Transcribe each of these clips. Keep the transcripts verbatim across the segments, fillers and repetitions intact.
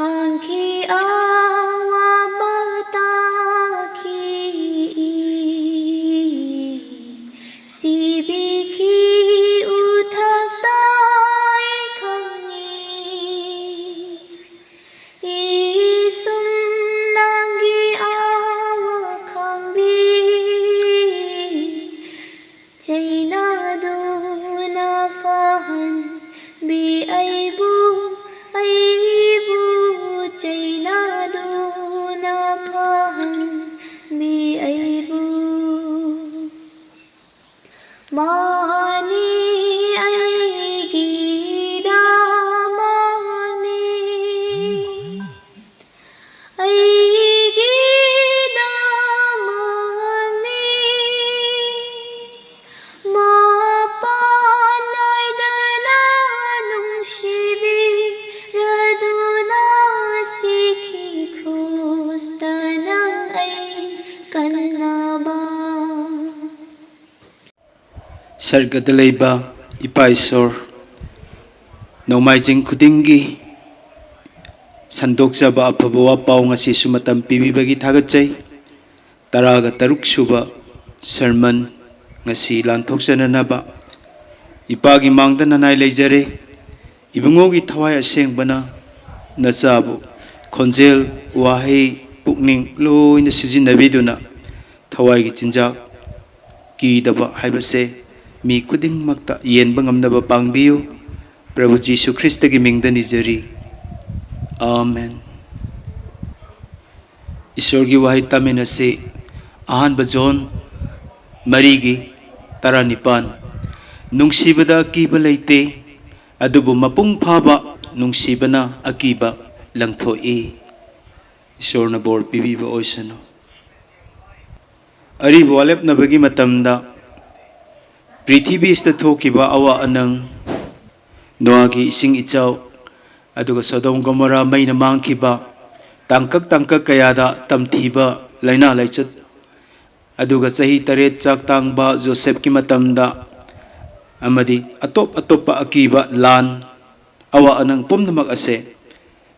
Angki awa mataki, sibiki utak tai kangi, isum langi awa kambi. China duna fahan bi aibu, aibu, China duna fahan bi aibu. Mani aigi da mani. ꯁꯔꯒꯗ ꯂꯩꯕ ꯏꯄꯥ ꯏꯁꯣꯔ, ꯅꯣꯡꯃꯥꯏꯖꯤꯡ ꯈꯨꯗꯤꯡꯒꯤ ꯁꯟꯗꯣꯛꯆꯕ ꯑꯐꯕ ꯋꯥꯄꯥꯎ ꯉꯁꯤꯁꯨ ꯃꯇꯝ ꯄꯤꯕꯤꯕꯒꯤ ꯊꯥꯒꯠꯆꯩ꯫ ꯇꯔꯥꯒ ꯇꯔꯨꯛ ꯁꯨꯕ ꯁꯔꯃꯟ ꯉꯁꯤ ꯂꯥꯟꯊꯣꯛꯆꯅꯅꯕ ꯏꯄꯥꯒꯤ ꯃꯥꯡꯗ ꯅꯅꯥꯏ ꯂꯩꯖꯔꯦ꯫ ꯏꯕꯨꯡꯉꯣꯒꯤ ꯊꯋꯥꯏ ꯑꯁꯦꯡꯕꯅ ꯅꯆꯥꯕꯨ ꯈꯣꯟꯖꯦꯜ, ꯋꯥꯍꯩ, ꯄꯨꯛꯅꯤꯡ ꯂꯣꯏꯅ ꯁꯤꯖꯤꯟꯅꯕꯤꯗꯨꯅ ꯊꯋꯥꯏꯒꯤ ꯆꯤꯟꯖꯥꯛ ꯀꯤꯗꯕ ꯍꯥꯏꯕꯁꯦ ꯃꯤ ꯈꯨꯗꯤꯡꯃꯛꯇ ꯌꯦꯟꯕ ꯉꯝꯅꯕ ꯄꯥꯡꯕꯤꯌꯨ꯫ ꯄ꯭ꯔꯚꯨ ꯖꯤꯁꯨ ꯈ꯭ꯔꯤꯁꯇꯒꯤ ꯃꯤꯡꯗ ꯅꯤꯖꯔꯤ꯫ ꯑꯥꯃꯦꯟ꯫ ꯏꯁꯣꯔꯒꯤ ꯋꯥꯍꯩ ꯇꯥꯃꯤꯟꯅꯁꯤ꯫ ꯑꯍꯥꯟꯕ ꯖꯣꯟ ꯃꯔꯤꯒꯤ ꯇꯔꯥꯅꯤꯄꯥꯟ꯫ ꯅꯨꯡꯁꯤꯕꯗ ꯑꯀꯤꯕ ꯂꯩꯇꯦ, ꯑꯗꯨꯕꯨ ꯃꯄꯨꯡ ꯐꯥꯕ ꯅꯨꯡꯁꯤꯕꯅ ꯑꯀꯤꯕ ꯂꯪꯊꯣꯛꯏ꯫ ꯏꯁꯣꯔꯅ ꯕꯣꯔ ꯄꯤꯕꯤꯕ ꯑꯣꯏꯁꯅꯨ꯫ ꯑꯔꯤꯕ ꯋꯥꯂꯦꯞꯅꯕꯒꯤ ꯃꯇꯝꯗ ꯄ꯭ꯔꯤꯊꯤꯕꯤ ꯑꯁꯤꯗ ꯊꯣꯛꯈꯤꯕ ꯑꯋꯥ ꯑꯅꯪ, ꯅꯣꯋꯥꯒꯤ ꯏꯁꯤꯡ ꯏꯆꯥꯎ, ꯑꯗꯨꯒ ꯁꯣꯗꯣꯝ ꯒꯣꯃꯣꯔꯥ ꯃꯩꯅ ꯃꯥꯡꯈꯤꯕ, ꯇꯥꯡꯀꯛ ꯇꯥꯡꯀꯛ ꯀꯌꯥꯗ ꯇꯝꯊꯤꯕ ꯂꯥꯏꯅꯥ ꯂꯥꯏꯆꯠ, ꯑꯗꯨꯒ ꯆꯍꯤ ꯇꯔꯦꯠ ꯆꯥꯛ ꯇꯥꯡꯕ ꯖꯣꯁꯦꯐꯀꯤ ꯃꯇꯝꯗ, ꯑꯃꯗꯤ ꯑꯇꯣꯞ ꯑꯇꯣꯞꯄ ꯑꯀꯤꯕ ꯂꯥꯟ, ꯑꯋꯥ ꯑꯅꯪ ꯄꯨꯝꯅꯃꯛ ꯑꯁꯦ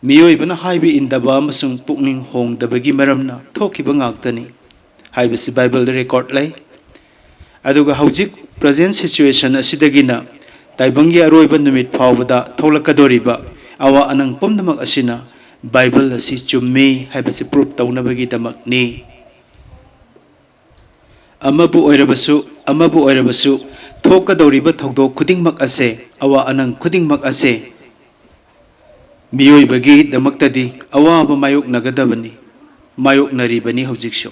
ꯃꯤꯑꯣꯏꯕꯅ ꯍꯥꯏꯕ ꯏꯟꯗꯕ ꯑꯃꯁꯨꯡ ꯄꯨꯛꯅꯤꯡ ꯍꯣꯡꯗꯕꯒꯤ ꯃꯔꯝꯅ ꯊꯣꯛꯈꯤꯕ ꯉꯥꯛꯇꯅꯤ ꯍꯥꯏꯕꯁꯤ ꯕꯥꯏꯕꯜꯗ ꯔꯦꯀꯣꯔꯗ ꯂꯩ꯫ ꯑꯗꯨꯒ ꯍꯧꯖꯤꯛ ꯄ꯭ꯔꯖꯦꯟ ꯁꯤꯆꯨꯋꯦꯁꯟ ꯑꯁꯤꯗꯒꯤꯅ ꯇꯥꯏꯕꯪꯒꯤ ꯑꯔꯣꯏꯕ ꯅꯨꯃꯤꯠ ꯐꯥꯎꯕꯗ ꯊꯣꯛꯂꯛꯀꯗꯧꯔꯤꯕ ꯑꯋꯥ ꯑꯅꯪ ꯄꯨꯝꯅꯃꯛ ꯑꯁꯤꯅ ꯕꯥꯏꯕꯜ ꯑꯁꯤ ꯆꯨꯝꯃꯤ ꯍꯥꯏꯕꯁꯤ ꯄ꯭ꯔꯨꯞ ꯇꯧꯅꯕꯒꯤꯗꯃꯛꯅꯤ꯫ ꯑꯃꯕꯨ ꯑꯣꯏꯔꯕꯁꯨ, ꯑꯃꯕꯨ ꯑꯣꯏꯔꯕꯁꯨ, ꯊꯣꯛꯀꯗꯧꯔꯤꯕ ꯊꯧꯗꯣꯛ ꯈꯨꯗꯤꯡꯃꯛ ꯑꯁꯦ, ꯑꯋꯥ ꯑꯅꯪ ꯈꯨꯗꯤꯡꯃꯛ ꯑꯁꯦ ꯃꯤꯑꯣꯏꯕꯒꯤꯗꯃꯛꯇꯗꯤ ꯑꯋꯥꯕ ꯃꯥꯌꯣꯛꯅꯒꯗꯕꯅꯤ, ꯃꯥꯌꯣꯛꯅꯔꯤꯕꯅꯤ ꯍꯧꯖꯤꯛꯁꯨ꯫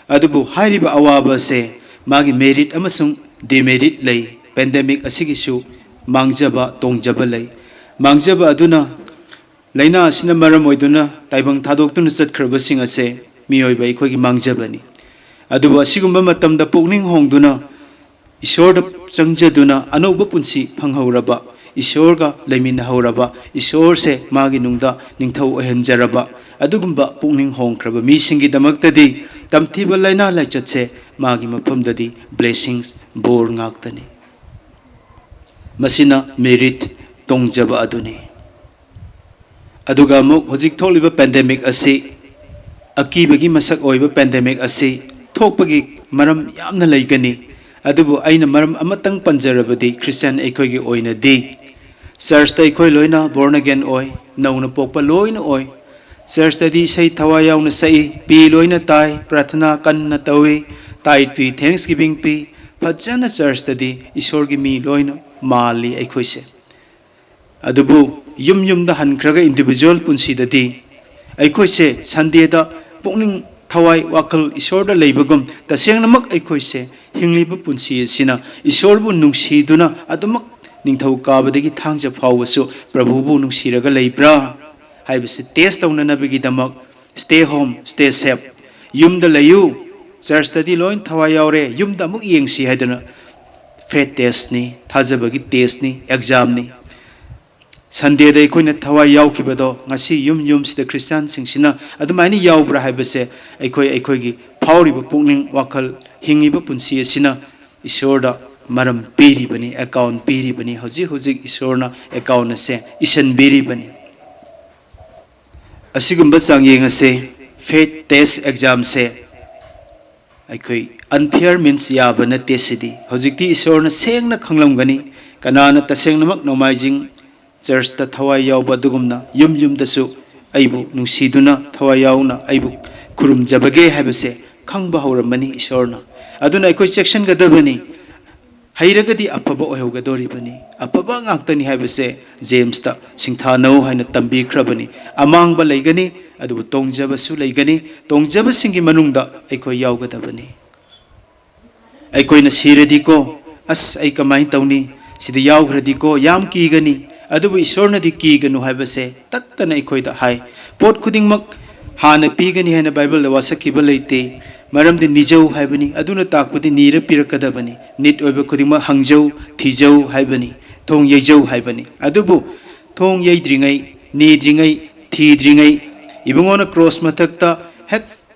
ꯑꯗꯨꯕꯨ ꯍꯥꯏꯔꯤꯕ ꯑꯋꯥꯕ ꯑꯁꯦ ꯃꯥꯒꯤ ꯃꯦꯔꯤꯠ ꯑꯃꯁꯨꯡ ꯗꯤꯃꯦꯔꯤꯠ ꯂꯩ꯫ ꯄꯦꯟꯗꯦꯃꯤꯛ ꯑꯁꯤꯒꯤꯁꯨ ꯃꯥꯡꯖꯕ, ꯇꯣꯡꯖꯕ ꯂꯩ꯫ ꯃꯥꯡꯖꯕ ꯑꯗꯨꯅ ꯂꯥꯏꯅꯥ ꯑꯁꯤꯅ ꯃꯔꯝ ꯑꯣꯏꯗꯨꯅ ꯇꯥꯏꯕꯪ ꯊꯥꯗꯣꯛꯇꯨꯅ ꯆꯠꯈ꯭ꯔꯕꯁꯤꯡ ꯑꯁꯦ ꯃꯤꯑꯣꯏꯕ ꯑꯩꯈꯣꯏꯒꯤ ꯃꯥꯡꯖꯕꯅꯤ꯫ ꯑꯗꯨꯕꯨ ꯑꯁꯤꯒꯨꯝꯕ ꯃꯇꯝꯗ ꯄꯨꯛꯅꯤꯡ ꯍꯣꯡꯗꯨꯅ ꯏꯁꯣꯔꯗ ꯆꯪꯖꯗꯨꯅ ꯑꯅꯧꯕ ꯄꯨꯟꯁꯤ ꯐꯪꯍꯧꯔꯕ, ꯏꯁꯣꯔꯒ ꯂꯩꯃꯤꯟꯅꯍꯧꯔꯕ, ꯏꯁꯣꯔꯁꯦ ꯃꯥꯒꯤ ꯅꯨꯡꯗ ꯅꯤꯡꯊꯧ ꯑꯣꯏꯍꯟꯖꯔꯕ ꯑꯗꯨꯒꯨꯝꯕ ꯄꯨꯛꯅꯤꯡ ꯍꯣꯡꯈ꯭ꯔꯕ ꯃꯤꯁꯤꯡꯒꯤꯗꯃꯛꯇꯗꯤ ꯇꯝꯊꯤꯕ ꯂꯥꯏꯅꯥ ꯂꯥꯏꯆꯠꯁꯦ ꯃꯥꯒꯤ ꯃꯐꯝꯗꯗꯤ ꯕ꯭ꯂꯦꯁꯤꯡꯁ, ꯕꯣꯔ ꯉꯥꯛꯇꯅꯤ꯫ ꯃꯁꯤꯅ ꯃꯦꯔꯤꯠ, ꯇꯣꯡꯖꯕ ꯑꯗꯨꯅꯤ꯫ ꯑꯗꯨꯒ ꯑꯃꯨꯛ ꯍꯧꯖꯤꯛ ꯊꯣꯛꯂꯤꯕ ꯄꯦꯟꯗꯦꯃꯤꯛ ꯑꯁꯤ, ꯑꯀꯤꯕꯒꯤ ꯃꯁꯛ ꯑꯣꯏꯕ ꯄꯦꯟꯗꯦꯃꯤꯛ ꯑꯁꯤ ꯊꯣꯛꯄꯒꯤ ꯃꯔꯝ ꯌꯥꯝꯅ ꯂꯩꯒꯅꯤ꯫ ꯑꯗꯨꯕꯨ ꯑꯩꯅ ꯃꯔꯝ ꯑꯃꯇꯪ ꯄꯟꯖꯔꯕꯗꯤ, ꯈ꯭ꯔꯤꯁꯇꯤꯌꯥꯟ ꯑꯩꯈꯣꯏꯒꯤ ꯑꯣꯏꯅꯗꯤ ꯆꯔꯆꯇ ꯑꯩꯈꯣꯏ ꯂꯣꯏꯅ born again ꯑꯣꯏ, ꯅꯧꯅ ꯄꯣꯛꯄ ꯂꯣꯏꯅ ꯑꯣꯏ꯫ ꯆꯔꯆꯇꯗꯤ ꯏꯁꯩ ꯊꯋꯥꯏ ꯌꯥꯎꯅ ꯁꯛꯏ, ꯄꯤ ꯂꯣꯏꯅ ꯇꯥꯏ, ꯄ꯭ꯔꯥꯊꯅꯥ ꯀꯟꯅ ꯇꯧꯏ, ꯇꯥꯏꯠ ꯄꯤ, ꯊꯦꯡꯛꯁ ꯒꯤꯚꯤꯡ ꯄꯤ꯫ ꯐꯖꯅ ꯆꯔꯆꯇꯗꯤ ꯏꯁꯣꯔꯒꯤ ꯃꯤ ꯂꯣꯏꯅ ꯃꯥꯜꯂꯤ ꯑꯩꯈꯣꯏꯁꯦ꯫ ꯑꯗꯨꯕꯨ ꯌꯨꯝ ꯌꯨꯝꯗ ꯍꯟꯈ꯭ꯔꯒ ꯏꯟꯗꯤꯚꯤꯖꯨꯋꯦꯜ ꯄꯨꯟꯁꯤꯗꯗꯤ ꯑꯩꯈꯣꯏꯁꯦ ꯁꯟꯗꯦꯗ ꯄꯨꯛꯅꯤꯡ, ꯊꯋꯥꯏ, ꯋꯥꯈꯜ ꯏꯁꯣꯔꯗ ꯂꯩꯕꯒꯨꯝ ꯇꯁꯦꯡꯅꯃꯛ ꯑꯩꯈꯣꯏꯁꯦ ꯍꯤꯡꯂꯤꯕ ꯄꯨꯟꯁꯤ ꯑꯁꯤꯅ ꯏꯁꯣꯔꯕꯨ ꯅꯨꯡꯁꯤꯗꯨꯅ ꯑꯗꯨꯃꯛ ꯅꯤꯡꯊꯧꯀꯥꯕꯗꯒꯤ ꯊꯥꯡꯖ ꯐꯥꯎꯕꯁꯨ ꯄ꯭ꯔꯚꯨꯕꯨ ꯅꯨꯡꯁꯤꯔꯒ ꯂꯩꯕ꯭ꯔꯥ ꯍꯥꯏꯕꯁꯤ test ꯇꯧꯅꯅꯕꯒꯤꯗꯃꯛ stay home, stay safe, ꯌꯨꯝꯗ ꯂꯩꯌꯨ, ꯆꯔꯆꯇꯗꯤ ꯂꯣꯏ ꯊꯋꯥꯏ ꯌꯥꯎꯔꯦ, ꯌꯨꯝꯗ ꯑꯃꯨꯛ ꯌꯦꯡꯁꯤ ꯍꯥꯏꯗꯅ ꯐꯦꯠ ꯇꯦꯁꯅꯤ, ꯊꯥꯖꯕꯒꯤ ꯇꯦꯁꯅꯤ, ꯑꯦꯛꯖꯥꯝꯅꯤ꯫ ꯁꯟꯗꯦꯗ ꯑꯩꯈꯣꯏꯅ ꯊꯋꯥꯏ ꯌꯥꯎꯈꯤꯕꯗꯣ ꯉꯁꯤ ꯌꯨꯝ ꯌꯨꯝꯁꯤꯗ ꯈ꯭ꯔꯤꯁꯇꯤꯌꯥꯟꯁꯤꯡꯁꯤꯅ ꯑꯗꯨꯃꯥꯏꯅ ꯌꯥꯎꯕ꯭ꯔꯥ ꯍꯥꯏꯕꯁꯦ ꯑꯩꯈꯣꯏ ꯑꯩꯈꯣꯏꯒꯤ ꯐꯥꯎꯔꯤꯕ ꯄꯨꯛꯅꯤꯡ ꯋꯥꯈꯜ, ꯍꯤꯡꯉꯤꯕ ꯄꯨꯟꯁꯤ ꯑꯁꯤꯅ ꯏꯁꯣꯔꯗ ꯃꯔꯝ ꯄꯤꯔꯤꯕꯅꯤ, ꯑꯦꯀꯥꯎꯟ ꯄꯤꯔꯤꯕꯅꯤ꯫ ꯍꯧꯖꯤꯛ ꯍꯧꯖꯤꯛ ꯏꯁꯣꯔꯅ ꯑꯦꯀꯥꯎꯟ ꯑꯁꯦ ꯏꯁꯤꯟꯕꯤꯔꯤꯕꯅꯤ꯫ ꯑꯁꯤꯒꯨꯝꯕ ꯆꯥꯡꯌꯦꯡ ꯑꯁꯦ, ꯐꯦꯠ ꯇꯦꯁ ꯑꯦꯛꯖꯥꯝꯁꯦ ꯑꯩꯈꯣꯏ ꯑꯟꯐꯤꯌꯔ ꯃꯤꯟꯁ ꯌꯥꯕ ꯅꯠꯇꯦ꯫ ꯁꯤꯗꯤ ꯍꯧꯖꯤꯛꯇꯤ ꯏꯁꯣꯔꯅ ꯁꯦꯡꯅ ꯈꯪꯂꯝꯒꯅꯤ꯫ ꯀꯅꯥꯅ ꯇꯁꯦꯡꯅꯃꯛ ꯅꯣꯡꯃꯥꯏꯖꯤꯡ ꯆꯔꯆꯇ ꯊꯋꯥꯏ ꯌꯥꯎꯕ ꯑꯗꯨꯒꯨꯝꯅ ꯌꯨꯝ ꯌꯨꯝꯗꯁꯨ ꯑꯩꯕꯨ ꯅꯨꯡꯁꯤꯗꯨꯅ ꯊꯋꯥꯏ ꯌꯥꯎꯅ ꯑꯩꯕꯨ ꯈꯨꯔꯨꯝꯖꯕꯒꯦ ꯍꯥꯏꯕꯁꯦ ꯈꯪꯕ ꯍꯧꯔꯝꯃꯅꯤ ꯏꯁꯣꯔꯅ꯫ ꯑꯗꯨꯅ ꯑꯩꯈꯣꯏ ꯆꯦꯛꯁꯤꯟꯒꯗꯕꯅꯤ꯫ ꯍꯩꯔꯒꯗꯤ ꯑꯐꯕ ꯑꯣꯏꯍꯧꯒꯗꯧꯔꯤꯕꯅꯤ꯫ ꯑꯐꯕ ꯉꯥꯛꯇꯅꯤ ꯍꯥꯏꯕꯁꯦ ꯖꯦꯝꯁꯇ ꯁꯤꯡꯊꯥꯅꯧ ꯍꯥꯏꯅ ꯇꯝꯕꯤꯈ꯭ꯔꯕꯅꯤ꯫ ꯑꯃꯥꯡꯕ ꯂꯩꯒꯅꯤ, ꯑꯗꯨꯕꯨ ꯇꯣꯡꯖꯕꯁꯨ ꯂꯩꯒꯅꯤ꯫ ꯇꯣꯡꯖꯕꯁꯤꯡꯒꯤ ꯃꯅꯨꯡꯗ ꯑꯩꯈꯣꯏ ꯌꯥꯎꯒꯗꯕꯅꯤ꯫ ꯑꯩꯈꯣꯏꯅ ꯁꯤꯔꯗꯤꯀꯣ, "ꯑꯁ, ꯑꯩ ꯀꯃꯥꯏꯅ ꯇꯧꯅꯤ? ꯁꯤꯗ ꯌꯥꯎꯈ꯭ꯔꯗꯤꯀꯣ, ꯌꯥꯝ ꯀꯤꯒꯅꯤ"꯫ ꯑꯗꯨꯕꯨ ꯏꯁꯣꯔꯅꯗꯤ ꯀꯤꯒꯅꯨ ꯍꯥꯏꯕꯁꯦ ꯇꯠꯇꯅ ꯑꯩꯈꯣꯏꯗ ꯍꯥꯏ꯫ ꯄꯣꯠ ꯈꯨꯗꯤꯡꯃꯛ ꯍꯥꯟꯅ ꯄꯤꯒꯅꯤ ꯍꯥꯏꯅ ꯕꯥꯏꯕꯜꯗ ꯋꯥꯁꯛꯈꯤꯕ ꯂꯩꯇꯦ꯫ ꯃꯔꯝꯗꯤ ꯅꯤꯖꯧ ꯍꯥꯏꯕꯅꯤ꯫ ꯑꯗꯨꯅ ꯇꯥꯛꯄꯗꯤ ꯅꯤꯔ ꯄꯤꯔꯛꯀꯗꯕꯅꯤ꯫ ꯅꯤꯠ ꯑꯣꯏꯕ ꯈꯨꯗꯤꯡꯃꯛ ꯍꯪꯖꯧ, ꯊꯤꯖꯧ ꯍꯥꯏꯕꯅꯤ꯫ ꯊꯣꯡ ꯌꯩꯖꯧ ꯍꯥꯏꯕꯅꯤ꯫ ꯑꯗꯨꯕꯨ ꯊꯣꯡ ꯌꯩꯗ꯭ꯔꯤꯉꯩ, ꯅꯤꯗ꯭ꯔꯤꯉꯩ, ꯊꯤꯗ꯭ꯔꯤꯉꯩ, ꯏꯕꯨꯡꯉꯣꯅ ꯀ꯭ꯔꯣꯁ ꯃꯊꯛꯇ ꯍꯦꯛ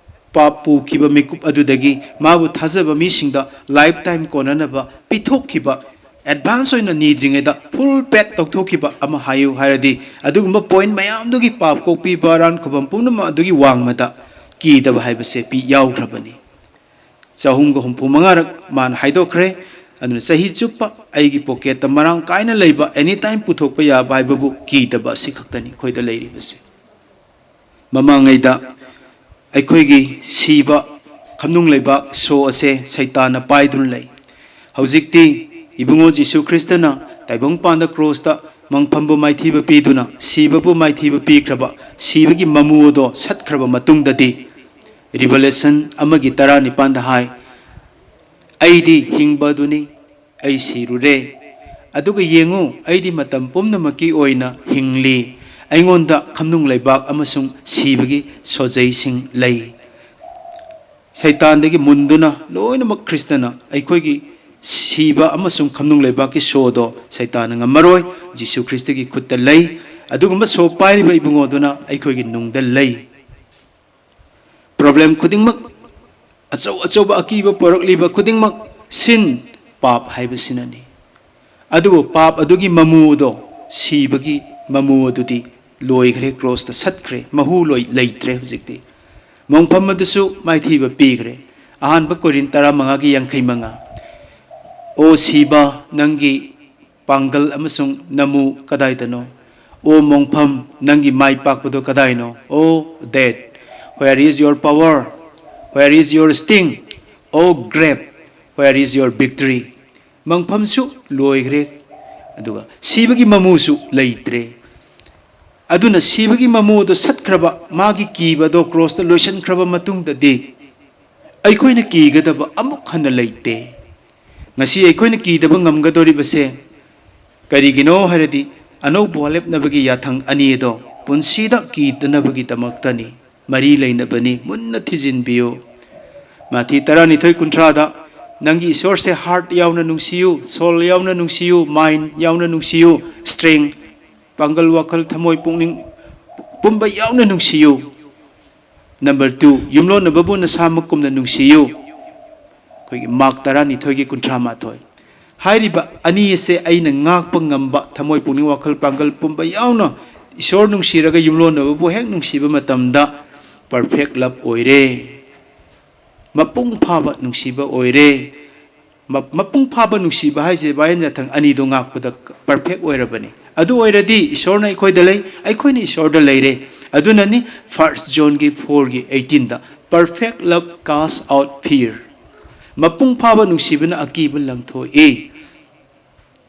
ꯄꯥꯞ ꯄꯨꯈꯤꯕ ꯃꯤꯀꯨꯞ ꯑꯗꯨꯗꯒꯤ ꯃꯥꯕꯨ ꯊꯥꯖꯕ ꯃꯤꯁꯤꯡꯗ ꯂꯥꯏꯐ ꯇꯥꯏꯝ ꯀꯣꯟꯅꯅꯕ ꯄꯤꯊꯣꯛꯈꯤꯕ, ꯑꯦꯗꯚꯥꯟꯁ ꯑꯣꯏꯅ ꯅꯤꯗ꯭ꯔꯤꯉꯩꯗ ꯐꯨꯜ ꯄꯦꯠ ꯇꯧꯊꯣꯛꯈꯤꯕ ꯑꯃ ꯍꯥꯏꯌꯨ ꯍꯥꯏꯔꯗꯤ, ꯑꯗꯨꯒꯨꯝꯕ ꯄꯣꯏꯟ ꯃꯌꯥꯝꯗꯨꯒꯤ ꯄꯥꯞ ꯀꯣꯛꯄꯤꯕ ꯑꯔꯥꯟ ꯈꯨꯕꯝ ꯄꯨꯝꯅꯃꯛ ꯑꯗꯨꯒꯤ ꯋꯥꯡꯃꯗ ꯀꯤꯗꯕ ꯍꯥꯏꯕꯁꯦ ꯄꯤ ꯌꯥꯎꯈ꯭ꯔꯕꯅꯤ꯫ ꯆꯍꯨꯝꯒ ꯍꯨꯝꯐꯨ ꯃꯉꯥꯔꯛ ꯃꯥꯅ ꯍꯥꯏꯗꯣꯛꯈ꯭ꯔꯦ꯫ ꯑꯗꯨꯅ ꯆꯍꯤ ꯆꯨꯞꯄ ꯑꯩꯒꯤ ꯄꯣꯀꯦꯠꯇ ꯃꯔꯥꯡ ꯀꯥꯏꯅ ꯂꯩꯕ, ꯑꯦꯅꯤ ꯇꯥꯏꯝ ꯄꯨꯊꯣꯛꯄ ꯌꯥꯕ ꯍꯥꯏꯕꯕꯨ ꯀꯤꯗꯕ ꯑꯁꯤꯈꯛꯇꯅꯤ ꯑꯩꯈꯣꯏꯗ ꯂꯩꯔꯤꯕꯁꯦ꯫ ꯃꯃꯥꯡꯉꯩꯗ ꯑꯩꯈꯣꯏꯒꯤ ꯁꯤꯕ ꯈꯝꯅꯨꯡ ꯂꯩꯕꯥꯛ ꯁꯣ ꯑꯁꯦ ꯁꯩꯇꯥꯟꯅ ꯄꯥꯏꯗꯨꯅ ꯂꯩ꯫ ꯍꯧꯖꯤꯛꯇꯤ ꯏꯕꯨꯡꯉꯣ ꯖꯤꯁꯨ ꯈ꯭ꯔꯤꯁꯇꯅ ꯇꯥꯏꯕꯪꯄꯥꯟꯗ ꯀ꯭ꯔꯣꯁꯇ ꯃꯪꯐꯝꯕꯨ ꯃꯥꯏꯊꯤꯕ ꯄꯤꯗꯨꯅ ꯁꯤꯕꯕꯨ ꯃꯥꯏꯊꯤꯕ ꯄꯤꯈ꯭ꯔꯕ, ꯁꯤꯕꯒꯤ ꯃꯃꯨ ꯑꯗꯣ ꯁꯠꯈ꯭ꯔꯕ ꯃꯇꯨꯡꯗꯗꯤ, ꯔꯤꯚꯦꯂꯦꯁꯟ ꯑꯃꯒꯤ ꯇꯔꯥꯅꯤꯄꯥꯟꯗ ꯍꯥꯏ, "ꯑꯩꯗꯤ ꯍꯤꯡꯕ ꯑꯗꯨꯅꯤ, ꯑꯩ ꯁꯤꯔꯨꯔꯦ, ꯑꯗꯨꯒ ꯌꯦꯡꯉꯨ, ꯑꯩꯗꯤ ꯃꯇꯝ ꯄꯨꯝꯅꯃꯛꯀꯤ ꯑꯣꯏꯅ ꯍꯤꯡꯂꯤ, ꯑꯩꯉꯣꯟꯗ ꯈꯝꯅꯨꯡ ꯂꯩꯕꯥꯛ ꯑꯃꯁꯨꯡ ꯁꯤꯕꯒꯤ ꯁꯣꯖꯩꯁꯤꯡ ꯂꯩ"꯫ ꯁꯩꯇꯥꯟꯗꯒꯤ ꯃꯨꯟꯗꯨꯅ ꯂꯣꯏꯅꯃꯛ ꯈ꯭ꯔꯤꯁꯇꯅ ꯑꯩꯈꯣꯏꯒꯤ ꯁꯤꯕ ꯑꯃꯁꯨꯡ ꯈꯝꯅꯨꯡ ꯂꯩꯕꯥꯛꯀꯤ ꯁꯣꯗꯣ ꯁꯩꯇꯥꯟꯅ ꯉꯝꯃꯔꯣꯏ꯫ ꯖꯤꯁꯨ ꯈ꯭ꯔꯤꯁꯇꯒꯤ ꯈꯨꯠꯇ ꯂꯩ꯫ ꯑꯗꯨꯒꯨꯝꯕ ꯁꯣ ꯄꯥꯏꯔꯤꯕ ꯏꯕꯨꯡꯉꯣꯗꯨꯅ ꯑꯩꯈꯣꯏꯒꯤ ꯅꯨꯡꯗ ꯂꯩ꯫ ꯄ꯭ꯔꯣꯕ꯭ꯂꯦꯝ ꯈꯨꯗꯤꯡꯃꯛ, ꯑꯆꯧ ꯑꯆꯧꯕ ꯑꯀꯤꯕ ꯄꯣꯔꯛꯂꯤꯕ ꯈꯨꯗꯤꯡꯃꯛ, ꯁꯤꯟ, ꯄꯥꯞ ꯍꯥꯏꯕꯁꯤꯅꯅꯤ꯫ ꯑꯗꯨꯕꯨ ꯄꯥꯞ ꯑꯗꯨꯒꯤ ꯃꯃꯨ ꯑꯗꯣ, ꯁꯤꯕꯒꯤ ꯃꯃꯨ ꯑꯗꯨꯗꯤ ꯂꯣꯏꯈ꯭ꯔꯦ, ꯀ꯭ꯔꯣꯁꯇ ꯁꯠꯈ꯭ꯔꯦ, ꯃꯍꯨ ꯂꯣꯏ ꯂꯩꯇ꯭ꯔꯦ ꯍꯧꯖꯤꯛꯇꯤ꯫ ꯃꯣꯡꯐꯝ ꯑꯗꯨꯁꯨ ꯃꯥꯏꯊꯤꯕ ꯄꯤꯈ꯭ꯔꯦ꯫ ꯑꯍꯥꯟꯕ ꯀꯣꯔꯤꯟ ꯇꯔꯥꯃꯉꯥꯒꯤ ꯌꯥꯡꯈꯩ ꯃꯉꯥ꯫ "ꯑꯣ ꯁꯤꯕ, ꯅꯪꯒꯤ ꯄꯥꯡꯒꯜ ꯑꯃꯁꯨꯡ ꯅꯃꯨ ꯀꯗꯥꯏꯗꯅꯣ? ꯑꯣ ꯃꯣꯡꯐꯝ, ꯅꯪꯒꯤ ꯃꯥꯏ ꯄꯥꯛꯄꯗꯣ ꯀꯗꯥꯏꯅꯣ? ꯑꯣ death, where is your power? Where is your sting? Oh grave, where is your victory?" ꯃꯪꯐꯝꯁꯨ ꯂꯣꯏꯈ꯭ꯔꯦ, ꯑꯗꯨꯒ ꯁꯤꯕꯒꯤ ꯃꯃꯨꯁꯨ ꯂꯩꯇ꯭ꯔꯦ꯫ ꯑꯗꯨꯅ ꯁꯤꯕꯒꯤ ꯃꯃꯨ ꯑꯗꯨ ꯁꯠꯈ꯭ꯔꯕ, ꯃꯥꯒꯤ ꯀꯤꯕ ꯑꯗꯣ ꯀ꯭ꯔꯣꯁꯇ ꯂꯣꯏꯁꯤꯟꯈ꯭ꯔꯕ ꯃꯇꯨꯡꯗꯗꯤ ꯑꯩꯈꯣꯏꯅ ꯀꯤꯒꯗꯕ ꯑꯃꯨꯛ ꯍꯟꯅ ꯂꯩꯇꯦ꯫ ꯉꯁꯤ ꯑꯩꯈꯣꯏꯅ ꯀꯤꯗꯕ ꯉꯝꯒꯗꯧꯔꯤꯕꯁꯦ ꯀꯔꯤꯒꯤꯅꯣ ꯍꯥꯏꯔꯗꯤ, ꯑꯅꯧꯕ ꯋꯥꯔꯦꯞꯅꯕꯒꯤ ꯌꯥꯊꯪ ꯑꯅꯤ ꯑꯗꯣ ꯄꯨꯟꯁꯤꯗ ꯀꯤꯗꯅꯕꯒꯤꯗꯃꯛꯇꯅꯤ꯫ ꯃꯔꯤ ꯂꯩꯅꯕꯅꯤ, ꯃꯨꯟꯅ ꯊꯤꯖꯤꯟꯕꯤꯌꯨ꯫ ꯃꯥꯊꯤ ꯇꯔꯥꯅꯤꯊꯣꯏ ꯀꯨꯟꯊ꯭ꯔꯥꯗ, "ꯅꯪꯒꯤ ꯏꯁꯣꯔꯁꯦ heart ꯌꯥꯎꯅ ꯅꯨꯡꯁꯤꯌꯨ, soul ꯌꯥꯎꯅ ꯅꯨꯡꯁꯤꯌꯨ, mind ꯌꯥꯎꯅ ꯅꯨꯡꯁꯤꯌꯨ, strength, ꯄꯥꯡꯒꯜ, ꯋꯥꯈꯜ, ꯊꯃꯣꯏ, ꯄꯨꯛꯅꯤꯡ ꯄꯨꯝꯕ ꯌꯥꯎꯅ ꯅꯨꯡꯁꯤꯌꯨ꯫ Number two, ꯌꯨꯝꯂꯣꯟꯅꯕꯕꯨ ꯅꯁꯥꯃꯛꯀꯨꯝꯅ ꯅꯨꯡꯁꯤꯌꯨ"꯫ ꯑꯩꯈꯣꯏꯒꯤ ꯃꯥꯔꯛ ꯇꯔꯥꯅꯤꯊꯣꯏꯒꯤ ꯀꯨꯟꯊ꯭ꯔꯥ ꯃꯥꯊꯣꯏ꯫ ꯍꯥꯏꯔꯤꯕ ꯑꯅꯤ ꯑꯁꯦ ꯑꯩꯅ ꯉꯥꯛꯄ ꯉꯝꯕ, ꯊꯃꯣꯏ, ꯄꯨꯛꯅꯤꯡ, ꯋꯥꯈꯜ, ꯄꯥꯡꯒꯜ ꯄꯨꯝꯕ ꯌꯥꯎꯅ ꯏꯁꯣꯔ ꯅꯨꯡꯁꯤꯔꯒ ꯌꯨꯝꯂꯣꯟꯅꯕꯕꯨ ꯍꯦꯛ ꯅꯨꯡꯁꯤꯕ ꯃꯇꯝꯗ perfect love ꯑꯣꯏꯔꯦ꯫ ꯃꯄꯨꯡ ꯐꯥꯕ ꯅꯨꯡꯁꯤꯕ ꯑꯣꯏꯔꯦ꯫ ꯃ-, ꯃꯄꯨꯡ ꯐꯥꯕ ꯅꯨꯡꯁꯤꯕ ꯍꯥꯏꯁꯦ ꯋꯥꯌꯦꯜ ꯌꯥꯊꯪ ꯑꯅꯤꯗꯣ ꯉꯥꯛꯄꯗ perfect ꯑꯣꯏꯔꯕꯅꯤ꯫ ꯑꯗꯨ ꯑꯣꯏꯔꯗꯤ ꯏꯁꯣꯔꯅ ꯑꯩꯈꯣꯏꯗ ꯂꯩ, ꯑꯩꯈꯣꯏꯅ ꯏꯁꯣꯔꯗ ꯂꯩꯔꯦ꯫ ꯑꯗꯨꯅꯅꯤ First Johnꯒꯤ fourꯒꯤ eighteenꯗ, "Perfect love cast out fear." ꯃꯄꯨꯡ ꯐꯥꯕ ꯅꯨꯡꯁꯤꯕꯅ ꯑꯀꯤꯕ ꯂꯪꯊꯣꯛꯏ꯫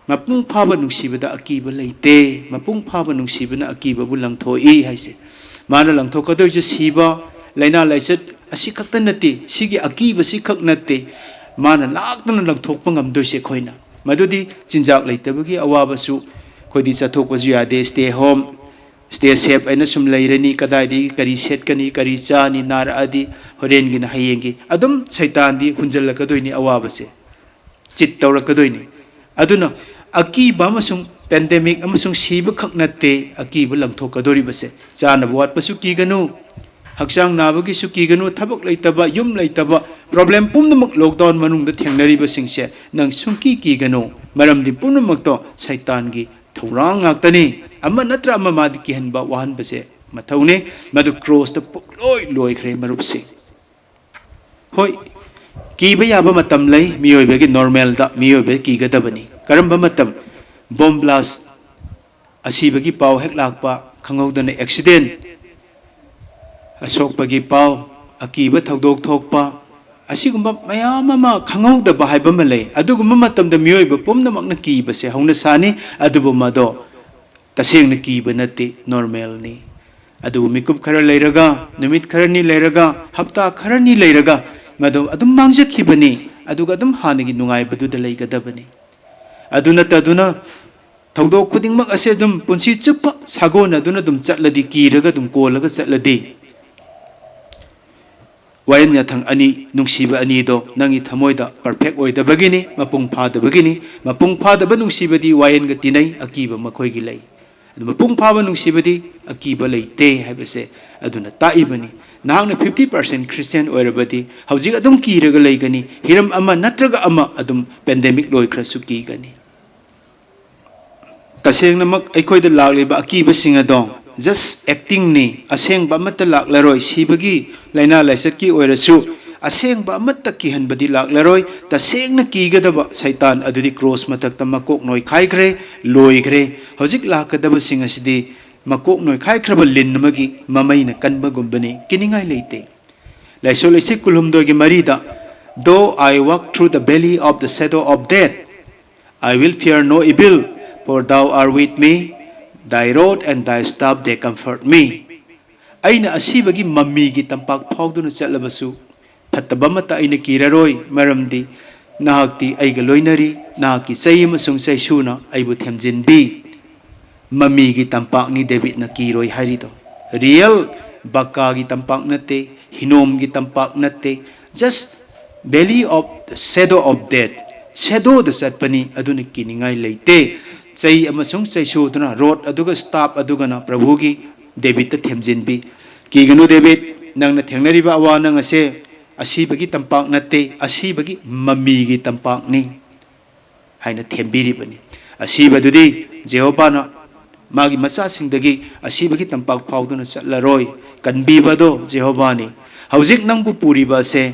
ꯃꯄꯨꯡ ꯐꯥꯕ ꯅꯨꯡꯁꯤꯕꯗ ꯑꯀꯤꯕ ꯂꯩꯇꯦ꯫ ꯃꯄꯨꯡ ꯐꯥꯕ ꯅꯨꯡꯁꯤꯕꯅ ꯑꯀꯤꯕꯕꯨ ꯂꯪꯊꯣꯛꯏ ꯍꯥꯏꯁꯦ꯫ ꯃꯥꯅ ꯂꯪꯊꯣꯛꯀꯗꯣꯏꯁꯦ ꯁꯤꯕ, ꯂꯥꯏꯅꯥ ꯂꯥꯏꯆꯠ ꯑꯁꯤ ꯈꯛꯇ ꯅꯠꯇꯦ, ꯁꯤꯒꯤ ꯑꯀꯤꯕꯁꯤ ꯈꯛ ꯅꯠꯇꯦ꯫ ꯃꯥꯅ ꯂꯥꯛꯇꯅ ꯂꯪꯊꯣꯛꯄ ꯉꯝꯗꯣꯏꯁꯦ ꯑꯩꯈꯣꯏꯅ꯫ ꯃꯗꯨꯗꯤ ꯆꯤꯟꯖꯥꯛ ꯂꯩꯇꯕꯒꯤ ꯑꯋꯥꯕꯁꯨ, ꯑꯩꯈꯣꯏꯗꯤ ꯆꯠꯊꯣꯛꯄꯁꯨ ꯌꯥꯗꯦ, stay home, stay safe ꯍꯥꯏꯅ ꯁꯨꯝ ꯂꯩꯔꯅꯤ꯫ ꯀꯗꯥꯏꯗꯒꯤ ꯀꯔꯤ ꯁꯦꯠꯀꯅꯤ, ꯀꯔꯤ ꯆꯥꯅꯤ, ꯅꯥꯔꯛꯑꯗꯤ ꯍꯣꯔꯦꯟꯒꯤꯅ ꯍꯌꯦꯡꯒꯤ, ꯑꯗꯨꯝ ꯁꯩꯇꯥꯟꯗꯤ ꯍꯨꯟꯖꯜꯂꯛꯀꯗꯣꯏꯅꯤ ꯑꯋꯥꯕꯁꯦ꯫ ꯆꯤꯠ ꯇꯧꯔꯛꯀꯗꯣꯏꯅꯤ꯫ ꯑꯗꯨꯅ ꯑꯀꯤꯕ ꯑꯃꯁꯨꯡ pandemic ꯑꯃꯁꯨꯡ ꯁꯤꯕ ꯈꯛ ꯅꯠꯇꯦ ꯑꯀꯤꯕ ꯂꯪꯊꯣꯛꯀꯗꯧꯔꯤꯕꯁꯦ꯫ ꯆꯥꯅꯕ ꯋꯥꯠꯄꯁꯨ ꯀꯤꯒꯅꯨ, ꯍꯛꯆꯥꯡ ꯅꯥꯕꯒꯤꯁꯨ ꯀꯤꯒꯅꯨ, ꯊꯕꯛ ꯂꯩꯇꯕ, ꯌꯨꯝ ꯂꯩꯇꯕ, problem ꯄꯨꯝꯅꯃꯛ lockdown ꯃꯅꯨꯡꯗ ꯊꯦꯡꯅꯔꯤꯕꯁꯤꯡꯁꯦ ꯅꯪ ꯁꯨꯡꯀꯤ ꯀꯤꯒꯅꯨ꯫ ꯃꯔꯝꯗꯤ ꯄꯨꯝꯅꯃꯛꯇꯣ ꯁꯩꯇꯥꯟꯒꯤ ꯊꯧꯔꯥꯡ ꯉꯥꯛꯇꯅꯤ꯫ ꯑꯃ ꯅꯠꯇ꯭ꯔ ꯑꯃ ꯃꯥꯗꯤ ꯀꯤꯍꯟꯕ ꯋꯥꯍꯟꯕꯁꯦ ꯃꯊꯧꯅꯤ꯫ ꯃꯗꯨ ꯀ꯭ꯔꯣꯁꯇ ꯄꯨꯡꯂꯣꯏ ꯂꯣꯏꯈ꯭ꯔꯦ, ꯃꯔꯨꯞꯁꯤꯡ꯫ ꯍꯣꯏ, ꯀꯤꯕ ꯌꯥꯕ ꯃꯇꯝ ꯂꯩ, ꯃꯤꯑꯣꯏꯕꯒꯤ ꯅꯣꯔꯃꯦꯜꯗ ꯃꯤꯑꯣꯏꯕ ꯀꯤꯒꯗꯕꯅꯤ꯫ ꯀꯔꯝꯕ ꯃꯇꯝ? ꯕꯣꯝ ꯕ꯭ꯂꯥꯁ, ꯑꯁꯤꯕꯒꯤ ꯄꯥꯎ ꯍꯦꯛ ꯂꯥꯛꯄ, ꯈꯪꯍꯧꯗꯅ ꯑꯦꯛꯁꯤꯗꯦꯟ, ꯑꯁꯣꯛꯄꯒꯤ ꯄꯥꯎ, ꯑꯀꯤꯕ ꯊꯧꯗꯣꯛ ꯊꯣꯛꯄ, ꯑꯁꯤꯒꯨꯝꯕ ꯃꯌꯥꯝ ꯑꯃ ꯈꯪꯍꯧꯗꯕ ꯍꯥꯏꯕ ꯑꯃ ꯂꯩ꯫ ꯑꯗꯨꯒꯨꯝꯕ ꯃꯇꯝꯗ ꯃꯤꯑꯣꯏꯕ ꯄꯨꯝꯅꯃꯛꯅ ꯀꯤꯕꯁꯦ ꯍꯧꯅ ꯁꯥꯅꯤ, ꯑꯗꯨꯕꯨ ꯃꯗꯣ ꯇꯁꯦꯡꯅ ꯀꯤꯕ ꯅꯠꯇꯦ, ꯅꯣꯔꯃꯦꯜꯅꯤ꯫ ꯑꯗꯨꯕꯨ ꯃꯤꯀꯨꯞ ꯈꯔ ꯂꯩꯔꯒ, ꯅꯨꯃꯤꯠ ꯈꯔꯅꯤ ꯂꯩꯔꯒ, ꯍꯞꯇꯥ ꯈꯔꯅꯤ ꯂꯩꯔꯒ ꯃꯗꯨ ꯑꯗꯨꯝ ꯃꯥꯡꯖꯈꯤꯕꯅꯤ, ꯑꯗꯨꯒ ꯑꯗꯨꯝ ꯍꯥꯟꯅꯒꯤ ꯅꯨꯡꯉꯥꯏꯕꯗꯨꯗ ꯂꯩꯒꯗꯕꯅꯤ꯫ ꯑꯗꯨ ꯅꯠꯇꯗꯨꯅ ꯊꯧꯗꯣꯛ ꯈꯨꯗꯤꯡꯃꯛ ꯑꯁꯦ ꯑꯗꯨꯝ ꯄꯨꯟꯁꯤ ꯆꯨꯞꯄ ꯁꯥꯒꯣꯟꯅꯗꯨꯅ ꯑꯗꯨꯝ ꯆꯠꯂꯗꯤ, ꯀꯤꯔꯒ ꯑꯗꯨꯝ ꯀꯣꯜꯂꯒ ꯆꯠꯂꯗꯤ, ꯋꯥꯌꯦꯜ ꯌꯥꯊꯪ ꯑꯅꯤ, ꯅꯨꯡꯁꯤꯕ ꯑꯅꯤꯗꯣ ꯅꯪꯒꯤ ꯊꯃꯣꯏꯗ ꯄꯔꯐꯦꯛ ꯑꯣꯏꯗꯕꯒꯤꯅꯤ, ꯃꯄꯨꯡ ꯐꯥꯗꯕꯒꯤꯅꯤ꯫ ꯃꯄꯨꯡ ꯐꯥꯗꯕ ꯅꯨꯡꯁꯤꯕꯗꯤ ꯋꯥꯌꯦꯜꯒ ꯇꯤꯟꯅꯩ, ꯑꯀꯤꯕ ꯃꯈꯣꯏꯒꯤ ꯂꯩ꯫ ꯑꯗꯨ ꯃꯄꯨꯡ ꯐꯥꯕ ꯅꯨꯡꯁꯤꯕꯗꯤ ꯑꯀꯤꯕ ꯂꯩꯇꯦ ꯍꯥꯏꯕꯁꯦ ꯑꯗꯨꯅ ꯇꯥꯛꯏꯕꯅꯤ꯫ ꯅꯍꯥꯛꯅ fifty percent Christian ꯑꯣꯏꯔꯕꯗꯤ ꯍꯧꯖꯤꯛ ꯑꯗꯨꯝ ꯀꯤꯔꯒ ꯂꯩꯒꯅꯤ, ꯍꯤꯔꯝ ꯑꯃ ꯅꯠꯇ꯭ꯔꯒ ꯑꯃ ꯑꯗꯨꯝ, ꯄꯦꯟꯗꯦꯃꯤꯛ ꯂꯣꯏꯈ꯭ꯔꯁꯨ ꯀꯤꯒꯅꯤ꯫ ꯇꯁꯦꯡꯅꯃꯛ ꯑꯩꯈꯣꯏꯗ ꯂꯥꯛꯂꯤꯕ ꯑꯀꯤꯕꯁꯤꯡ ꯑꯗꯣ just actingꯅꯤ, ꯑꯁꯦꯡꯕ ꯑꯃꯠꯇ ꯂꯥꯛꯂꯔꯣꯏ꯫ ꯁꯤꯕꯒꯤ ꯂꯥꯏꯅꯥ ꯂꯥꯏꯆꯠꯀꯤ ꯑꯣꯏꯔꯁꯨ ꯑꯁꯦꯡꯕ ꯑꯃꯠꯇ ꯀꯤꯍꯟꯕꯗꯤ ꯂꯥꯛꯂꯔꯣꯏ꯫ ꯇꯁꯦꯡꯅ ꯀꯤꯒꯗꯕ ꯁꯩꯇꯥꯟ ꯑꯗꯨꯗꯤ ꯀ꯭ꯔꯣꯁ ꯃꯊꯛꯇ ꯃꯀꯣꯛ ꯅꯣꯏꯈꯥꯏꯈ꯭ꯔꯦ, ꯂꯣꯏꯈ꯭ꯔꯦ꯫ ꯍꯧꯖꯤꯛ ꯂꯥꯛꯀꯗꯕꯁꯤꯡ ꯑꯁꯤꯗꯤ ꯃꯀꯣꯛ ꯅꯣꯏꯈꯥꯏꯈ꯭ꯔꯕ ꯂꯤꯟ ꯑꯃꯒꯤ ꯃꯃꯩꯅ ꯀꯟꯕꯒꯨꯝꯕꯅꯤ, ꯀꯤꯅꯤꯡꯉꯥꯏ ꯂꯩꯇꯦ꯫ ꯂꯥꯏꯁꯣꯟ ꯂꯩꯁꯤꯡ ꯀꯨꯟꯍꯨꯝꯗꯣꯏꯒꯤ ꯃꯔꯤꯗ, "Though I walk through the valley of the shadow of death, I will fear no evil, for thou art with me, thy rod and thy staff they comfort me." ꯑꯩꯅ ꯑꯁꯤꯕꯒꯤ ꯃꯃꯤꯒꯤ ꯇꯝꯄꯥꯛ ꯐꯥꯎꯗꯨꯅ ꯆꯠꯂꯕꯁꯨ, ꯐꯠꯇꯕ ꯑꯃꯠꯇ ꯑꯩꯅ ꯀꯤꯔꯔꯣꯏ, ꯃꯔꯝꯗꯤ ꯅꯍꯥꯛꯇꯤ ꯑꯩꯒ ꯂꯣꯏꯅꯔꯤ, ꯅꯍꯥꯛꯀꯤ ꯆꯩ ꯑꯃꯁꯨꯡ ꯆꯩꯁꯨꯅ ꯑꯩꯕꯨ ꯊꯦꯝꯖꯤꯟꯕꯤ꯫ ꯃꯃꯤꯒꯤ ꯇꯝꯄꯥꯛꯅꯤ ꯗꯦꯕꯤꯠꯅ ꯀꯤꯔꯣꯏ ꯍꯥꯏꯔꯤꯗꯣ꯫ ꯔꯤꯌꯦꯜ ꯕꯀꯥꯒꯤ ꯇꯝꯄꯥꯛ ꯅꯠꯇꯦ, ꯍꯤꯅꯣꯝꯒꯤ ꯇꯝꯄꯥꯛ ꯅꯠꯇꯦ, just valley of the shadow of death, ꯁꯦꯗꯣꯗ ꯆꯠꯄꯅꯤ, ꯑꯗꯨꯅ ꯀꯤꯅꯤꯡꯉꯥꯏ ꯂꯩꯇꯦ꯫ ꯆꯩ ꯑꯃꯁꯨꯡ ꯆꯩꯁꯨꯗꯨꯅ, ꯔꯣꯗ ꯑꯗꯨꯒ ꯁ꯭ꯇꯥꯐ ꯑꯗꯨꯒꯅ ꯄ꯭ꯔꯚꯨꯒꯤ ꯗꯦꯕꯤꯠꯇ ꯊꯦꯝꯖꯤꯟꯕꯤ꯫ "ꯀꯤꯒꯅꯨ ꯗꯦꯕꯤꯠ, ꯅꯪꯅ ꯊꯦꯡꯅꯔꯤꯕ ꯑꯋꯥ ꯅꯪ ꯑꯁꯦ ꯑꯁꯤꯕꯒꯤ ꯇꯝꯄꯥꯛ ꯅꯠꯇꯦ, ꯑꯁꯤꯕꯒꯤ ꯃꯃꯤꯒꯤ ꯇꯝꯄꯥꯛꯅꯤ" ꯍꯥꯏꯅ ꯊꯦꯝꯕꯤꯔꯤꯕꯅꯤ꯫ ꯑꯁꯤꯕꯗꯨꯗꯤ ꯖꯦꯍꯣꯚꯥꯅ ꯃꯥꯒꯤ ꯃꯆꯥꯁꯤꯡꯗꯒꯤ ꯑꯁꯤꯕꯒꯤ ꯇꯝꯄꯥꯛ ꯐꯥꯎꯗꯨꯅ ꯆꯠꯂꯔꯣꯏ꯫ ꯀꯟꯕꯤꯕꯗꯣ ꯖꯦꯍꯣꯚꯥꯅꯤ꯫ ꯍꯧꯖꯤꯛ ꯅꯪꯕꯨ ꯄꯨꯔꯤꯕ ꯑꯁꯦ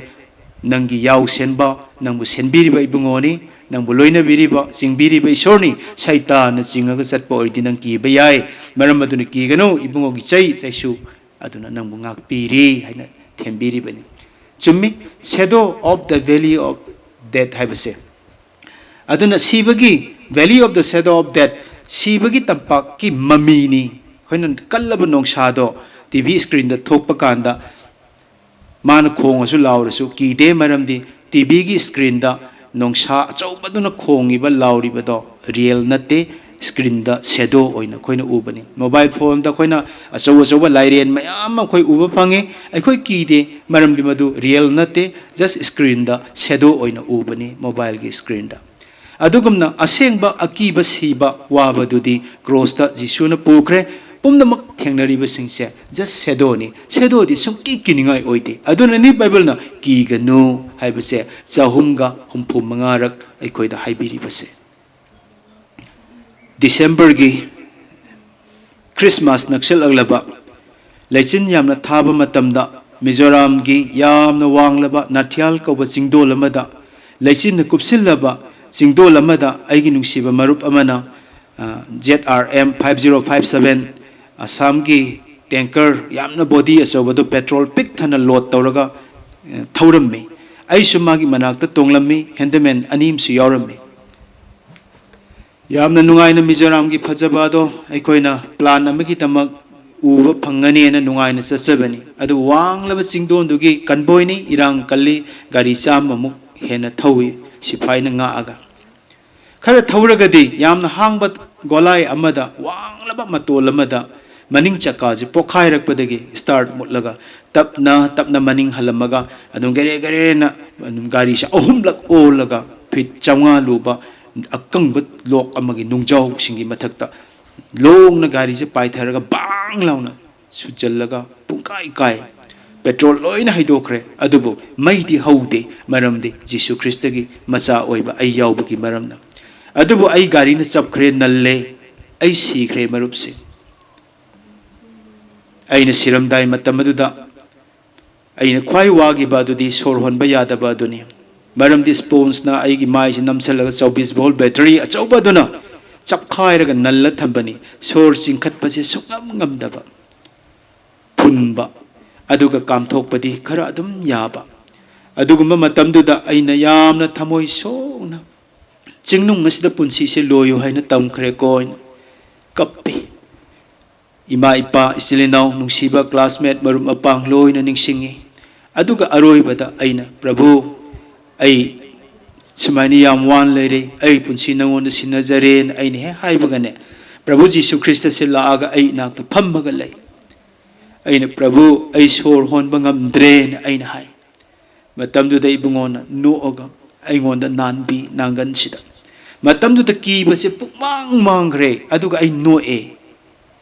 ꯅꯪꯒꯤ ꯌꯥꯎ ꯁꯦꯟꯕ, ꯅꯪꯕꯨ ꯁꯦꯟꯕꯤꯔꯤꯕ ꯏꯕꯨꯡꯉꯣꯅꯤ, ꯅꯪꯕꯨ ꯂꯣꯏꯅꯕꯤꯔꯤꯕ, ꯆꯤꯡꯕꯤꯔꯤꯕ ꯏꯁꯣꯔꯅꯤ꯫ ꯁꯩꯇꯥꯟꯅ ꯆꯤꯡꯉꯒ ꯆꯠꯄ ꯑꯣꯏꯔꯗꯤ ꯅꯪ ꯀꯤꯕ ꯌꯥꯏ꯫ ꯃꯔꯝ ꯑꯗꯨꯅ ꯀꯤꯒꯅꯨ, ꯏꯕꯨꯡꯉꯣꯒꯤ ꯆꯩ ꯆꯩꯁꯨ ꯑꯗꯨꯅ ꯅꯪꯕꯨ ꯉꯥꯛꯄꯤꯔꯤ ꯍꯥꯏꯅ ꯊꯦꯝꯕꯤꯔꯤꯕꯅꯤ꯫ ꯆꯨꯝꯃꯤ, shadow of the valley of death ꯍꯥꯏꯕꯁꯦ꯫ ꯑꯗꯨꯅ ꯁꯤꯕꯒꯤ, valley of the shadow of death, ꯁꯤꯕꯒꯤ ꯇꯝꯄꯥꯛꯀꯤ ꯃꯃꯤꯅꯤ꯫ ꯑꯩꯈꯣꯏꯅ ꯀꯜꯂꯕ ꯅꯣꯡꯁꯥꯗꯣ ꯇꯤ ꯚꯤ ꯁ꯭ꯀ꯭ꯔꯤꯟꯗ ꯊꯣꯛꯄ ꯀꯥꯟꯗ ꯃꯥꯅ ꯈꯣꯡꯉꯁꯨ ꯂꯥꯎꯔꯁꯨ ꯀꯤꯗꯦ, ꯃꯔꯝꯗꯤ ꯇꯤ ꯚꯤꯒꯤ ꯁ꯭ꯀ꯭ꯔꯤꯟꯗ ꯅꯣꯡꯁꯥ ꯑꯆꯧꯕꯗꯨꯅ ꯈꯣꯡꯉꯤꯕ, ꯂꯥꯎꯔꯤꯕꯗꯣ ꯔꯤꯌꯦꯜ ꯅꯠꯇꯦ, ꯁ꯭ꯀ꯭ꯔꯤꯟꯗ ꯁꯦꯗꯣ ꯑꯣꯏꯅ ꯑꯩꯈꯣꯏꯅ ꯎꯕꯅꯤ꯫ ꯃꯣꯕꯥꯏꯜ ꯐꯣꯟꯗ ꯑꯩꯈꯣꯏꯅ ꯑꯆꯧ ꯑꯆꯧꯕ ꯂꯥꯏꯔꯦꯟ ꯃꯌꯥꯝ ꯑꯃ ꯑꯩꯈꯣꯏ ꯎꯕ ꯐꯪꯉꯤ꯫ ꯑꯩꯈꯣꯏ ꯀꯤꯗꯦ, ꯃꯔꯝꯗꯤ ꯃꯗꯨ ꯔꯤꯌꯦꯜ ꯅꯠꯇꯦ, ꯖꯁ ꯁ꯭ꯀ꯭ꯔꯤꯟꯗ ꯁꯦꯗꯣ ꯑꯣꯏꯅ ꯎꯕꯅꯤ, ꯃꯣꯕꯥꯏꯜꯒꯤ ꯁ꯭ꯀ꯭ꯔꯤꯟꯗ꯫ ꯑꯗꯨꯒꯨꯝꯅ ꯑꯁꯦꯡꯕ ꯑꯀꯤꯕ ꯁꯤꯕ ꯋꯥꯕꯗꯨꯗꯤ ꯀ꯭ꯔꯣꯁꯇ ꯖꯤꯁꯨꯅ ꯄꯨꯈ꯭ꯔꯦ꯫ ꯄꯨꯝꯅꯃꯛ ꯊꯦꯡꯅꯔꯤꯕꯁꯤꯡꯁꯦ ꯖꯁ ꯁꯦꯗꯣꯅꯤ꯫ ꯁꯦꯗꯣꯗꯤ ꯁꯨꯡꯀꯤ ꯀꯤꯅꯤꯡꯉꯥꯏ ꯑꯣꯏꯗꯦ꯫ ꯑꯗꯨꯅꯅꯤ ꯕꯥꯏꯕꯜꯅ ꯀꯤꯒꯅꯨ ꯍꯥꯏꯕꯁꯦ ꯆꯍꯨꯝꯒ ꯍꯨꯝꯐꯨ ꯃꯉꯥꯔꯛ ꯑꯩꯈꯣꯏꯗ ꯍꯥꯏꯕꯤꯔꯤꯕꯁꯦ꯫ ꯗꯤꯁꯦꯝꯕꯔꯒꯤ ꯈ꯭ꯔꯤꯁꯃꯥꯁ ꯅꯛꯁꯤꯜꯂꯛꯂꯕ, ꯂꯩꯆꯤꯟ ꯌꯥꯝꯅ ꯊꯥꯕ ꯃꯇꯝꯗ ꯃꯤꯖꯣꯔꯥꯝꯒꯤ ꯌꯥꯝꯅ ꯋꯥꯡꯂꯕ ꯅꯥꯊꯤꯌꯥꯜ ꯀꯧꯕ ꯆꯤꯡꯗꯣꯜ ꯑꯃꯗ, ꯂꯩꯆꯤꯟꯅ ꯀꯨꯞꯁꯤꯜꯂꯕ ꯆꯤꯡꯗꯣꯜ ꯑꯃꯗ ꯑꯩꯒꯤ ꯅꯨꯡꯁꯤꯕ ꯃꯔꯨꯞ ꯑꯃꯅ, Z R M five zero five seven, ꯑꯁꯥꯝꯒꯤ ꯇꯦꯡꯀꯔ ꯌꯥꯝꯅ ꯕꯣꯗꯤ ꯑꯆꯧꯕꯗꯨ ꯄꯦꯇ꯭ꯔꯣꯜ ꯄꯤꯛ ꯊꯟꯅ ꯂꯣꯗ ꯇꯧꯔꯒ, ꯑ, ꯊꯧꯔꯝꯃꯤ꯫ ꯑꯩꯁꯨ ꯃꯥꯒꯤ ꯃꯅꯥꯛꯇ ꯇꯣꯡꯂꯝꯃꯤ꯫ ꯍꯦꯟꯗꯃꯦꯟ ꯑꯅꯤ ꯑꯃꯁꯨ ꯌꯥꯎꯔꯝꯃꯤ꯫ ꯌꯥꯝꯅ ꯅꯨꯡꯉꯥꯏꯅ ꯃꯤꯖꯣꯔꯥꯝꯒꯤ ꯐꯖꯕ ꯑꯗꯣ ꯑꯩꯈꯣꯏꯅ ꯄ꯭ꯂꯥꯟ ꯑꯃꯒꯤꯗꯃꯛ ꯎꯕ ꯐꯪꯒꯅꯦꯅ ꯅꯨꯡꯉꯥꯏꯅ ꯆꯠꯆꯕꯅꯤ꯫ ꯑꯗꯨ ꯋꯥꯡꯂꯕ ꯆꯤꯡꯗꯣꯟꯗꯨꯒꯤ ꯀꯟꯕꯣꯏꯅꯤ, ꯏꯔꯥꯡ ꯀꯜꯂꯤ, ꯒꯥꯔꯤ ꯆꯥꯝꯃꯃꯨꯛ ꯍꯦꯟꯅ ꯊꯧꯏ, ꯁꯤꯐꯥꯏꯅ ꯉꯥꯛꯑꯒ꯫ ꯈꯔ ꯊꯧꯔꯒꯗꯤ ꯌꯥꯝꯅ ꯍꯥꯡꯕ ꯒꯣꯂꯥꯏ ꯑꯃꯗ ꯋꯥꯡꯂꯕ ꯃꯇꯣꯜ ꯑꯃꯗ ꯃꯅꯤꯡ ꯆꯀꯥꯁꯦ ꯄꯣꯛꯈꯥꯏꯔꯛꯄꯗꯒꯤ ꯁ꯭ꯇꯥꯔꯠ ꯃꯨꯠꯂꯒ ꯇꯞꯅ ꯇꯞꯅ ꯃꯅꯤꯡ ꯍꯜꯂꯝꯃꯒ ꯑꯗꯨꯝ ꯒꯦꯔꯦ ꯒꯦꯔꯦꯅ ꯑꯗꯨꯝ ꯒꯥꯔꯤꯁꯦ ꯑꯍꯨꯝꯂꯛ ꯑꯣꯜꯂꯒ ꯐꯤꯠ ꯆꯥꯝꯃꯉꯥ ꯂꯨꯕ ꯑꯀꯪꯕ ꯂꯣꯛ ꯑꯃꯒꯤ ꯅꯨꯡꯖꯥꯎꯁꯤꯡꯒꯤ ꯃꯊꯛꯇ ꯂꯣꯡꯅ ꯒꯥꯔꯤꯁꯦ ꯄꯥꯏꯊꯔꯒ ꯕꯥꯡ ꯂꯥꯎꯅ ꯁꯨꯖꯜꯂꯒ ꯄꯨꯡꯀꯥꯏ ꯀꯥꯏ꯫ ꯄꯦꯇ꯭ꯔꯣꯜ ꯂꯣꯏꯅ ꯍꯩꯗꯣꯛꯈ꯭ꯔꯦ, ꯑꯗꯨꯕꯨ ꯃꯩꯗꯤ ꯍꯧꯗꯦ, ꯃꯔꯝꯗꯤ ꯖꯤꯁꯨ ꯈ꯭ꯔꯤꯁꯇꯒꯤ ꯃꯆꯥ ꯑꯣꯏꯕ ꯑꯩ ꯌꯥꯎꯕꯒꯤ ꯃꯔꯝꯅ꯫ ꯑꯗꯨꯕꯨ ꯑꯩ ꯒꯥꯔꯤꯅ ꯆꯞꯈ꯭ꯔꯦ, ꯅꯜꯂꯦ꯫ ꯑꯩ ꯁꯤꯈ꯭ꯔꯦ ꯃꯔꯨꯞꯁꯤꯡ꯫ ꯑꯩꯅ ꯁꯤꯔꯝꯗꯥꯏ ꯃꯇꯝ ꯑꯗꯨꯗ ꯑꯩꯅ ꯈ꯭ꯋꯥꯏ ꯋꯥꯈꯤꯕ ꯑꯗꯨꯗꯤ ꯁꯣꯔ ꯍꯣꯟꯕ ꯌꯥꯗꯕ ꯑꯗꯨꯅꯤ꯫ ꯃꯔꯝꯗꯤ ꯁ꯭ꯄꯣꯟꯖꯅ ꯑꯩꯒꯤ ꯃꯥꯏꯁꯤ ꯅꯝꯁꯤꯜꯂꯒ ꯆꯧꯕꯤꯁ ꯚꯣꯜ ꯕꯦꯇꯔꯤ ꯑꯆꯧꯕ ꯑꯗꯨꯅ ꯆꯞꯈꯥꯏꯔꯒ ꯅꯜꯂ ꯊꯝꯕꯅꯤ꯫ ꯁꯣꯔ ꯆꯤꯡꯈꯠꯄꯁꯦ ꯁꯨꯡꯉꯝ ꯉꯝꯗꯕ, ꯐꯨꯟꯕ, ꯑꯗꯨꯒ ꯀꯥꯝꯊꯣꯛꯄꯗꯤ ꯈꯔ ꯑꯗꯨꯝ ꯌꯥꯕ꯫ ꯑꯗꯨꯒꯨꯝꯕ ꯃꯇꯝꯗꯨꯗ ꯑꯩꯅ ꯌꯥꯝꯅ ꯊꯃꯣꯏ ꯁꯣꯛꯅ ꯆꯤꯡꯅꯨꯡ ꯑꯁꯤꯗ ꯄꯨꯟꯁꯤꯁꯦ ꯂꯣꯏꯌꯨ ꯍꯥꯏꯅ ꯇꯝꯈ꯭ꯔꯦꯀꯣ ꯍꯥꯏꯅ ꯀꯞꯄꯤ꯫ ꯏꯃꯥ ꯏꯄꯥ, ꯏꯆꯤꯜ ꯏꯅꯥꯎ, ꯅꯨꯡꯁꯤꯕ ꯀ꯭ꯂꯥꯁꯃꯦꯠ, ꯃꯔꯨꯞ ꯃꯄꯥꯡ ꯂꯣꯏꯅ ꯅꯤꯡꯁꯤꯡꯉꯤ꯫ ꯑꯗꯨꯒ ꯑꯔꯣꯏꯕꯗ ꯑꯩꯅ, "ꯄ꯭ꯔꯚꯨ, ꯑꯩ ꯁꯨꯃꯥꯏꯅ ꯌꯥꯝ ꯋꯥꯅ ꯂꯩꯔꯦ, ꯑꯩ ꯄꯨꯟꯁꯤ ꯅꯉꯣꯟꯗ ꯁꯤꯟꯅꯖꯔꯦꯅ" ꯑꯩꯅ ꯍꯦꯛ ꯍꯥꯏꯕꯒꯅꯦ, ꯄ꯭ꯔꯚꯨ ꯖꯤꯁꯨ ꯈ꯭ꯔꯤꯁꯇꯁꯦ ꯂꯥꯛꯑꯒ ꯑꯩ ꯏꯅꯥꯛꯇ ꯐꯝꯃꯒ ꯂꯩ꯫ ꯑꯩꯅ, "ꯄ꯭ꯔꯚꯨ, ꯑꯩ ꯁꯣꯔ ꯍꯣꯟꯕ ꯉꯝꯗ꯭ꯔꯦꯅ" ꯑꯩꯅ ꯍꯥꯏ꯫ ꯃꯇꯝꯗꯨꯗ ꯏꯕꯨꯡꯉꯣꯅ ꯅꯣꯛꯑꯒ ꯑꯩꯉꯣꯟꯗ ꯅꯥꯟꯕꯤ ꯅꯥꯡꯒꯟꯁꯤꯗ꯫ ꯃꯇꯝꯗꯨꯗ ꯀꯤꯕꯁꯦ ꯄꯨꯛꯃꯥꯡ ꯃꯥꯡꯈ꯭ꯔꯦ, ꯑꯗꯨꯒ ꯑꯩ ꯅꯣꯛꯑꯦ꯫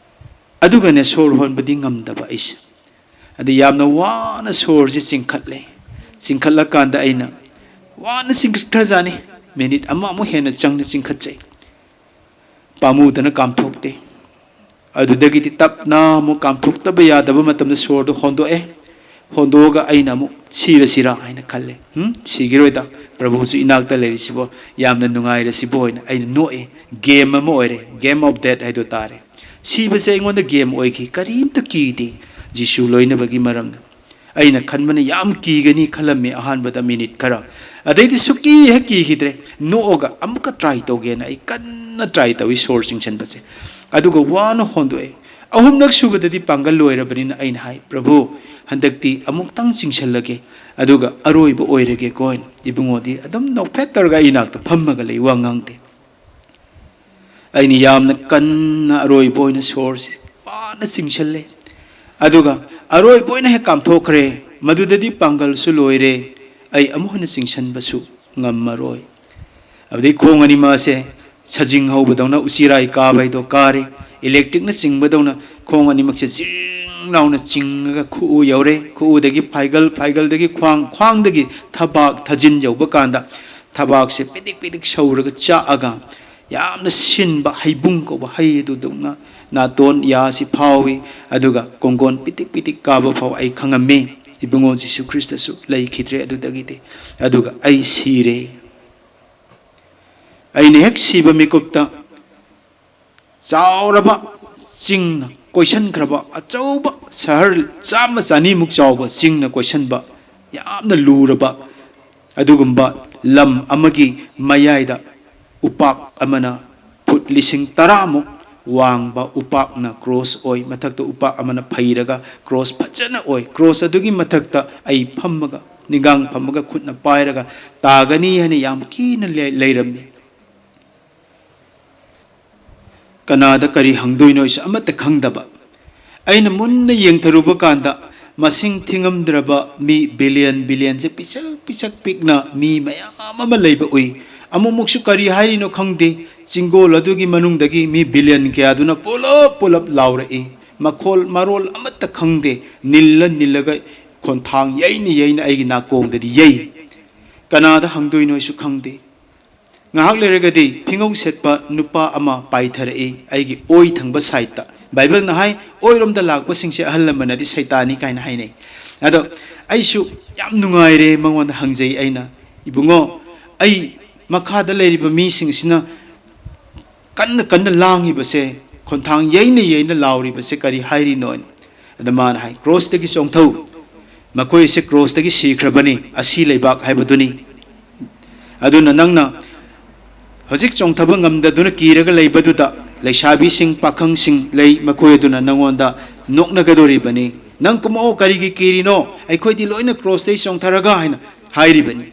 ꯑꯗꯨꯒꯅꯦ, ꯁꯣꯔ ꯍꯣꯟꯕꯗꯤ ꯉꯝꯗꯕ ꯑꯩꯁꯦ꯫ ꯑꯗꯨ ꯌꯥꯝꯅ ꯋꯥꯅ ꯁꯣꯔꯁꯦ ꯆꯤꯡꯈꯠꯂꯦ꯫ ꯆꯤꯡꯈꯠꯂꯀꯥꯟꯗ ꯑꯩꯅ ꯋꯥꯅ ꯆꯤꯡꯈꯠꯈ꯭ꯔꯖꯥꯠꯅꯤ꯫ ꯃꯤꯅꯤꯠ ꯑꯃꯃꯨꯛ ꯍꯦꯟꯅ ꯆꯪꯅ ꯆꯤꯡꯈꯠꯆꯩ꯫ ꯄꯥꯝꯃꯨꯗꯅ ꯀꯥꯝꯊꯣꯛꯇꯦ꯫ ꯑꯗꯨꯗꯒꯤꯗꯤ ꯇꯞꯅ ꯑꯃꯨꯛ ꯀꯥꯝꯊꯣꯛꯇꯕ ꯌꯥꯗꯕ ꯃꯇꯝꯗ ꯁꯣꯔꯗꯣ ꯍꯣꯟꯗꯣꯛꯑꯦ꯫ ꯍꯣꯟꯗꯣꯛꯑꯒ ꯑꯩꯅ ꯑꯃꯨꯛ, "ꯁꯤꯔꯁꯤꯔꯥ?" ꯍꯥꯏꯅ ꯈꯜꯂꯦ꯫ "ꯍꯨꯝ, ꯁꯤꯈꯤꯔꯣꯏꯗ, ꯄ꯭ꯔꯚꯨꯁꯨ ꯏꯅꯥꯛꯇ ꯂꯩꯔꯤꯁꯤꯕꯣ, ꯌꯥꯝꯅ ꯅꯨꯡꯉꯥꯏꯔꯁꯤꯕꯣ" ꯍꯥꯏꯅ ꯑꯩꯅ ꯅꯣꯛꯑꯦ꯫ ꯒꯦꯝ ꯑꯃ ꯑꯣꯏꯔꯦ, game of death ꯍꯥꯏꯗꯣ ꯇꯥꯔꯦ꯫ ꯁꯤꯕꯁꯦ ꯑꯩꯉꯣꯟꯗ ꯒꯦꯝ ꯑꯣꯏꯈꯤ, ꯀꯔꯤꯝꯇ ꯀꯤꯗꯦ, ꯖꯤꯁꯨ ꯂꯣꯏꯅꯕꯒꯤ ꯃꯔꯝꯅ꯫ ꯑꯩꯅ ꯈꯟꯕꯅ ꯌꯥꯝ ꯀꯤꯒꯅꯤ ꯈꯜꯂꯝꯃꯤ ꯑꯍꯥꯟꯕꯗ ꯃꯤꯅꯤꯠ ꯈꯔ꯫ ꯑꯗꯩꯗꯤ ꯁꯨꯛꯀꯤ ꯍꯦꯛ ꯀꯤꯈꯤꯗ꯭ꯔꯦ꯫ ꯅꯣꯛꯑꯒ ꯑꯃꯨꯛꯀ ꯇ꯭ꯔꯥꯏ ꯇꯧꯒꯦꯅ ꯑꯩ ꯀꯟꯅ ꯇ꯭ꯔꯥꯏ ꯇꯧꯏ ꯁꯣꯔ ꯆꯤꯡꯁꯤꯟꯕꯁꯦ꯫ ꯑꯗꯨꯒ ꯋꯥꯅ ꯍꯣꯟꯗꯣꯛꯑꯦ꯫ ꯑꯍꯨꯝꯂꯛ ꯁꯨꯕꯗꯗꯤ ꯄꯥꯡꯒꯜ ꯂꯣꯏꯔꯕꯅꯤꯅ ꯑꯩꯅ ꯍꯥꯏ, "ꯄ꯭ꯔꯚꯨ, ꯍꯟꯗꯛꯇꯤ ꯑꯃꯨꯛꯇꯪ ꯆꯤꯡꯁꯤꯜꯂꯒꯦ, ꯑꯗꯨꯒ ꯑꯔꯣꯏꯕ ꯑꯣꯏꯔꯒꯦꯀꯣ" ꯍꯥꯏꯅ꯫ ꯏꯕꯨꯡꯉꯣꯗꯤ ꯑꯗꯨꯝ ꯅꯣꯛꯐꯦꯠ ꯇꯧꯔꯒ ꯑꯩ ꯏꯅꯥꯛꯇ ꯐꯝꯃꯒ ꯂꯩ, ꯋꯥ ꯉꯥꯡꯗꯦ꯫ ꯑꯩꯅ ꯌꯥꯝꯅ ꯀꯟꯅ ꯑꯔꯣꯏꯕ ꯑꯣꯏꯅ ꯁꯣꯔꯁꯤ ꯋꯥꯅ ꯆꯤꯡꯁꯤꯜꯂꯦ꯫ ꯑꯗꯨꯒ ꯑꯔꯣꯏꯕ ꯑꯣꯏꯅ ꯍꯦꯛ ꯀꯥꯝꯊꯣꯛꯈ꯭ꯔꯦ꯫ ꯃꯗꯨꯗꯗꯤ ꯄꯥꯡꯒꯜꯁꯨ ꯂꯣꯏꯔꯦ꯫ ꯑꯩ ꯑꯃꯨꯛ ꯍꯟꯅ ꯆꯤꯡꯁꯤꯟꯕꯁꯨ ꯉꯝꯃꯔꯣꯏ꯫ ꯑꯗꯨꯗꯩ ꯈꯣꯡ ꯑꯅꯤꯃꯛ ꯑꯁꯦ ꯁꯖꯤꯡ ꯍꯧꯕꯗꯧꯅ ꯎꯆꯤꯔꯥꯏ ꯀꯥꯕ ꯍꯥꯏꯗꯣ ꯀꯥꯔꯦ꯫ ꯏꯂꯦꯛꯇ꯭ꯔꯤꯛꯅ ꯆꯤꯡꯕꯗꯧꯅ ꯈꯣꯡ ꯑꯅꯤꯃꯛꯁꯦ ꯖꯤꯡ ꯂꯥꯎꯅ ꯆꯤꯡꯉꯒ ꯈꯨꯎ ꯌꯧꯔꯦ꯫ ꯈꯨꯎꯗꯒꯤ ꯐꯥꯏꯒꯜ, ꯐꯥꯏꯒꯜꯗꯒꯤ ꯈ꯭ꯋꯥꯡ, ꯈ꯭ꯋꯥꯡꯗꯒꯤ ꯊꯕꯥꯛ, ꯊꯥꯖꯤꯟ ꯌꯧꯕ ꯀꯥꯟꯗ ꯊꯕꯥꯛꯁꯦ ꯄꯤꯗꯤꯛ ꯄꯤꯗꯤꯛ ꯁꯧꯔꯒ ꯆꯥꯛꯑꯒ ꯌꯥꯝꯅ ꯁꯤꯟꯕ ꯍꯩꯕꯨꯡ ꯀꯧꯕ ꯍꯩ ꯑꯗꯨꯗꯧꯅ ꯅꯥꯇꯣꯟ ꯌꯥꯁꯤ ꯐꯥꯎꯏ, ꯑꯗꯨꯒ ꯀꯣꯡꯒꯣꯟ ꯄꯤꯇꯤꯛ ꯄꯤꯇꯤꯛ ꯀꯥꯕ ꯐꯥꯎ ꯑꯩ ꯈꯪꯉꯝꯃꯤ꯫ ꯏꯕꯨꯡꯉꯣ ꯖꯤꯁꯨ ꯈ꯭ꯔꯤꯁꯇꯁꯨ ꯂꯩꯈꯤꯗ꯭ꯔꯦ ꯑꯗꯨꯗꯒꯤꯗꯤ꯫ ꯑꯗꯨꯒ ꯑꯩ ꯁꯤꯔꯦ꯫ ꯑꯩꯅ ꯍꯦꯛ ꯁꯤꯕ ꯃꯤꯀꯨꯞꯇ ꯆꯥꯎꯔꯕ ꯆꯤꯡꯅ ꯀꯣꯏꯁꯟꯈ꯭ꯔꯕ ꯑꯆꯧꯕ ꯁꯍꯔ ꯆꯥꯝꯃ ꯆꯅꯤꯃꯨꯛ ꯆꯥꯎꯕ ꯆꯤꯡꯅ ꯀꯣꯏꯁꯟꯕ ꯌꯥꯝꯅ ꯂꯨꯔꯕ ꯑꯗꯨꯒꯨꯝꯕ ꯂꯝ ꯑꯃꯒꯤ ꯃꯌꯥꯏꯗ ꯎꯄꯥꯛ ꯑꯃꯅ ꯐꯨꯠ ꯂꯤꯁꯤꯡ ꯇꯔꯥꯃꯨꯛ ꯋꯥꯡꯕ ꯎꯄꯥꯛꯅ ꯀ꯭ꯔꯣꯁ ꯑꯣꯏ, ꯃꯊꯛꯇ ꯎꯄꯥꯛ ꯑꯃꯅ ꯐꯩꯔꯒ ꯀ꯭ꯔꯣꯁ ꯐꯖꯅ ꯑꯣꯏ꯫ ꯀ꯭ꯔꯣꯁ ꯑꯗꯨꯒꯤ ꯃꯊꯛꯇ ꯑꯩ ꯐꯝꯃꯒ, ꯅꯤꯡꯒꯥꯡ ꯐꯝꯃꯒ ꯈꯨꯠꯅ ꯄꯥꯏꯔꯒ ꯇꯥꯒꯅꯤ ꯍꯥꯏꯅ ꯌꯥꯝ ꯀꯤꯅ ꯂꯩ-, ꯂꯩꯔꯝꯃꯤ꯫ ꯀꯅꯥꯗ ꯀꯔꯤ ꯍꯪꯗꯣꯏꯅꯣ ꯑꯩꯁꯨ ꯑꯃꯠꯇ ꯈꯪꯗꯕ꯫ ꯑꯩꯅ ꯃꯨꯟꯅ ꯌꯦꯡꯊꯔꯨꯕ ꯀꯥꯟꯗ ꯃꯁꯤꯡ ꯊꯤꯉꯝꯗ꯭ꯔꯕ ꯃꯤ ꯕꯤꯂꯤꯌꯟ ꯕꯤꯂꯤꯌꯟꯁꯦ ꯄꯤꯁꯛ ꯄꯤꯁꯛ ꯄꯤꯛꯅ ꯃꯤ ꯃꯌꯥꯝ ꯑꯃ ꯂꯩꯕ ꯎꯏ꯫ ꯑꯃꯨꯛꯃꯨꯛꯁꯨ ꯀꯔꯤ ꯍꯥꯏꯔꯤꯅꯣ ꯈꯪꯗꯦ, ꯆꯤꯡꯒꯣꯜ ꯑꯗꯨꯒꯤ ꯃꯅꯨꯡꯗꯒꯤ ꯃꯤ ꯕꯤꯂꯤꯌꯟ ꯀꯌꯥꯗꯨꯅ ꯄꯨꯂꯞ ꯄꯨꯂꯞ ꯂꯥꯎꯔꯛꯏ꯫ ꯃꯈꯣꯜ ꯃꯔꯣꯜ ꯑꯃꯠꯇ ꯈꯪꯗꯦ, ꯅꯤꯜꯂ ꯅꯤꯜꯂꯒ ꯈꯣꯟꯊꯥꯡ ꯌꯩꯅ ꯌꯩꯅ ꯑꯩꯒꯤ ꯅꯥꯀꯣꯡꯗꯗꯤ ꯌꯩ꯫ ꯀꯅꯥꯗ ꯍꯪꯗꯣꯏꯅꯣ ꯑꯩꯁꯨ ꯈꯪꯗꯦ꯫ ꯉꯥꯏꯍꯥꯛ ꯂꯩꯔꯒꯗꯤ ꯐꯤꯉꯧ ꯁꯦꯠꯄ ꯅꯨꯄꯥ ꯑꯃ ꯄꯥꯏꯊꯔꯛꯏ ꯑꯩꯒꯤ ꯑꯣꯏ ꯊꯪꯕ ꯁꯥꯏꯠꯇ꯫ ꯕꯥꯏꯕꯜꯅ ꯍꯥꯏ, "ꯑꯣꯏꯔꯣꯝꯗ ꯂꯥꯛꯄꯁꯤꯡꯁꯦ ꯑꯍꯜ ꯂꯃꯟꯅꯗꯤ ꯁꯩꯇꯥꯅꯤ" ꯀꯥꯏꯅ ꯍꯥꯏꯅꯩ꯫ ꯑꯗꯣ ꯑꯩꯁꯨ ꯌꯥꯝ ꯅꯨꯡꯉꯥꯏꯔꯦ, ꯃꯉꯣꯟꯗ ꯍꯪꯖꯩ ꯑꯩꯅ, "ꯏꯕꯨꯡꯉꯣ, ꯑꯩ ꯃꯈꯥꯗ ꯂꯩꯔꯤꯕ ꯃꯤꯁꯤꯡꯁꯤꯅ ꯀꯟꯅ ꯀꯟꯅ ꯂꯥꯡꯉꯤꯕꯁꯦ, ꯈꯣꯟꯊꯥꯡ ꯌꯩꯅ ꯌꯩꯅ ꯂꯥꯎꯔꯤꯕꯁꯦ ꯀꯔꯤ ꯍꯥꯏꯔꯤꯅꯣ?" ꯑꯗ ꯃꯥꯅ ꯍꯥꯏ, "ꯀ꯭ꯔꯣꯁꯇꯒꯤ ꯆꯣꯡꯊꯧ, ꯃꯈꯣꯏꯁꯦ ꯀ꯭ꯔꯣꯁꯇꯒꯤ ꯁꯤꯈ꯭ꯔꯕꯅꯤ, ꯑꯁꯤ ꯂꯩꯕꯥꯛ ꯍꯥꯏꯕꯗꯨꯅꯤ꯫ ꯑꯗꯨꯅ ꯅꯪꯅ ꯍꯧꯖꯤꯛ ꯆꯣꯡꯊꯕ ꯉꯝꯗꯗꯨꯅ ꯀꯤꯔꯒ ꯂꯩꯕꯗꯨꯗ ꯂꯩꯁꯥꯕꯤꯁꯤꯡ, ꯄꯥꯈꯪꯁꯤꯡ ꯂꯩ, ꯃꯈꯣꯏ ꯑꯗꯨꯅ ꯅꯪꯉꯣꯟꯗ ꯅꯣꯛꯅꯒꯗꯧꯔꯤꯕꯅꯤ꯫ 'ꯅꯪ ꯀꯨꯝꯃꯛꯑꯣ, ꯀꯔꯤꯒꯤ ꯀꯤꯔꯤꯅꯣ? ꯑꯩꯈꯣꯏꯗꯤ ꯂꯣꯏꯅ ꯀ꯭ꯔꯣꯁꯇꯒꯤ ꯆꯣꯡꯊꯔꯒ' ꯍꯥꯏꯅ ꯍꯥꯏꯔꯤꯕꯅꯤ꯫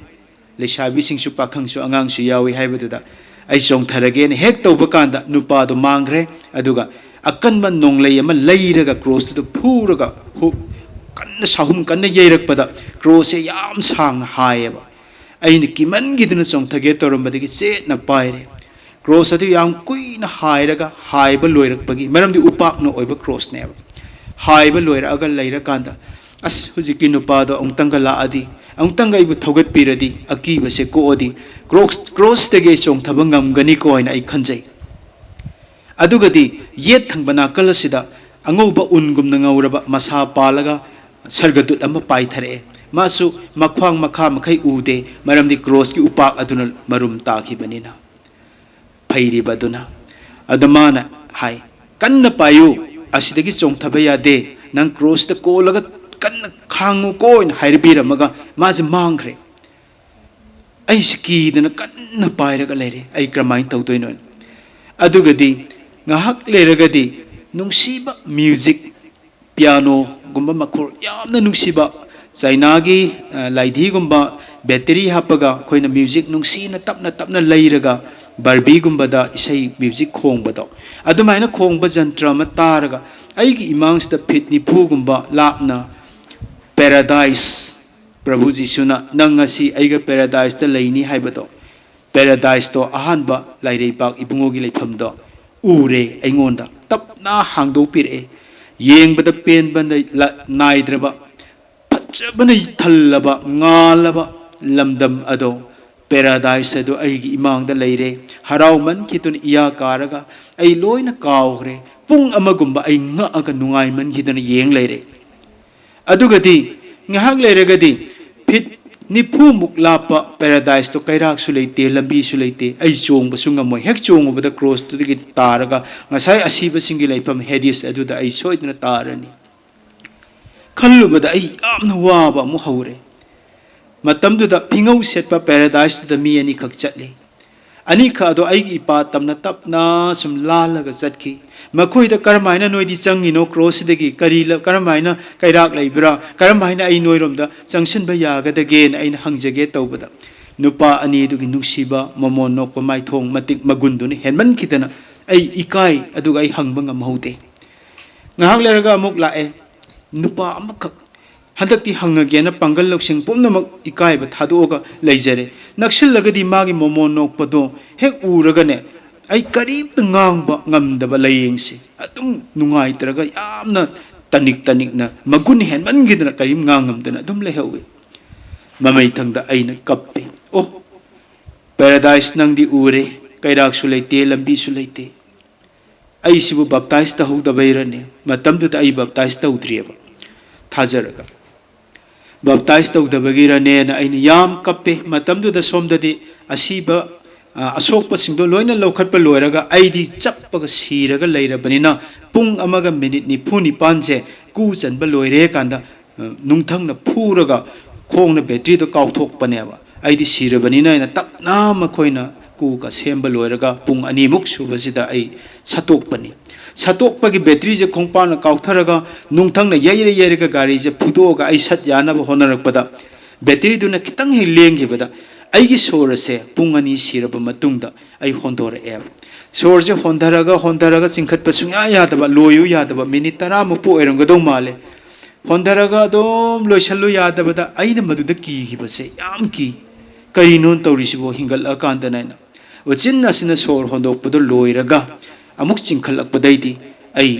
ꯂꯩꯁꯥꯕꯤꯁꯤꯡꯁꯨ ꯄꯥꯈꯪꯁꯨ ꯑꯉꯥꯡꯁꯨ ꯌꯥꯎꯏ ꯍꯥꯏꯕꯗꯨꯗ ꯑꯩ ꯆꯣꯡꯊꯔꯒꯦꯅ ꯍꯦꯛ ꯇꯧꯕ ꯀꯥꯟꯗ ꯅꯨꯄꯥꯗꯣ ꯃꯥꯡꯈ꯭ꯔꯦ꯫ ꯑꯗꯨꯒ ꯑꯀꯟꯕ ꯅꯣꯡꯂꯩ ꯑꯃ ꯂꯩꯔꯒ ꯀ꯭ꯔꯣꯁꯇꯨꯗ ꯐꯨꯔꯒ ꯍꯨꯛ ꯀꯟꯅ ꯁꯥꯍꯨꯝ ꯀꯟꯅ ꯌꯩꯔꯛꯄꯗ ꯀ꯭ꯔꯣꯁꯁꯦ ꯌꯥꯝ ꯁꯥꯡꯅ ꯍꯥꯏꯌꯦꯕ꯫ ꯑꯩꯅ ꯀꯤꯃꯟꯈꯤꯗꯨꯅ ꯆꯣꯡꯊꯒꯦ ꯇꯧꯔꯝꯕꯗꯒꯤ ꯆꯦꯠꯅ ꯄꯥꯏꯔꯦ꯫ ꯀ꯭ꯔꯣꯁ ꯑꯗꯨ ꯌꯥꯝ ꯀꯨꯏꯅ ꯍꯥꯏꯔꯒ ꯍꯥꯏꯕ ꯂꯣꯏꯔꯛꯄꯒꯤ, ꯃꯔꯝꯗꯤ ꯎꯄꯥꯛꯅ ꯑꯣꯏꯕ ꯀ꯭ꯔꯣꯁꯅꯦꯕ, ꯍꯥꯏꯕ ꯂꯣꯏꯔꯛꯑꯒ ꯂꯩꯔꯀꯥꯟꯗ, "ꯑꯁ, ꯍꯧꯖꯤꯛꯀꯤ ꯅꯨꯄꯥꯗꯣ ꯑꯃꯨꯛꯇꯪꯒ ꯂꯥꯛꯑꯗꯤ, ꯑꯃꯨꯛꯇꯪꯒ ꯑꯩꯕꯨ ꯊꯧꯒꯠꯄꯤꯔꯗꯤ, ꯑꯀꯤꯕꯁꯦ ꯀꯣꯛꯑꯗꯤ, ꯀ꯭ꯔꯣꯁ ꯀ꯭ꯔꯣꯁꯇꯒꯤ ꯑꯩ ꯆꯣꯡꯊꯕ ꯉꯝꯒꯅꯤꯀꯣ ꯍꯥꯏꯅ ꯑꯩ ꯈꯟꯖꯩ꯫ ꯑꯗꯨꯒꯗꯤ ꯌꯦꯠ ꯊꯪꯕ ꯅꯥꯀꯜ ꯑꯁꯤꯗ ꯑꯉꯧꯕ ꯎꯟꯒꯨꯝꯅ ꯉꯧꯔꯕ ꯃꯁꯥ ꯄꯥꯜꯂꯒ ꯁꯔꯒꯗꯨꯠ ꯑꯃ ꯄꯥꯏꯊꯔꯛꯑꯦ꯫ ꯃꯥꯁꯨ ꯃꯈ꯭ꯋꯥꯡ ꯃꯈꯥ ꯃꯈꯩ ꯎꯗꯦ, ꯃꯔꯝꯗꯤ ꯀ꯭ꯔꯣꯁꯀꯤ ꯎꯄꯥꯛ ꯑꯗꯨꯅ ꯃꯔꯨꯝ ꯇꯥꯈꯤꯕꯅꯤꯅ꯫ ꯐꯩꯔꯤꯕ ꯑꯗꯨꯅ꯫ ꯑꯗ ꯃꯥꯅ ꯍꯥꯏ, "ꯀꯟꯅ ꯄꯥꯏꯌꯨ, ꯑꯁꯤꯗꯒꯤ ꯆꯣꯡꯊꯕ ꯌꯥꯗꯦ, ꯅꯪ ꯀ꯭ꯔꯣꯁꯇ ꯀꯣꯜꯂꯒ ꯀꯟꯅ ꯈꯥꯡꯉꯨꯀꯣ" ꯍꯥꯏꯅ ꯍꯥꯏꯔꯕꯤꯔꯝꯃꯒ ꯃꯥꯁꯦ ꯃꯥꯡꯈ꯭ꯔꯦ꯫ ꯑꯩꯁꯦ ꯀꯤꯗꯅ ꯀꯟꯅ ꯄꯥꯏꯔꯒ ꯂꯩꯔꯦ꯫ ꯑꯩ ꯀꯔꯝꯍꯥꯏꯅ ꯇꯧꯗꯣꯏꯅꯣ? ꯑꯗꯨꯒꯗꯤ ꯉꯥꯏꯍꯥꯛ ꯂꯩꯔꯒꯗꯤ ꯅꯨꯡꯁꯤꯕ ꯃ꯭ꯌꯨꯖꯤꯛ, ꯄꯤꯌꯥꯅꯣꯒꯨꯝꯕ ꯃꯈꯣꯜ ꯌꯥꯝꯅ ꯅꯨꯡꯁꯤꯕ, ꯆꯥꯏꯅꯥꯒꯤ, ꯑ, ꯂꯥꯏꯙꯤꯒꯨꯝꯕ ꯕꯦꯇꯔꯤ ꯍꯥꯞꯄꯒ ꯑꯩꯈꯣꯏꯅ ꯃ꯭ꯌꯨꯖꯤꯛ ꯅꯨꯡꯁꯤꯅ ꯇꯞꯅ ꯇꯞꯅ ꯂꯩꯔꯒ, ꯕꯥꯔꯕꯤꯒꯨꯝꯕꯗ ꯏꯁꯩ ꯃ꯭ꯌꯨꯖꯤꯛ ꯈꯣꯡꯕꯗꯣ, ꯑꯗꯨꯃꯥꯏꯅ ꯈꯣꯡꯕ ꯖꯟꯇ꯭ꯔ ꯑꯃ ꯇꯥꯔꯒ ꯑꯩꯒꯤ ꯏꯃꯥꯡꯁꯤꯗ ꯐꯤꯠ ꯅꯤꯐꯨꯒꯨꯝꯕ ꯂꯥꯞꯅ ꯄꯦꯔꯥꯗꯥꯏꯁ, ꯄ꯭ꯔꯚꯨ ꯖꯤꯁꯨꯅ "ꯅꯪ ꯉꯁꯤ ꯑꯩꯒ ꯄꯦꯔꯥꯗꯥꯏꯁꯇ ꯂꯩꯅꯤ" ꯍꯥꯏꯕꯗꯣ, ꯄꯦꯔꯥꯗꯥꯏꯁꯇꯣ, ꯑꯍꯥꯟꯕ ꯂꯥꯏꯔꯩꯕꯥꯛ ꯏꯕꯨꯡꯉꯣꯒꯤ ꯂꯩꯐꯝꯗꯣ ꯎꯔꯦ꯫ ꯑꯩꯉꯣꯟꯗ ꯇꯞꯅ ꯍꯥꯡꯗꯣꯛꯄꯤꯔꯛꯑꯦ꯫ ꯌꯦꯡꯕꯗ ꯄꯦꯟꯕ ꯅ-, ꯂ-, ꯅꯥꯏꯗ꯭ꯔꯕ, ꯐꯖꯕꯅ ꯊꯜꯂꯕ, ꯉꯥꯜꯂꯕ ꯂꯝꯗꯝ ꯑꯗꯣ, ꯄꯦꯔꯥꯗꯥꯏꯁ ꯑꯗꯨ ꯑꯩꯒꯤ ꯏꯃꯥꯡꯗ ꯂꯩꯔꯦ꯫ ꯍꯔꯥꯎꯃꯟꯈꯤꯗꯨꯅ ꯏꯌꯥ ꯀꯥꯔꯒ ꯑꯩ ꯂꯣꯏꯅ ꯀꯥꯎꯈ꯭ꯔꯦ꯫ ꯄꯨꯡ ꯑꯃꯒꯨꯝꯕ ꯑꯩ ꯉꯛꯑꯒ ꯅꯨꯡꯉꯥꯏꯃꯟꯈꯤꯗꯅ ꯌꯦꯡ ꯂꯩꯔꯦ꯫ ꯑꯗꯨꯒꯗꯤ ꯉꯥꯏꯍꯥꯛ ꯂꯩꯔꯒꯗꯤ ꯐꯤꯠ ꯅꯤꯐꯨꯃꯨꯛ ꯂꯥꯞꯄ ꯄꯦꯔꯥꯗꯥꯏꯁꯇꯣ ꯀꯩꯔꯥꯛꯁꯨ ꯂꯩꯇꯦ, ꯂꯝꯕꯤꯁꯨ ꯂꯩꯇꯦ꯫ ꯑꯩ ꯆꯣꯡꯕꯁꯨ ꯉꯝꯃꯣꯏ꯫ ꯍꯦꯛ ꯆꯣꯡꯉꯨꯕꯗ ꯀ꯭ꯔꯣꯁꯇꯨꯗꯒꯤ ꯇꯥꯔꯒ ꯉꯁꯥꯏ ꯑꯁꯤꯕꯁꯤꯡꯒꯤ ꯂꯩꯐꯝ ꯍꯦꯗꯤꯁ ꯑꯗꯨꯗ ꯑꯩ ꯁꯣꯏꯗꯅ ꯇꯥꯔꯅꯤ꯫ ꯈꯜꯂꯨꯕꯗ ꯑꯩ ꯌꯥꯝꯅ ꯋꯥꯕ ꯑꯃꯨꯛ ꯍꯧꯔꯦ꯫ ꯃꯇꯝꯗꯨꯗ ꯐꯤꯉꯧ ꯁꯦꯠꯄ ꯄꯦꯔꯥꯗꯥꯏꯁꯇꯨꯗ ꯃꯤ ꯑꯅꯤꯈꯛ ꯆꯠꯂꯤ꯫ ꯑꯅꯤꯈꯛ ꯑꯗꯣ ꯑꯩꯒꯤ ꯏꯄꯥ ꯇꯝꯅ ꯇꯞꯅ ꯁꯨꯝ ꯂꯥꯜꯂꯒ ꯆꯠꯈꯤ꯫ ꯃꯈꯣꯏꯗ "ꯀꯔꯝꯍꯥꯏꯅ ꯅꯣꯏꯗꯤ ꯆꯪꯉꯤꯅꯣ ꯀ꯭ꯔꯣꯁꯁꯤꯗꯒꯤ? ꯀꯔꯤ ꯂ-, ꯀꯔꯝꯍꯥꯏꯅ ꯀꯩꯔꯥꯛ ꯂꯩꯕ꯭ꯔꯥ? ꯀꯔꯝꯍꯥꯏꯅ ꯑꯩ ꯅꯣꯏꯔꯣꯝꯗ ꯆꯪꯁꯤꯟꯕ ꯌꯥꯒꯗꯒꯦꯅ?" ꯑꯩꯅ ꯍꯪꯖꯒꯦ ꯇꯧꯕꯗ, ꯅꯨꯄꯥ ꯑꯅꯤꯗꯨꯒꯤ ꯅꯨꯡꯁꯤꯕ, ꯃꯃꯣꯟ ꯅꯣꯛꯄ ꯃꯥꯏꯊꯣꯡ ꯃꯇꯤꯛ ꯃꯒꯨꯟꯗꯨꯅ ꯍꯦꯟꯃꯟꯈꯤꯗꯅ ꯑꯩ ꯏꯀꯥꯏ, ꯑꯗꯨꯒ ꯑꯩ ꯍꯪꯕ ꯉꯝꯍꯧꯗꯦ꯫ ꯉꯥꯏꯍꯥꯛ ꯂꯩꯔꯒ ꯑꯃꯨꯛ ꯂꯥꯛꯑꯦ꯫ ꯅꯨꯄꯥ ꯑꯃꯈꯛ꯫ ꯍꯟꯗꯛꯇꯤ ꯍꯪꯉꯒꯦꯅ ꯄꯥꯡꯒꯜ ꯂꯧꯁꯤꯡ ꯄꯨꯝꯅꯃꯛ ꯏꯀꯥꯏꯕ ꯊꯥꯗꯣꯛꯑꯒ ꯂꯩꯖꯔꯦ꯫ ꯅꯛꯁꯤꯜꯂꯒꯗꯤ ꯃꯥꯒꯤ ꯃꯃꯣꯟ ꯅꯣꯛꯄꯗꯣ ꯍꯦꯛ ꯎꯔꯒꯅꯦ, ꯑꯩ ꯀꯔꯤꯝꯇ ꯉꯥꯡꯕ ꯉꯝꯗꯕ ꯂꯥꯏꯌꯦꯡꯁꯤ꯫ ꯑꯗꯨꯝ ꯅꯨꯡꯉꯥꯏꯇ꯭ꯔꯒ ꯌꯥꯝꯅ ꯇꯅꯤꯛ ꯇꯅꯤꯛꯅ, ꯃꯒꯨꯟ ꯍꯦꯟꯃꯟꯈꯤꯗꯅ ꯀꯔꯤꯝ ꯉꯥꯡꯉꯝꯗꯅ ꯑꯗꯨꯝ ꯂꯩꯍꯧꯏ꯫ ꯃꯃꯩꯊꯪꯗ ꯑꯩꯅ ꯀꯞꯄꯦ꯫ ꯑꯣ, ꯄꯦꯔꯥꯗꯥꯏꯁ ꯅꯪꯗꯤ ꯎꯔꯦ, ꯀꯩꯔꯥꯛꯁꯨ ꯂꯩꯇꯦ, ꯂꯝꯕꯤꯁꯨ ꯂꯩꯇꯦ꯫ ꯑꯩꯁꯤꯕꯨ ꯕꯥꯞꯇꯥꯏꯁ ꯇꯧꯍꯧꯗꯕꯩꯔꯅꯦ? ꯃꯇꯝꯗꯨꯗ ꯑꯩ ꯕꯥꯞꯇꯥꯏꯁ ꯇꯧꯗ꯭ꯔꯤꯑꯕ, ꯊꯥꯖꯔꯒ꯫ ꯕꯥꯞꯇꯥꯏꯁ ꯇꯧꯗꯕꯒꯤꯔꯅꯦꯅ ꯑꯩꯅ ꯌꯥꯝ ꯀꯞꯄꯦ꯫ ꯃꯇꯝꯗꯨꯗ ꯁꯣꯝꯗꯗꯤ ꯑꯁꯤꯕ, ꯑ, ꯑꯁꯣꯛꯄꯁꯤꯡꯗꯣ ꯂꯣꯏꯅ ꯂꯧꯈꯠꯄ ꯂꯣꯏꯔꯒ ꯑꯩꯗꯤ ꯆꯞꯄꯒ ꯁꯤꯔꯒ ꯂꯩꯔꯕꯅꯤꯅ ꯄꯨꯡ ꯑꯃꯒ ꯃꯤꯅꯤꯠ ꯅꯤꯐꯨ ꯅꯤꯄꯥꯟꯁꯦ ꯀꯨ ꯆꯟꯕ ꯂꯣꯏꯔꯦ ꯀꯥꯟꯗ, ꯑ, ꯅꯨꯡꯊꯪꯅ ꯐꯨꯔꯒ ꯈꯣꯡꯅ ꯕꯦꯇ꯭ꯔꯤꯗꯣ ꯀꯥꯎꯊꯣꯛꯄꯅꯦꯕ꯫ ꯑꯩꯗꯤ ꯁꯤꯔꯕꯅꯤꯅ ꯑꯩꯅ ꯇꯞꯅ ꯃꯈꯣꯏꯅ ꯀꯨꯒ ꯁꯦꯝꯕ ꯂꯣꯏꯔꯒ ꯄꯨꯡ ꯑꯅꯤꯃꯨꯛ ꯁꯨꯕꯁꯤꯗ ꯑꯩ ꯁꯠꯇꯣꯛꯄꯅꯤ꯫ ꯁꯠꯇꯣꯛꯄꯒꯤ ꯕꯦꯇ꯭ꯔꯤꯁꯦ ꯈꯣꯡꯄꯥꯛꯅ ꯀꯥꯎꯊꯔꯒ ꯅꯨꯡꯊꯪꯅ ꯌꯩꯔ ꯌꯩꯔꯒ ꯒꯥꯔꯤꯁꯦ ꯐꯨꯗꯣꯛꯑꯒ ꯑꯩ ꯁꯠ ꯌꯥꯅꯕ ꯍꯣꯠꯅꯔꯛꯄꯗ ꯕꯦꯇ꯭ꯔꯤꯗꯨꯅ ꯈꯤꯇꯪ ꯍꯦꯛ ꯂꯦꯡꯈꯤꯕꯗ ꯑꯩꯒꯤ ꯁꯣꯔ ꯑꯁꯦ ꯄꯨꯡ ꯑꯅꯤ ꯁꯤꯔꯕ ꯃꯇꯨꯡꯗ ꯑꯩ ꯍꯣꯟꯗꯣꯔꯛꯑꯦꯕ꯫ ꯁꯣꯔꯁꯦ ꯍꯣꯟꯊꯔꯒ ꯍꯣꯟꯊꯔꯒ ꯆꯤꯡꯈꯠꯄ ꯁꯨꯡꯌꯥ ꯌꯥꯗꯕ, ꯂꯣꯏꯌꯨ ꯌꯥꯗꯕ, ꯃꯤꯅꯤꯠ ꯇꯔꯥꯃꯨꯛꯄꯨ ꯑꯣꯏꯔꯝꯒꯗꯧ ꯃꯥꯜꯂꯦ꯫ ꯍꯣꯟꯊꯔꯒ ꯑꯗꯨꯝ ꯂꯣꯏꯁꯜꯂꯨ ꯌꯥꯗꯕꯗ ꯑꯩꯅ ꯃꯗꯨꯗ ꯀꯤꯈꯤꯕꯁꯦ ꯌꯥꯝ ꯀꯤ꯫ ꯀꯔꯤꯅꯣ ꯇꯧꯔꯤꯁꯤꯕꯣ? ꯍꯤꯡꯒꯠꯂꯛꯑꯀꯥꯟꯗꯅ ꯑꯩꯅ ꯎꯆꯤꯟ ꯅꯥꯆꯤꯟꯅ ꯁꯣꯔ ꯍꯣꯟꯗꯣꯛꯄꯗꯣ ꯂꯣꯏꯔꯒ ꯑꯃꯨꯛ ꯆꯤꯡꯈꯠꯂꯛꯄꯗꯩꯗꯤ ꯑꯩ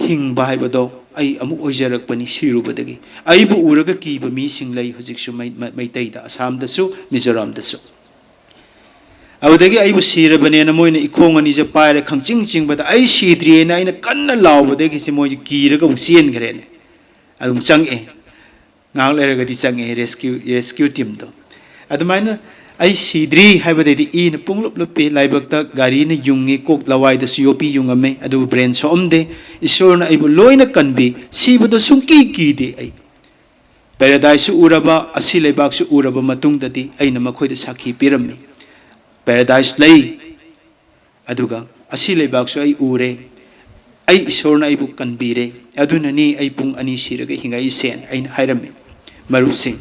ꯍꯤꯡꯕ ꯍꯥꯏꯕꯗꯣ ꯑꯩ ꯑꯃꯨꯛ ꯑꯣꯏꯖꯔꯛꯄꯅꯤ ꯁꯤꯔꯨꯕꯗꯒꯤ꯫ ꯑꯩꯕꯨ ꯎꯔꯒ ꯀꯤꯕ ꯃꯤꯁꯤꯡ ꯂꯩ ꯍꯧꯖꯤꯛꯁꯨ ꯃꯩ-, ꯃꯩ-, ꯃꯩꯇꯩꯗ, ꯑꯁꯥꯝꯗꯁꯨ, ꯃꯤꯖꯣꯔꯥꯝꯗꯁꯨ꯫ ꯑꯗꯨꯗꯒꯤ ꯑꯩꯕꯨ ꯁꯤꯔꯕꯅꯦꯅ ꯃꯣꯏꯅ ꯏꯈꯣꯡ ꯑꯅꯤꯁꯦ ꯄꯥꯏꯔ ꯈꯪꯆꯤꯡ ꯆꯤꯡꯕꯗ ꯑꯩ ꯁꯤꯗ꯭ꯔꯤꯑꯅ ꯑꯩꯅ ꯀꯟꯅ ꯂꯥꯎꯕꯗꯒꯤꯁꯦ ꯃꯣꯏꯁꯦ ꯀꯤꯔꯒ ꯑꯃꯨꯛ ꯆꯦꯟꯈ꯭ꯔꯦꯅꯦ꯫ ꯑꯗꯨꯝ ꯆꯪꯉꯛꯑꯦ꯫ ꯉꯥꯏꯍꯥꯛ ꯂꯩꯔꯒꯗꯤ ꯆꯪꯉꯛꯑꯦ rescue, rescue teamꯗꯣ꯫ ꯑꯗꯨꯃꯥꯏꯅ ꯑꯩ ꯁꯤꯗ꯭ꯔꯤ ꯍꯥꯏꯕꯗꯩꯗꯤ ꯏꯅ ꯄꯨꯡꯂꯨꯞ ꯂꯨꯞꯄꯤ, ꯂꯥꯏꯕꯛꯇ ꯒꯥꯔꯤꯅ ꯌꯨꯡꯉꯤ, ꯀꯣꯛ ꯂꯋꯥꯏꯗꯁꯨ ꯌꯣꯠꯄꯤ ꯌꯨꯡꯉꯝꯃꯦ, ꯑꯗꯨꯕꯨ brain ꯁꯣꯛꯑꯝꯗꯦ꯫ ꯏꯁꯣꯔꯅ ꯑꯩꯕꯨ ꯂꯣꯏꯅ ꯀꯟꯕꯤ, ꯁꯤꯕꯗꯣ ꯁꯨꯡꯀꯤ ꯀꯤꯗꯦ ꯑꯩ꯫ ꯄꯦꯔꯥꯗꯥꯏꯁꯁꯨ ꯎꯔꯕ, ꯑꯁꯤ ꯂꯩꯕꯥꯛꯁꯨ ꯎꯔꯕ ꯃꯇꯨꯡꯗꯗꯤ ꯑꯩꯅ ꯃꯈꯣꯏꯗ ꯁꯥꯈꯤ ꯄꯤꯔꯝꯃꯤ꯫ ꯄꯦꯔꯥꯗꯥꯏꯁ ꯂꯩ, ꯑꯗꯨꯒ ꯑꯁꯤ ꯂꯩꯕꯥꯛꯁꯨ ꯑꯩ ꯎꯔꯦ, ꯑꯩ ꯏꯁꯣꯔꯅ ꯑꯩꯕꯨ ꯀꯟꯕꯤꯔꯦ, ꯑꯗꯨꯅꯅꯤ ꯑꯩ ꯄꯨꯡ ꯑꯅꯤ ꯁꯤꯔꯒ ꯍꯤꯡꯉꯛꯏꯁꯦꯅ ꯑꯩꯅ ꯍꯥꯏꯔꯝꯃꯤ꯫ ꯃꯔꯨꯞꯁꯤꯡ,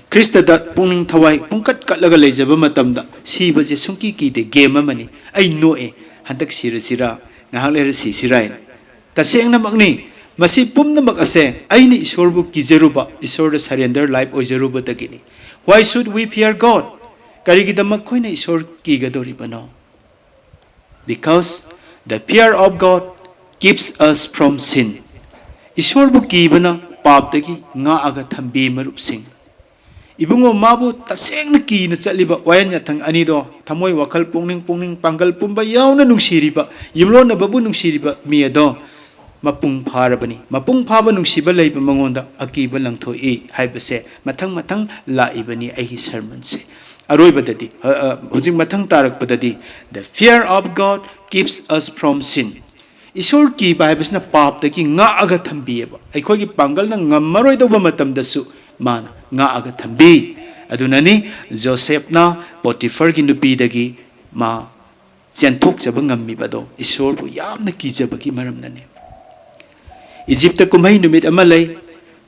ꯈ꯭ꯔꯤꯁꯇꯗ ꯄꯨꯛꯅꯤꯡ ꯊꯋꯥꯏ ꯄꯨꯡꯀꯠ ꯀꯠꯂꯒ ꯂꯩꯖꯕ ꯃꯇꯝꯗ ꯁꯤꯕꯁꯦ ꯁꯨꯡꯀꯤ ꯀꯤꯗꯦ, game ꯑꯃꯅꯤ꯫ ꯑꯩ ꯅꯣꯛꯑꯦ, ꯍꯟꯗꯛ ꯁꯤꯔꯁꯤꯔꯥ, ꯉꯥꯏꯍꯥꯛ ꯂꯩꯔ ꯁꯤꯁꯤꯔꯥ ꯍꯥꯏꯅ꯫ ꯇꯁꯦꯡꯅꯃꯛꯅꯤ, ꯃꯁꯤ ꯄꯨꯝꯅꯃꯛ ꯑꯁꯦ ꯑꯩꯅ ꯏꯁꯣꯔꯕꯨ ꯀꯤꯖꯔꯨꯕ, ꯏꯁꯣꯔꯗ surrender life ꯑꯣꯏꯖꯔꯨꯕꯗꯒꯤꯅꯤ꯫ Why should we fear God? ꯀꯔꯤꯒꯤꯗꯃꯛ ꯑꯩꯈꯣꯏꯅ ꯏꯁꯣꯔ ꯀꯤꯒꯗꯧꯔꯤꯕꯅꯣ? Because the fear of God keeps us from sin. ꯏꯁꯣꯔꯕꯨ ꯀꯤꯕꯅ ꯄꯥꯞꯇꯒꯤ ꯉꯥꯛꯑꯒ ꯊꯝꯕꯤ, ꯃꯔꯨꯞꯁꯤꯡ꯫ ꯏꯕꯨꯡꯉꯣ ꯃꯥꯕꯨ ꯇꯁꯦꯡꯅ ꯀꯤꯅ ꯆꯠꯂꯤꯕ ꯋꯥꯌꯦꯜ ꯌꯥꯊꯪ ꯑꯅꯤꯗꯣ, ꯊꯃꯣꯏ, ꯋꯥꯈꯜ, ꯄꯨꯛꯅꯤꯡ, ꯄꯨꯛꯅꯤꯡ, ꯄꯥꯡꯒꯜ ꯄꯨꯝꯕ ꯌꯥꯎꯅ ꯅꯨꯡꯁꯤꯔꯤꯕ, ꯌꯨꯝꯂꯣꯟꯅꯕꯕꯨ ꯅꯨꯡꯁꯤꯔꯤꯕ ꯃꯤ ꯑꯗꯣ ꯃꯄꯨꯡ ꯐꯥꯔꯕꯅꯤ꯫ ꯃꯄꯨꯡ ꯐꯥꯕ ꯅꯨꯡꯁꯤꯕ ꯂꯩꯕ ꯃꯉꯣꯟꯗ ꯑꯀꯤꯕ ꯂꯪꯊꯣꯛꯏ ꯍꯥꯏꯕꯁꯦ ꯃꯊꯪ ꯃꯊꯪ ꯂꯥꯛꯏꯕꯅꯤ ꯑꯩꯒꯤ sermonꯁꯦ꯫ ꯑꯔꯣꯏꯕꯗꯗꯤ, ꯑ, ꯑ, ꯍꯧꯖꯤꯛ ꯃꯊꯪ ꯇꯥꯔꯛꯄꯗꯗꯤ, "The fear of God keeps us from sin." ꯏꯁꯣꯔ ꯀꯤꯕ ꯍꯥꯏꯕꯁꯤꯅ ꯄꯥꯞꯇꯒꯤ ꯉꯥꯛꯑꯒ ꯊꯝꯕꯤꯌꯦꯕ꯫ ꯑꯩꯈꯣꯏꯒꯤ ꯄꯥꯡꯒꯜꯅ ꯉꯝꯃꯔꯣꯏꯗꯧꯕ ꯃꯇꯝꯗꯁꯨ ꯃꯥꯅ ꯉꯥꯛꯑꯒ ꯊꯝꯕꯤ꯫ ꯑꯗꯨꯅꯅꯤ ꯖꯣꯁꯦꯐꯅ ꯄꯣꯇꯤꯐꯔꯒꯤ ꯅꯨꯄꯤꯗꯒꯤ ꯃꯥ ꯆꯦꯟꯊꯣꯛꯆꯕ ꯉꯝꯃꯤꯕꯗꯣ ꯏꯁꯣꯔꯕꯨ ꯌꯥꯝꯅ ꯀꯤꯖꯕꯒꯤ ꯃꯔꯝꯅꯅꯤ꯫ ꯏꯖꯤꯞꯇ ꯀꯨꯝꯍꯩ ꯅꯨꯃꯤꯠ ꯑꯃ ꯂꯩ꯫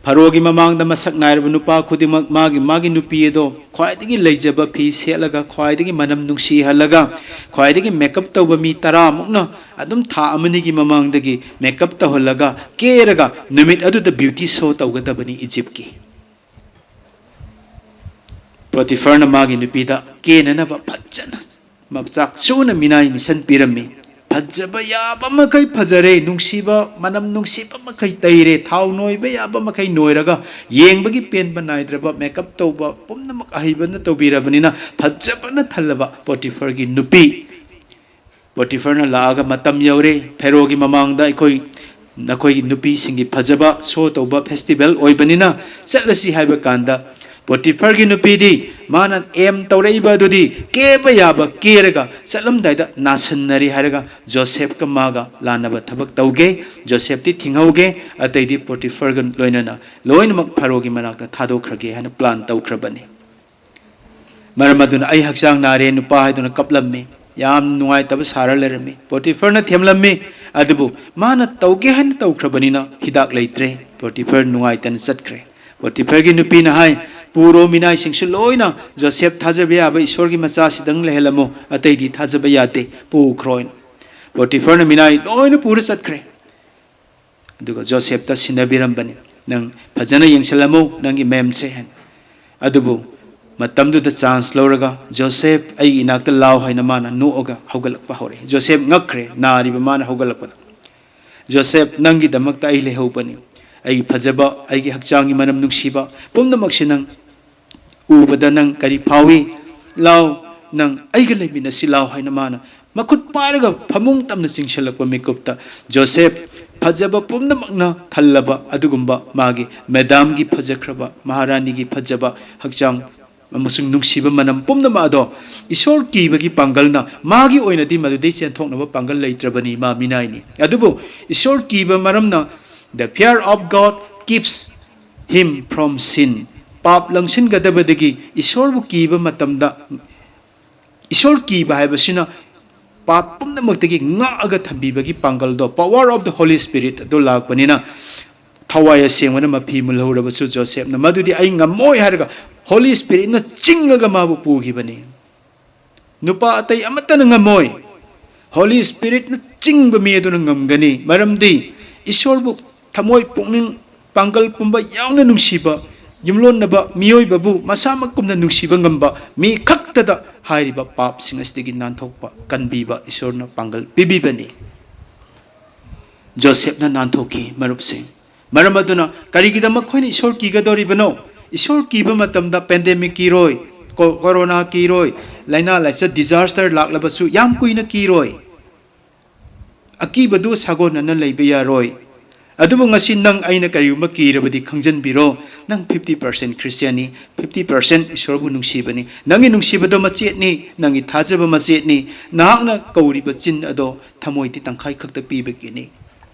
ꯐꯔꯣꯒꯤ ꯃꯃꯥꯡꯗ ꯃꯁꯛ ꯅꯥꯏꯔꯕ ꯅꯨꯄꯥ ꯈꯨꯗꯤꯡꯃꯛ ꯃꯥꯒꯤ ꯃꯥꯒꯤ ꯅꯨꯄꯤ ꯑꯗꯣ ꯈ꯭ꯋꯥꯏꯗꯒꯤ ꯂꯩꯖꯕ ꯐꯤ ꯁꯦꯠꯂꯒ, ꯈ꯭ꯋꯥꯏꯗꯒꯤ ꯃꯅꯝ ꯅꯨꯡꯁꯤꯍꯜꯂꯒ, ꯈ꯭ꯋꯥꯏꯗꯒꯤ makeup ꯇꯧꯕ ꯃꯤ ꯇꯔꯥꯃꯨꯛꯅ ꯑꯗꯨꯝ ꯊꯥ ꯑꯃꯅꯤꯒꯤ ꯃꯃꯥꯡꯗꯒꯤ makeup ꯇꯧꯍꯜꯂꯒ, ꯀꯦꯔꯒ ꯅꯨꯃꯤꯠ ꯑꯗꯨꯗ beauty show ꯇꯧꯒꯗꯕꯅꯤ ꯏꯖꯤꯞꯀꯤ꯫ ꯄꯣꯇꯤꯐꯔꯅ ꯃꯥꯒꯤ ꯅꯨꯄꯤꯗ ꯀꯦꯅꯅꯕ ꯐꯖꯅ ꯃꯆꯥꯛ ꯁꯨꯅ ꯃꯤꯅꯥꯏ ꯃꯤꯁꯟ ꯄꯤꯔꯝꯃꯤ꯫ ꯐꯖꯕ ꯌꯥꯕ ꯃꯈꯩ ꯐꯖꯔꯦ, ꯅꯨꯡꯁꯤꯕ, ꯃꯅꯝ ꯅꯨꯡꯁꯤꯕ ꯃꯈꯩ ꯇꯩꯔꯦ, ꯊꯥꯎ ꯅꯣꯏꯕ ꯌꯥꯕ ꯃꯈꯩ ꯅꯣꯏꯔꯒ, ꯌꯦꯡꯕꯒꯤ ꯄꯦꯟꯕ ꯅꯥꯏꯗ꯭ꯔꯕ makeup ꯇꯧꯕ ꯄꯨꯝꯅꯃꯛ ꯑꯍꯩꯕꯅ ꯇꯧꯕꯤꯔꯕꯅꯤꯅ, ꯐꯖꯕꯅ ꯊꯜꯂꯕ ꯄꯣꯇꯤꯐꯔꯒꯤ ꯅꯨꯄꯤ꯫ ꯄꯣꯇꯤꯐꯔꯅ ꯂꯥꯛꯑꯒ, "ꯃꯇꯝ ꯌꯧꯔꯦ, ꯐꯦꯔꯣꯒꯤ ꯃꯃꯥꯡꯗ ꯑꯩꯈꯣꯏ ꯅꯈꯣꯏꯒꯤ ꯅꯨꯄꯤꯁꯤꯡꯒꯤ ꯐꯖꯕ show ꯇꯧꯕ festival ꯑꯣꯏꯕꯅꯤꯅ ꯆꯠꯂꯁꯤ" ꯍꯥꯏꯕ ꯀꯥꯟꯗ, ꯄꯣꯇꯤꯐꯔꯒꯤ ꯅꯨꯄꯤꯗꯤ ꯃꯥꯅ aim ꯇꯧꯔꯛꯏꯕ ꯑꯗꯨꯗꯤ ꯀꯦꯕ ꯌꯥꯕ ꯀꯦꯔꯒ ꯆꯠꯂꯝꯗꯥꯏꯗ ꯅꯥꯁꯤꯟꯅꯔꯤ ꯍꯥꯏꯔꯒ ꯖꯣꯁꯦꯐꯀ ꯃꯥꯒ ꯂꯥꯟꯅꯕ ꯊꯕꯛ ꯇꯧꯒꯦ꯫ ꯖꯣꯁꯦꯐꯇꯤ ꯊꯤꯡꯍꯧꯒꯦ, ꯑꯇꯩꯗꯤ ꯄꯣꯇꯤꯐꯔꯒ ꯂꯣꯏꯅꯅ ꯂꯣꯏꯅꯃꯛ ꯐꯦꯔꯣꯒꯤ ꯃꯅꯥꯛꯇ ꯊꯥꯗꯣꯛꯈ꯭ꯔꯒꯦ ꯍꯥꯏꯅ plan ꯇꯧꯈ꯭ꯔꯕꯅꯤ꯫ ꯃꯔꯝ ꯑꯗꯨꯅ "ꯑꯩ ꯍꯛꯆꯥꯡ ꯅꯥꯔꯦ" ꯅꯨꯄꯥ ꯍꯥꯏꯗꯨꯅ ꯀꯞꯂꯝꯃꯤ꯫ ꯌꯥꯝ ꯅꯨꯡꯉꯥꯏꯇꯕ ꯁꯥꯔ ꯂꯩꯔꯝꯃꯤ꯫ ꯄꯣꯇꯤꯐꯔꯅ ꯊꯦꯝꯂꯝꯃꯤ, ꯑꯗꯨꯕꯨ ꯃꯥꯅ ꯇꯧꯒꯦ ꯍꯥꯏꯅ ꯇꯧꯈ꯭ꯔꯕꯅꯤꯅ ꯍꯤꯗꯥꯛ ꯂꯩꯇ꯭ꯔꯦ꯫ ꯄꯣꯇꯤꯐꯔ ꯅꯨꯡꯉꯥꯏꯇꯅ ꯆꯠꯈ꯭ꯔꯦ꯫ ꯄꯣꯇꯤꯐꯔꯒꯤ ꯅꯨꯄꯤꯅ ꯍꯥꯏ, "ꯄꯨꯔꯣ, ꯃꯤꯅꯥꯏꯁꯤꯡꯁꯨ ꯂꯣꯏꯅ ꯖꯣꯁꯦꯐ ꯊꯥꯖꯕ ꯌꯥꯕ ꯏꯁꯣꯔꯒꯤ ꯃꯆꯥꯁꯤꯗꯪ ꯂꯩꯍꯜꯂꯝꯃꯨ, ꯑꯇꯩꯗꯤ ꯊꯥꯖꯕ ꯌꯥꯗꯦ, ꯄꯨꯈ꯭ꯔꯣ" ꯍꯥꯏꯅ꯫ ꯄꯣꯇꯤꯐꯔꯅ ꯃꯤꯅꯥꯏ ꯂꯣꯏꯅ ꯄꯨꯔ ꯆꯠꯈ꯭ꯔꯦ꯫ ꯑꯗꯨꯒ ꯖꯣꯁꯦꯐꯇ ꯁꯤꯟꯅꯕꯤꯔꯝꯕꯅꯤ, "ꯅꯪ ꯐꯖꯅ ꯌꯦꯡꯁꯤꯜꯂꯝꯃꯨ ꯅꯪꯒꯤ ꯃꯦꯝꯁꯦ" ꯍꯥꯏꯅ꯫ ꯑꯗꯨꯕꯨ ꯃꯇꯝꯗꯨꯗ chance ꯂꯧꯔꯒ, "ꯖꯣꯁꯦꯐ, ꯑꯩꯒꯤ ꯏꯅꯥꯛꯇ ꯂꯥꯎ" ꯍꯥꯏꯅ ꯃꯥꯅ ꯅꯣꯛꯑꯒ ꯍꯧꯒꯠꯂꯛꯄ ꯍꯧꯔꯛꯏ꯫ ꯖꯣꯁꯦꯐ ꯉꯛꯈ꯭ꯔꯦ, ꯅꯥꯔꯤꯕ ꯃꯥꯅ ꯍꯧꯒꯠꯂꯛꯄꯗ꯫ "ꯖꯣꯁꯦꯐ, ꯅꯪꯒꯤꯗꯃꯛꯇ ꯑꯩ ꯂꯩꯍꯧꯕꯅꯤ꯫ ꯑꯩꯒꯤ ꯐꯖꯕ, ꯑꯩꯒꯤ ꯍꯛꯆꯥꯡꯒꯤ ꯃꯅꯝ ꯅꯨꯡꯁꯤꯕ ꯄꯨꯝꯅꯃꯛꯁꯤ ꯅꯪ ꯎꯕꯗ ꯅꯪ ꯀꯔꯤ ꯐꯥꯎꯏ? ꯂꯥꯎ, ꯅꯪ ꯑꯩꯒ ꯂꯩꯃꯤꯟꯅꯁꯤ ꯂꯥꯎ ꯍꯥꯏꯅ ꯃꯥꯅ ꯃꯈꯨꯠ ꯄꯥꯏꯔꯒ ꯐꯃꯨꯡ ꯇꯝꯅ ꯆꯤꯡꯁꯤꯜꯂꯛꯄ ꯃꯤꯀꯨꯞꯇ ꯖꯣꯁꯦꯐ ꯐꯖꯕ ꯄꯨꯝꯅꯃꯛꯅ ꯊꯜꯂꯕ ꯑꯗꯨꯒꯨꯝꯕ ꯃꯥꯒꯤ ꯃꯦꯗꯥꯝꯒꯤ ꯐꯖꯈ꯭ꯔꯕ, ꯃꯍꯥꯔꯥꯅꯤꯒꯤ ꯐꯖꯕ ꯍꯛꯆꯥꯡ ꯑꯃꯁꯨꯡ ꯅꯨꯡꯁꯤꯕ ꯃꯅꯝ ꯄꯨꯝꯅꯃꯛ ꯑꯗꯣ ꯏꯁꯣꯔ ꯀꯤꯕꯒꯤ ꯄꯥꯡꯒꯜꯅ ꯃꯥꯒꯤ ꯑꯣꯏꯅꯗꯤ ꯃꯗꯨꯗꯩ ꯆꯦꯟꯊꯣꯛꯅꯕ ꯄꯥꯡꯒꯜ ꯂꯩꯇ꯭ꯔꯕꯅꯤ, ꯃꯥ ꯃꯤꯅꯥꯏꯅꯤ꯫ ꯑꯗꯨꯕꯨ ꯏꯁꯣꯔ ꯀꯤꯕ ꯃꯔꯝꯅ, the fear of God keeps him from sin, ꯄꯥꯞ ꯂꯪꯁꯤꯟꯒꯗꯕꯗꯒꯤ ꯏꯁꯣꯔꯕꯨ ꯀꯤꯕ ꯃꯇꯝꯗ, ꯏꯁꯣꯔ ꯀꯤꯕ ꯍꯥꯏꯕꯁꯤꯅ ꯄꯥꯞ ꯄꯨꯝꯅꯃꯛꯇꯒꯤ ꯉꯥꯛꯑꯒ ꯊꯝꯕꯤꯕꯒꯤ ꯄꯥꯡꯒꯜꯗꯣ, power of the Holy Spirit ꯑꯗꯨ ꯂꯥꯛꯄꯅꯤꯅ, ꯊꯋꯥꯏ ꯑꯁꯦꯡꯕꯅ ꯃꯐꯤ ꯃꯨꯜꯍꯧꯔꯕꯁꯨ ꯖꯣꯁꯦꯐꯅ ꯃꯗꯨꯗꯤ ꯑꯩ ꯉꯝꯃꯣꯏ ꯍꯥꯏꯔꯒ Holy Spiritꯅ ꯆꯤꯡꯉꯒ ꯃꯥꯕꯨ ꯄꯨꯈꯤꯕꯅꯤ꯫ ꯅꯨꯄꯥ ꯑꯇꯩ ꯑꯃꯠꯇꯅ ꯉꯝꯃꯣꯏ꯫ Holy Spiritꯅ ꯆꯤꯡꯕ ꯃꯤ ꯑꯗꯨꯅ ꯉꯝꯒꯅꯤ꯫ ꯃꯔꯝꯗꯤ ꯏꯁꯣꯔꯕꯨ ꯊꯃꯣꯏ, ꯄꯨꯛꯅꯤꯡ, ꯄꯥꯡꯒꯜ ꯄꯨꯝꯕ ꯌꯥꯎꯅ ꯅꯨꯡꯁꯤꯕ ꯌꯨꯝꯂꯣꯟꯅꯕ ꯃꯤꯑꯣꯏꯕꯕꯨ ꯃꯁꯥꯃꯛ ꯀꯨꯝꯅ ꯅꯨꯡꯁꯤꯕ ꯉꯝꯕ ꯃꯤ ꯈꯛꯇꯗ ꯍꯥꯏꯔꯤꯕ ꯄꯥꯞꯁꯤꯡ ꯑꯁꯤꯗꯒꯤ ꯅꯥꯟꯊꯣꯛꯄ, ꯀꯟꯕꯤꯕ ꯏꯁꯣꯔꯅ ꯄꯥꯡꯒꯜ ꯄꯤꯕꯤꯕꯅꯤ꯫ ꯖꯣꯁꯦꯐꯅ ꯅꯥꯟꯊꯣꯛꯈꯤ, ꯃꯔꯨꯞꯁꯤꯡ꯫ ꯃꯔꯝ ꯑꯗꯨꯅ ꯀꯔꯤꯒꯤꯗꯃꯛ ꯑꯩꯈꯣꯏꯅ ꯏꯁꯣꯔ ꯀꯤꯒꯗꯧꯔꯤꯕꯅꯣ? ꯏꯁꯣꯔ ꯀꯤꯕ ꯃꯇꯝꯗ pandemic ꯀꯤꯔꯣꯏ, ꯀꯣ-, corona ꯀꯤꯔꯣꯏ, ꯂꯥꯏꯅꯥ ꯂꯥꯏꯆꯠ disaster ꯂꯥꯛꯂꯕꯁꯨ ꯌꯥꯝ ꯀꯨꯏꯅ ꯀꯤꯔꯣꯏ꯫ ꯑꯀꯤꯕꯗꯨ ꯁꯥꯒꯣꯟꯅꯅ ꯂꯩꯕ ꯌꯥꯔꯣꯏ꯫ ꯑꯗꯨꯕꯨ ꯉꯁꯤ ꯅꯪ ꯑꯩꯅ ꯀꯔꯤꯒꯨꯝꯕ ꯀꯤꯔꯕꯗꯤ ꯈꯪꯖꯟꯕꯤꯔꯣ, ꯅꯪ fifty percent Christianꯅꯤ, fifty percent ꯏꯁꯣꯔꯕꯨ ꯅꯨꯡꯁꯤꯕꯅꯤ꯫ ꯅꯪꯒꯤ ꯅꯨꯡꯁꯤꯕꯗꯣ ꯃꯆꯦꯠꯅꯤ, ꯅꯪꯒꯤ ꯊꯥꯖꯕ ꯃꯆꯦꯠꯅꯤ, ꯅꯍꯥꯛꯅ ꯀꯧꯔꯤꯕ ꯆꯤꯟ ꯑꯗꯣ ꯊꯃꯣꯏꯗꯤ ꯇꯪꯈꯥꯏ ꯈꯛꯇ ꯄꯤꯕꯒꯤꯅꯤ꯫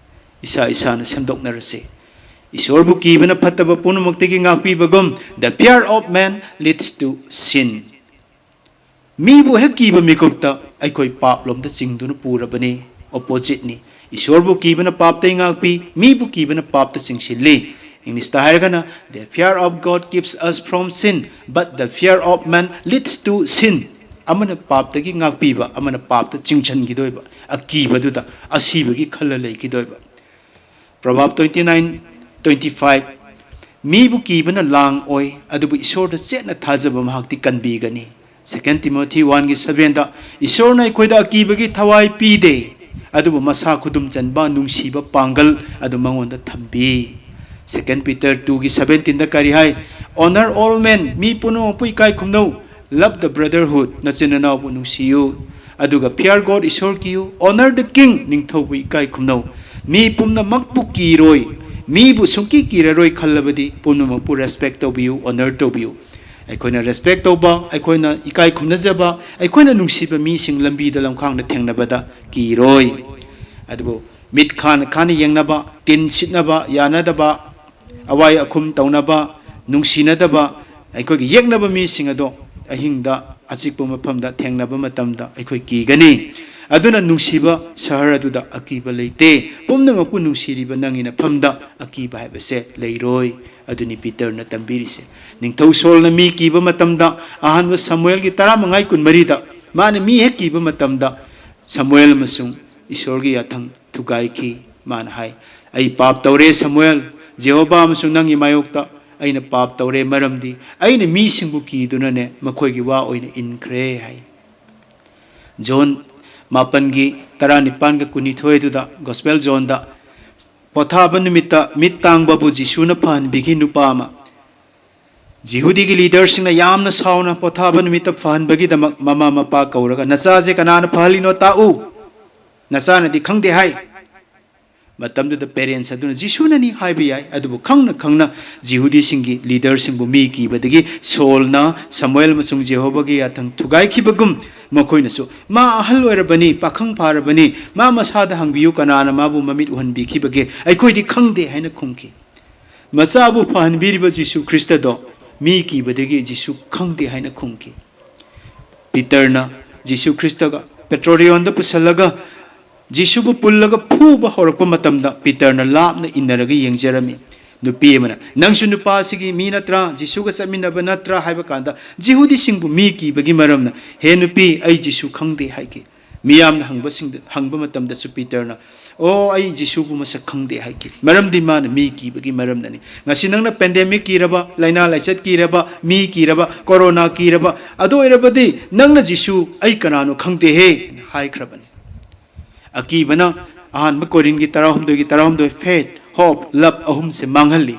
ꯏꯁꯥ ꯏꯁꯥꯅ ꯁꯦꯝꯗꯣꯛꯅꯔꯁꯤ꯫ ꯏꯁꯣꯔꯕꯨ ꯀꯤꯕꯅ ꯐꯠꯇꯕ ꯄꯨꯝꯅꯃꯛꯇꯒꯤ ꯉꯥꯛꯄꯤꯕꯒꯨꯝ, the fear of man leads to sin꯫ ꯃꯤꯕꯨ ꯍꯦꯛ ꯀꯤꯕ ꯃꯤꯀꯨꯞꯇ ꯑꯩꯈꯣꯏ ꯄꯥꯞꯂꯣꯝꯗ ꯆꯤꯡꯗꯨꯅ ꯄꯨꯔꯕꯅꯤ, oppositeꯅꯤ꯫ ꯏꯁꯣꯔꯕꯨ ꯀꯤꯕꯅ ꯄꯥꯞꯇꯩ ꯉꯥꯛꯄꯤ, ꯃꯤꯕꯨ ꯀꯤꯕꯅ ꯄꯥꯞꯇ ꯆꯤꯡꯁꯤꯜꯂꯤ꯫ Englishꯇ ꯍꯥꯏꯔꯒꯅ, the fear of God keeps us from sin, but the fear of man leads to sin꯫ ꯑꯃꯅ ꯄꯥꯞꯇꯒꯤ ꯉꯥꯛꯄꯤꯕ, ꯑꯃꯅ ꯄꯥꯞꯇ ꯆꯤꯡꯁꯤꯟꯈꯤꯗꯣꯏꯕ, ꯑꯀꯤꯕꯗꯨꯗ ꯑꯁꯤꯕꯒꯤ ꯈꯜꯂ ꯂꯩꯈꯤꯗꯣꯏꯕ꯫ Proverb twenty nine twenty five, ꯃꯤꯕꯨ ꯀꯤꯕꯅ ꯂꯥꯡ ꯑꯣꯏ, ꯑꯗꯨꯕꯨ ꯏꯁꯣꯔꯗ ꯆꯦꯠꯅ ꯊꯥꯖꯕ ꯃꯍꯥꯛꯇꯤ ꯀꯟꯕꯤꯒꯅꯤ꯫ Second Timothy oneꯒꯤ sevenꯗ, ꯏꯁꯣꯔꯅ ꯑꯩꯈꯣꯏꯗ ꯑꯀꯤꯕꯒꯤ ꯊꯋꯥꯏ ꯄꯤꯗꯦ, ꯑꯗꯨꯕꯨ ꯃꯁꯥ ꯈꯨꯗꯨꯝ ꯆꯟꯕ ꯅꯨꯡꯁꯤꯕ ꯄꯥꯡꯒꯜ ꯑꯗꯨ ꯃꯉꯣꯟꯗ ꯊꯝꯕꯤ꯫ Second Peter two ꯒꯤ seventeen ꯗ ꯀꯔꯤ ꯍꯥꯏ? "Honor all men, ꯃꯤ ꯄꯨꯝꯅꯃꯛꯄꯨ ꯏꯀꯥꯏ ꯈꯨꯝꯅꯧ꯫ Love the brotherhood, ꯅꯆꯤꯟ ꯅꯅꯥꯎꯕꯨ ꯅꯨꯡꯁꯤꯌꯨ꯫ ꯑꯗꯨꯒ fear God, ꯏꯁꯣꯔ ꯀꯤꯌꯨ꯫ Honor the king, ꯅꯤꯡꯊꯧꯕꯨ ꯏꯀꯥꯏ ꯈꯨꯝꯅꯧ꯫ ꯃꯤ ꯄꯨꯝꯅꯃꯛꯄꯨ ꯀꯤꯔꯣꯏ, ꯃꯤꯕꯨ ꯁꯨꯡꯀꯤ ꯀꯤꯔꯔꯣꯏ ꯈꯜꯂꯕꯗꯤ ꯄꯨꯝꯅꯃꯛꯄꯨ respect ꯇꯧꯕꯤꯌꯨ, honor ꯇꯧꯕꯤꯌꯨ"꯫ ꯑꯩꯈꯣꯏꯅ respect ꯇꯧꯕ, ꯑꯩꯈꯣꯏꯅ ꯏꯀꯥꯏ ꯈꯨꯝꯅꯖꯕ, ꯑꯩꯈꯣꯏꯅ ꯅꯨꯡꯁꯤꯕ ꯃꯤꯁꯤꯡ ꯂꯝꯕꯤꯗ ꯂꯝꯈꯥꯡꯗ ꯊꯦꯡꯅꯕꯗ ꯀꯤꯔꯣꯏ꯫ ꯑꯗꯨꯕꯨ ꯃꯤꯠ ꯈꯥꯅ ꯈꯥꯅ ꯌꯦꯡꯅꯕ, ꯇꯤꯟ ꯁꯤꯠꯅꯕ, ꯌꯥꯅꯗꯕ, ꯑꯋꯥꯏ ꯑꯈꯨꯝ ꯇꯧꯅꯕ, ꯅꯨꯡꯁꯤꯅꯗꯕ, ꯑꯩꯈꯣꯏꯒꯤ ꯌꯦꯛꯅꯕ ꯃꯤꯁꯤꯡ ꯑꯗꯣ ꯑꯍꯤꯡꯗ ꯑꯆꯤꯛꯄ ꯃꯐꯝꯗ ꯊꯦꯡꯅꯕ ꯃꯇꯝꯗ ꯑꯩꯈꯣꯏ ꯀꯤꯒꯅꯤ꯫ ꯑꯗꯨꯅ ꯅꯨꯡꯁꯤꯕ ꯁꯍꯔ ꯑꯗꯨꯗ ꯑꯀꯤꯕ ꯂꯩꯇꯦ꯫ ꯄꯨꯝꯅꯃꯛꯄꯨ ꯅꯨꯡꯁꯤꯔꯤꯕ ꯅꯪꯒꯤ ꯅꯐꯝꯗ ꯑꯀꯤꯕ ꯍꯥꯏꯕꯁꯦ ꯂꯩꯔꯣꯏ꯫ ꯑꯗꯨꯅꯤ ꯄꯤꯇꯔꯅ ꯇꯝꯕꯤꯔꯤꯁꯦ꯫ ꯅꯤꯡꯊꯧ ꯁꯣꯜꯅ ꯃꯤ ꯀꯤꯕ ꯃꯇꯝꯗ ꯑꯍꯥꯟꯕ ꯁꯃꯨꯑꯦꯜꯒꯤ ꯇꯔꯥꯃꯉꯥ ꯀꯨꯟꯃꯔꯤꯗ ꯃꯥꯅ ꯃꯤ ꯍꯦꯛ ꯀꯤꯕ ꯃꯇꯝꯗ ꯁꯃꯨꯑꯦꯜ ꯑꯃꯁꯨꯡ ꯏꯁꯣꯔꯒꯤ ꯌꯥꯊꯪ ꯊꯨꯒꯥꯏꯈꯤ꯫ ꯃꯥꯅ ꯍꯥꯏ, "ꯑꯩ ꯄꯥꯞ ꯇꯧꯔꯦ ꯁꯃꯨꯑꯦꯜ, ꯖꯦꯍꯣꯕꯥ ꯑꯃꯁꯨꯡ ꯅꯪꯒꯤ ꯃꯥꯌꯣꯛꯇ ꯑꯩꯅ ꯄꯥꯞ ꯇꯧꯔꯦ, ꯃꯔꯝꯗꯤ ꯑꯩꯅ ꯃꯤꯁꯤꯡꯕꯨ ꯀꯤꯗꯨꯅꯅꯦ ꯃꯈꯣꯏꯒꯤ ꯋꯥ ꯑꯣꯏꯅ ꯏꯟꯈ꯭ꯔꯦ" ꯍꯥꯏ꯫ ꯖꯣꯟ ꯃꯥꯄꯟꯒꯤ ꯇꯔꯥꯅꯤꯄꯥꯟꯒ ꯀꯨꯟꯅꯤꯊꯣꯏꯗꯨꯗ, ꯒꯣꯁꯄꯦꯜ ꯖꯣꯟꯗ, ꯄꯣꯊꯥꯕ ꯅꯨꯃꯤꯠꯇ ꯃꯤꯠ ꯇꯥꯡꯕꯕꯨ ꯖꯤꯁꯨꯅ ꯐꯍꯟꯕꯤꯈꯤ꯫ ꯅꯨꯄꯥ ꯑꯃ, ꯖꯤꯍꯨꯗꯤꯒꯤ ꯂꯤꯗꯔꯁꯤꯡꯅ ꯌꯥꯝꯅ ꯁꯥꯎꯅ ꯄꯣꯊꯥꯕ ꯅꯨꯃꯤꯠꯇ ꯐꯍꯟꯕꯒꯤꯗꯃꯛ ꯃꯃꯥ ꯃꯄꯥ ꯀꯧꯔꯒ, "ꯅꯆꯥꯁꯦ ꯀꯅꯥꯅ ꯐꯍꯜꯂꯤꯅꯣ ꯇꯥꯛꯎ, ꯅꯆꯥꯅꯗꯤ ꯈꯪꯗꯦ" ꯍꯥꯏ꯫ ꯃꯇꯝꯗꯨꯗ ꯄꯦꯔꯦꯟꯁ ꯑꯗꯨꯅ ꯖꯤꯁꯨꯅꯅꯤ ꯍꯥꯏꯕ ꯌꯥꯏ, ꯑꯗꯨꯕꯨ ꯈꯪꯅ ꯈꯪꯅ ꯖꯤꯍꯨꯗꯤꯁꯤꯡꯒꯤ ꯂꯤꯗꯔꯁꯤꯡꯕꯨ ꯃꯤ ꯀꯤꯕꯗꯒꯤ ꯁꯣꯜꯅ ꯁꯃꯨꯑꯦꯜ ꯑꯃꯁꯨꯡ ꯖꯦꯍꯣꯕꯥꯒꯤ ꯌꯥꯊꯪ ꯊꯨꯒꯥꯏꯈꯤꯕꯒꯨꯝ, ꯃꯈꯣꯏꯅꯁꯨ, "ꯃꯥ ꯑꯍꯜ ꯑꯣꯏꯔꯕꯅꯤ, ꯄꯥꯈꯪ ꯐꯥꯔꯕꯅꯤ, ꯃꯥ ꯃꯁꯥꯗ ꯍꯪꯕꯤꯌꯨ, ꯀꯅꯥꯅ ꯃꯥꯕꯨ ꯃꯃꯤꯠ ꯎꯍꯟꯕꯤꯈꯤꯕꯒꯦ? ꯑꯩꯈꯣꯏꯗꯤ ꯈꯪꯗꯦ" ꯍꯥꯏꯅ ꯈꯨꯝꯈꯤ꯫ ꯃꯆꯥꯕꯨ ꯐꯍꯟꯕꯤꯔꯤꯕ ꯖꯤꯁꯨ ꯈ꯭ꯔꯤꯁꯇꯗꯣ ꯃꯤ ꯀꯤꯕꯗꯒꯤ ꯖꯤꯁꯨ ꯈꯪꯗꯦ ꯍꯥꯏꯅ ꯈꯨꯝꯈꯤ꯫ ꯄꯤꯇꯔꯅ ꯖꯤꯁꯨ ꯈ꯭ꯔꯤꯁꯇꯒ ꯄꯦꯇ꯭ꯔꯣꯔꯤꯌꯣꯟꯗ ꯄꯨꯁꯜꯂꯒ ꯖꯤꯁꯨꯕꯨ ꯄꯨꯜꯂꯒ ꯐꯨꯕ ꯍꯧꯔꯛꯄ ꯃꯇꯝꯗ ꯄꯤꯇꯔꯅ ꯂꯥꯞꯅ ꯏꯟꯅꯔꯒ ꯌꯦꯡꯖꯔꯝꯃꯤ꯫ ꯅꯨꯄꯤ ꯑꯃꯅ, "ꯅꯪꯁꯨ ꯅꯨꯄꯥꯁꯤꯒꯤ ꯃꯤ ꯅꯠꯇ꯭ꯔꯥ? ꯖꯤꯁꯨꯒ ꯆꯠꯃꯤꯟꯅꯕ ꯅꯠꯇ꯭ꯔꯥ?" ꯍꯥꯏꯕ ꯀꯥꯟꯗ ꯖꯤꯍꯨꯗꯤꯁꯤꯡꯕꯨ ꯃꯤ ꯀꯤꯕꯒꯤ ꯃꯔꯝꯅ, "ꯍꯦ ꯅꯨꯄꯤ, ꯑꯩ ꯖꯤꯁꯨ ꯈꯪꯗꯦ" ꯍꯥꯏꯈꯤ꯫ ꯃꯤꯌꯥꯝꯅ ꯍꯪꯕꯁꯤꯡꯗ, ꯍꯪꯕ ꯃꯇꯝꯗꯁꯨ ꯄꯤꯇꯔꯅ, "ꯑꯣ, ꯑꯩ ꯖꯤꯁꯨꯕꯨ ꯃꯁꯛ ꯈꯪꯗꯦ" ꯍꯥꯏꯈꯤ꯫ ꯃꯔꯝꯗꯤ ꯃꯥꯅ ꯃꯤ ꯀꯤꯕꯒꯤ ꯃꯔꯝꯅꯅꯤ꯫ ꯉꯁꯤ ꯅꯪꯅ ꯄꯦꯟꯗꯦꯃꯤꯛ ꯀꯤꯔꯕ, ꯂꯥꯏꯅꯥ ꯂꯥꯏꯆꯠ ꯀꯤꯔꯕ, ꯃꯤ ꯀꯤꯔꯕ, ꯀꯣꯔꯣꯅꯥ ꯀꯤꯔꯕ, ꯑꯗꯨ ꯑꯣꯏꯔꯕꯗꯤ ꯅꯪꯅ ꯖꯤꯁꯨ ꯑꯩ ꯀꯅꯥꯅꯣ ꯈꯪꯗꯦꯍꯦ ꯍꯥꯏꯅ ꯍꯥꯏꯈ꯭ꯔꯕꯅꯤ꯫ ꯑꯀꯤꯕꯅ ꯑꯍꯥꯟꯕ ꯀꯣꯔꯤꯟꯒꯤ ꯇꯔꯥꯍꯨꯝꯗꯣꯏꯒꯤ ꯇꯔꯥꯍꯨꯝꯗꯣꯏ, faith, hope, love ꯑꯍꯨꯝꯁꯦ ꯃꯥꯡꯍꯜꯂꯤ꯫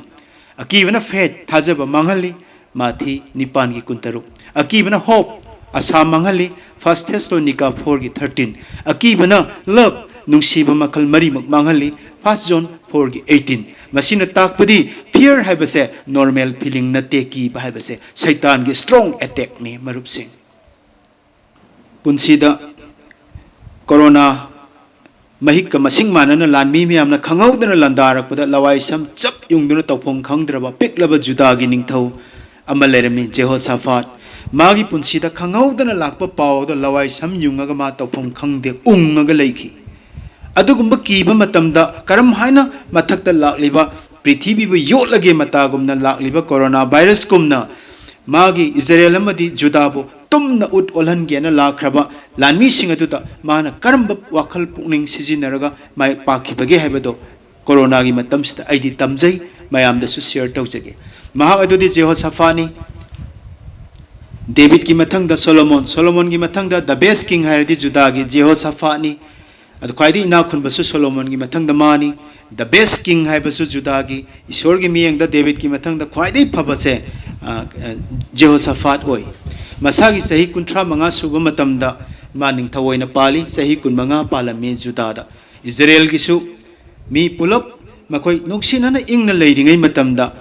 ꯑꯀꯤꯕꯅ faith, ꯊꯥꯖꯕ ꯃꯥꯡꯍꯜꯂꯤ, ꯃꯥꯊꯤ ꯅꯤꯄꯥꯟꯒꯤ ꯀꯨꯟꯇꯔꯨꯛ꯫ ꯑꯀꯤꯕꯅ hope, ꯑꯁꯥ ꯃꯥꯡꯍꯜꯂꯤ, First Thessalonica fourꯒꯤ thirteen꯫ ꯑꯀꯤꯕꯅ love, ꯅꯨꯡꯁꯤꯕ ꯃꯈꯜ ꯃꯔꯤꯃꯛ ꯃꯥꯡꯍꯜꯂꯤ, First John fourꯒꯤ eighteen꯫ ꯃꯁꯤꯅ ꯇꯥꯛꯄꯗꯤ fear ꯍꯥꯏꯕꯁꯦ normal feeling ꯅꯠꯇꯦ, ꯀꯤꯕ ꯍꯥꯏꯕꯁꯦ ꯁꯩꯇꯥꯟꯒꯤ strong attackꯅꯤ, ꯃꯔꯨꯞꯁꯤꯡ꯫ ꯄꯨꯟꯁꯤꯗ ꯀꯣꯔꯣꯅꯥ ꯃꯍꯤꯛꯀ ꯃꯁꯤꯡ ꯃꯥꯟꯅꯅ ꯂꯥꯟꯃꯤ ꯃꯌꯥꯝꯅ ꯈꯪꯍꯧꯗꯅ ꯂꯥꯟꯗꯥꯔꯛꯄꯗ ꯂꯋꯥꯏ ꯁꯝ ꯆꯞ ꯌꯨꯡꯗꯨꯅ ꯇꯧꯐꯝ ꯈꯪꯗ꯭ꯔꯕ ꯄꯤꯛꯂꯕ ꯖꯨꯗꯥꯒꯤ ꯅꯤꯡꯊꯧ ꯑꯃ ꯂꯩꯔꯝꯃꯤ, ꯖꯦꯍꯣꯁꯥꯐꯥꯠ꯫ ꯃꯥꯒꯤ ꯄꯨꯟꯁꯤꯗ ꯈꯪꯍꯧꯗꯅ ꯂꯥꯛꯄ ꯄꯥꯎꯗ ꯂꯋꯥꯏ ꯁꯝ ꯌꯨꯡꯉꯒ ꯃꯥ ꯇꯧꯐꯝ ꯈꯪꯗꯦ, ꯎꯪꯉꯒ ꯂꯩꯈꯤ꯫ ꯑꯗꯨꯒꯨꯝꯕ ꯀꯤꯕ ꯃꯇꯝꯗ ꯀꯔꯝ ꯍꯥꯏꯅ ꯃꯊꯛꯇ ꯂꯥꯛꯂꯤꯕ ꯄ꯭ꯔꯤꯊꯤꯕꯤꯕꯨ ꯌꯣꯠꯂꯒꯦ ꯃꯇꯥꯒꯨꯝꯅ ꯂꯥꯛꯂꯤꯕ ꯀꯣꯔꯣꯅꯥ ꯚꯥꯏꯔꯁꯀꯨꯝꯅ ꯃꯥꯒꯤ ꯏꯖꯔꯦꯜ ꯑꯃꯗꯤ ꯖꯨꯗꯥꯕꯨ ꯇꯨꯝꯅ ꯎꯠ ꯑꯣꯜꯍꯟꯒꯦꯅ ꯂꯥꯛꯈ꯭ꯔꯕ ꯂꯥꯟꯃꯤꯁꯤꯡ ꯑꯗꯨꯗ ꯃꯥꯅ ꯀꯔꯝꯕ ꯋꯥꯈꯜ ꯄꯨꯛꯅꯤꯡ ꯁꯤꯖꯤꯟꯅꯔꯒ ꯃꯥꯏ ꯄꯥꯛꯈꯤꯕꯒꯦ ꯍꯥꯏꯕꯗꯣ ꯀꯣꯔꯣꯅꯥꯒꯤ ꯃꯇꯝꯁꯤꯗ ꯑꯩꯗꯤ ꯇꯝꯖꯩ, ꯃꯌꯥꯝꯗꯁꯨ share ꯇꯧꯖꯒꯦ꯫ ꯃꯍꯥꯛ ꯑꯗꯨꯗꯤ ꯖꯦꯍꯣꯁꯥꯐꯥꯠꯅꯤ, ꯗꯦꯕꯤꯠꯀꯤ ꯃꯊꯪꯗ ꯁꯣꯂꯣꯃꯣꯟ, ꯁꯣꯂꯣꯃꯣꯟꯒꯤ ꯃꯊꯪꯗ the best king ꯍꯥꯏꯔꯗꯤ ꯖꯨꯗꯥꯒꯤ ꯖꯦꯍꯣꯁꯥꯐꯥꯠꯅꯤ꯫ ꯑꯗꯨ ꯈ꯭ꯋꯥꯏꯗꯒꯤ ꯏꯅꯥꯛ ꯈꯨꯟꯕꯁꯨ ꯁꯣꯂꯣꯃꯣꯟꯒꯤ ꯃꯊꯪꯗ ꯃꯥꯅꯤ꯫ The best king ꯍꯥꯏꯕꯁꯨ ꯖꯨꯗꯥꯒꯤ, ꯏꯁꯣꯔꯒꯤ ꯃꯤꯠꯌꯦꯡꯗ ꯗꯦꯕꯤꯠꯀꯤ ꯃꯊꯪꯗ ꯈ꯭ꯋꯥꯏꯗꯒꯤ ꯐꯕꯁꯦ, ꯑ, ꯑ, ꯖꯦꯍꯣꯁꯥꯐꯥꯠ ꯑꯣꯏ꯫ ꯃꯁꯥꯒꯤ ꯆꯍꯤ ꯀꯨꯟꯊ꯭ꯔꯥ ꯃꯉꯥ ꯁꯨꯕ ꯃꯇꯝꯗ ꯃꯥ ꯅꯤꯡꯊꯧ ꯑꯣꯏꯅ ꯄꯥꯜꯂꯤ꯫ ꯆꯍꯤ ꯀꯨꯟꯃꯉꯥ ꯄꯥꯜꯂꯝꯃꯤ ꯖꯨꯗꯥꯗ꯫ ꯏꯖꯔꯦꯜꯒꯤꯁꯨ ꯃꯤ ꯄꯨꯂꯞ ꯃꯈꯣꯏ ꯅꯨꯡꯁꯤꯅꯅ ꯏꯪꯅ ꯂꯩꯔꯤꯉꯩ ꯃꯇꯝꯗ